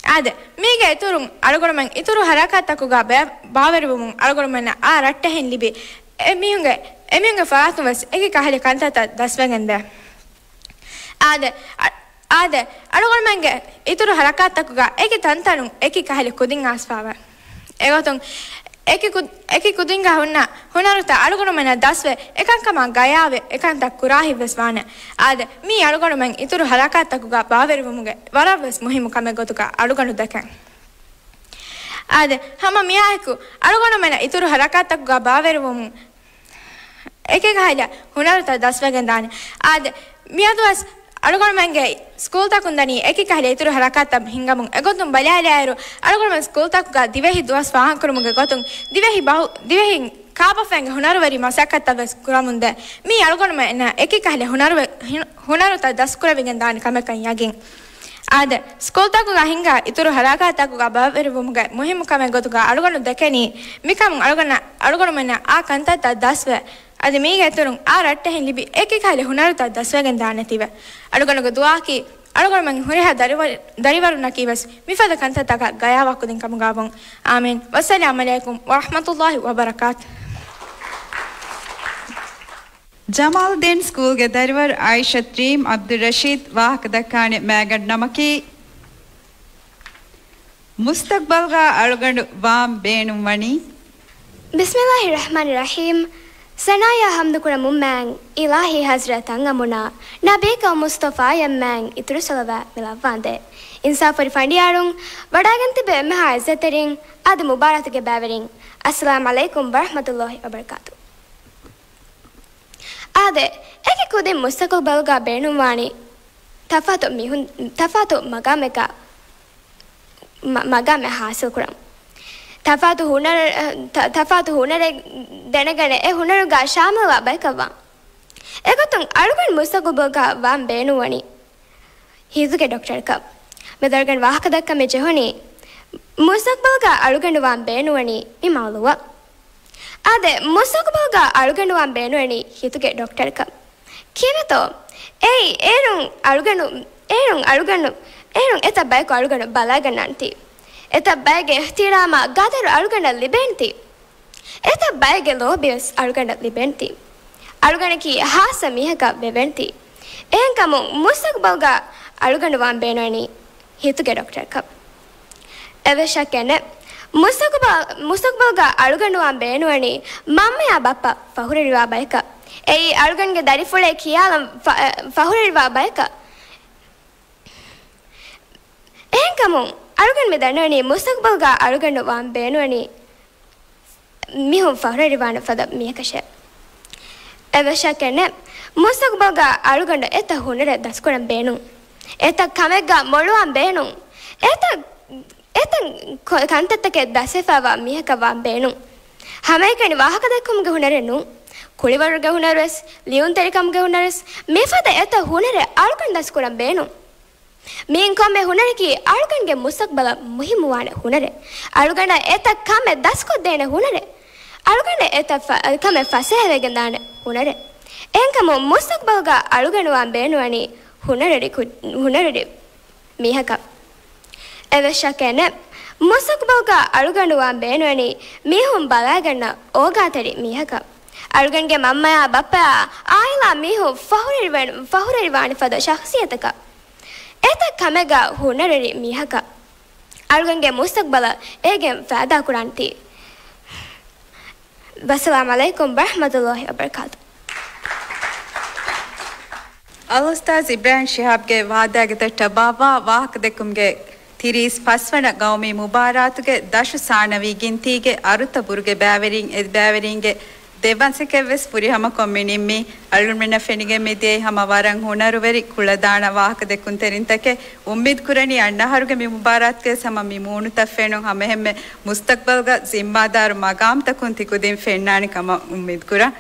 އާދެ، މީގެ އިތުރުން އަޅުގަނޑުމެން އިތުރު ޙަރަކާތްތަކުގަ ބައި-، ބައިވެރިވުމުން އަޅުގަނޑުމެންނަށް އާ ރައްޓެހިން ލިބި، އެމީހުންގެ، އެމީހުންގެ ފަރާތުން ވެސް އެކި ކަހަލަ ކަންތައްތައް ދަސްވެގެންދޭ. އާދެ، އަ-، އާދެ، އަޅުގަނޑުމެންގެ އިތުރު ޙަރަކާތްތަކުގަ އެކި ތަންތަނުން އެކި ކަހަލަ ކުދިން އާސްފާވޭ. އެގޮތުން އެކި ކު-، އެކި ކުދިންގަ ހުންނަ ހުނަރުތައް އަޅުގަނޑުމެންނަށް ދަސްވެ، އެކަންކަމާ ގަޔާވެ، އެކަންތައް ކުރާހިތްވެސް ވާނެ. އާދެ، މީ އަޅުގަނޑުމެން އިތުރު ޙަރަކާތްތަކުގަ ބައިވެރިވުމުގެ ވަރަށްވެސް މުހިއްމު ކަމެއް ގޮތުގަ އަޅުގަނޑު ދެކެން. އާދެ، ހަމަ މިއާއެކު އަޅުގަނޑުމެންނަށް އިތުރު ޙަރަކާތްތަކުގަ ބައިވެރިވުމުން އެކި ކަހަލަ ހުނަރުތައް ދަސްވެގެން ދާނެ. އާދެ، މިއަދުވެސް އަޅުގަނޑުމެންގެ ސްކޫލްތަކުން ދަނީ އެކި ކަހަލަ އިތުރު ޙަރަކާތްތައް ހިންގަމުން. އެގޮތުން ބަލާލާއިރު، އަޅުގަނޑުމެން ސްކޫލްތަކުގަ ދިވެހި ދުވަސް ފާހަގަކުރުމުގެ ގޮތުން ދިވެހި ބަހު-، ދިވެހި ކާބަފައިންގެ ހުނަރުވެރި މަސައްކަތްތައް ވެސް ކުރަމުންދޭ. މީ އަޅުގަނޑުމެންނަށް އެކި ކަހަލަ ހުނަރުވެ-، ހި-، ހުނަރުތައް ދަސްކުރެވިގެން ދާނެ ކަމަކަށް ޔަގީން. އާދެ، ސްކޫލްތަކުގަ ހިންގާ އިތުރު ޙަރަކާތްތަކުގަ ބައިވެރިވުމުގެ މުހިއްމު ކަމެއް ގޮތުގަ އަޅުގަނޑު ދެކެނީ، މިކަމުން އަޅުގަނޑަށް، އަޅުގަނޑުމެންނަށް އާ ކަންތައްތައް ދަސްވެ، އަދި މީގެ އިތުރުން އާ ރައްޓެހިން ލިބި އެކި ކަހަލަ ހުނަރުތައް ދަސްވެގެން ދާނެތީވެ. އަޅުގަނޑުގެ ދުޢާއަކީ، އަޅުގަނޑުމެން ހުރިހާ ދަރިވަ-، ދަރިވަރުންނަކީވެސް މިފަދަ ކަންތައްތަކަށް ގަޔާވާ ކުދިން ކަމުގަ ވުން. އާމީން. ވައްސަލާމް ޢަލައިކުމް ވަރަޙްމަތުﷲި ވަބަރަކާތު. ޖަމާލުއްދީން ސްކޫލްގެ ދަރިވަރު އާއިޝަތް ރީމް ޢަބްދުއްރަޝީދް ވާހަކަ ދައްކާނެ މައިގަނޑު ނަމަކީ، މުސްތަޤްބަލްގަ އަޅުގަނޑު ވާން ބޭނުންވަނީ. ބިސްމިﷲިއްރަޙްމާނިއްރަޙީމް. ސަނާޔާ ޙަމްދު ކުރަމުންމާތް އިލާހީ ޙަޟްރަތަށް އަމުނާ، ނަބީކައު މުޞްޠަފާއަށްމާތް އިތުރު ޞަލަވާތް މި ލައްވާނދޭ. އިންސާފުވެރި ފަނޑިޔާރުން، ވަޑައިގެން ތިބި އެންމެހާ ޢިއްޒަތްތެރިން، އަދި މުބާރާތުގެ ބައިވެރިން، އައްސަލާމް ޢަލައިކުމް ވަރަޙްމަތުﷲި ވަބަރަކާތު. އާދެ، އެކި ކުދިން މުސްތަޤުބަލްގަ ބޭނުންވާނީ ތަފާތު މީހުން، ތަފާތު މަގާމެއްގަ، މަ-، މަގާމެއް ޙާޞިލްކުރަން. ތަފާތު ހުނަރެއް، ތަ-، ތަފާތު ހުނަރެއް ދެނެގަނެ އެ ހުނަރުގަ ޝާމިލްވާ ބަޔަކަށްވާން. އެގޮތުން އަޅުގަނޑު މުސްތަޤުބަލްގަ ވާން ބޭނުންވަނީ ހިތުގެ ޑޮކްޓަރަކަށް. މި ދަރިވަރުން ވާހަކަ ދައްކަން މި ޖެހުނީ، މުސްތަޤުބަލްގަ އަޅުގަނޑު ވާން ބޭނުންވަނީ މި މައުޟޫޢަށް. އާދެ، މުސްތަޤުބަލްގަ އަޅުގަނޑު ވާން ބޭނުންވަނީ ހިތުގެ ޑޮކްޓަރަކަށް. ކީއްވެތޯ؟ އެއީ، އޭރުން އަޅުގަނޑު، އޭރުން އަޅުގަނޑު، އޭރުން އެތައް ބަޔަކު އަޅުގަނޑު ބަލައިގަންނާނެތީ. އެތައް ބައެއްގެ އިޙްތިރާމާ ގަދަރު އަޅުގަނޑަށް ލިބޭނެތީ. އެތައް ބައެއްގެ ލޯބިވެސް އަޅުގަނޑަށް ލިބޭނެތީ. އަޅުގަނޑަކީ ޚާއްޞަ މީހަކަށް ވެވޭނެތީ. އެހެންކަމުން މުސްތަޤުބަލްގަ އަޅުގަނޑު ވާން ބޭނުންވަނީ ހިތުގެ ޑޮކްޓަރަކަށް. އެއްވެސް ޝައްކެއް ނެތް. މުސްތަޤުބަ-، މުސްތަޤުބަލްގަ އަޅުގަނޑު ވާން ބޭނުންވަނީ މަންމަޔާ ބައްޕަ ފަޚުރުވެރިވާ ބަޔަކަށް. އެއީ އަޅުގަނޑުގެ ދަރިފުޅޭ ޚިޔާލަށް ފަ-، ފަޚުރުވެރިވާ ބަޔަކަށް. އެހެންކަމުން އަޅުގަނޑު މި ދަންނަވަނީ މުސްތަޤްބަލްގަ އަޅުގަނޑު ވާން ބޭނުންވަނީ މީހުން ފަހުރެވިވާނެ ފަދަ މީހަކަށޭ. އެއްވެސް ޝައްކެއް ނެތް، މުސްތަޤްބަލްގަ އަޅުގަނޑު އެތައް ހުނަރެއް ދަސްކުރަން ބޭނުން. އެތައް ކަމެއްގަ މޮޅުވާން ބޭނުން. އެތައް، އެތައް ކޮ-، ކަންތައްތަކެއް ދަސްވެފައިވާ މީހަކަށް ވާން ބޭނުން. ހަމައެކަނި ވާހަކަދެއްކުމުގެ ހުނަރެއް ނޫން. ކުޅިވަރުގެ ހުނަރުވެސް، ލިޔުންތެރިކަމުގެ ހުނަރުވެސް، މިފަދަ އެތައް ހުނަރެއް އަޅުގަނޑު ދަސްކުރަން ބޭނުން. މިއިން ކޮންމެ ހުނަރަކީ އަޅުގަނޑުގެ މުސްތަޤްބަލަށް މުހިއްމުވާނެ ހުނަރެއް. އަޅުގަނޑަށް އެތައް ކަމެއް ދަސްކޮށްދޭނެ ހުނަރެއް. އަޅުގަނޑަށް އެތައް ފަ-، ކަމެއް ފަސޭހަވެގެންދާނެ ހުނަރެއް. އެހެންކަމުން މުސްތަޤްބަލްގަ އަޅުގަނޑު ވާން ބޭނުންވަނީ ހުނަރެރި ކު-، ހުނަރެރި މީހަކަށް. އެއްވެސް ޝައްކެއް ނެތް، މުސްތަޤްބަލްގަ އަޅުގަނޑު ވާން ބޭނުންވަނީ މީހުން ބަލައިގަންނަ އޯގާތެރި މީހަކަށް. އަޅުގަނޑުގެ މަންމަޔާ ބައްޕަޔާ އާއިލާ މީހުން ފަހުރެވި-، ފަހުރެވިވާނެ ފަދަ ޝަޚްޞިއްޔަތަކަށް. އެތައް ކަމެއްގަ ހުނަރެރި މީހަކަށް. އަޅުގަނޑުގެ މުސްތަޤްބަލަށް އޭގެން ފައިދާ ކުރާނެތީ. ވައްސަލާމް ޢަލައިކުމް ވަރަޙްމަތުﷲ ވަބަރަކާތު. އަލްއުސްތާޛް އިބްރާހިމް ޝިހާބްގެ ވާދާގެ ތައްޓަށް ބާއްވާ ވާހަކަދެއްކުމުގެ ތިރީސް ފަސްވަނަ ގައުމީ މުބާރާތުގެ ދަށު ސާނަވީ ގިންތީގެ އަރުތަ ބުރުގެ ބައިވެރިން އެ ބައިވެރިންގެ ދެވަންސަކެއްވެސް ފުރިހަމަކޮށް މިނިންމީ. އަޅުގަނޑުމެންނަށް ފެނިގެން މިދިޔައީ ހަމަ ވަރަށް ހުނަރުވެރި ކުޅަދާނަ ވާހަކަދެއްކުންތެރިންތަކެއް. އުއްމީދު ކުރަނީ އަންނަ އަހަރުގެ މި މުބާރާތުގައި ހަމަ މި މޫނުތައް ފެނުން ހަމައެހެންމެ މުސްތަޤްބަލްގަ ޒިންމާދާރު މަގާމްތަކުން ތިކުދިން ފެންނާނެ ކަމަށް އުއްމީދު ކުރަން.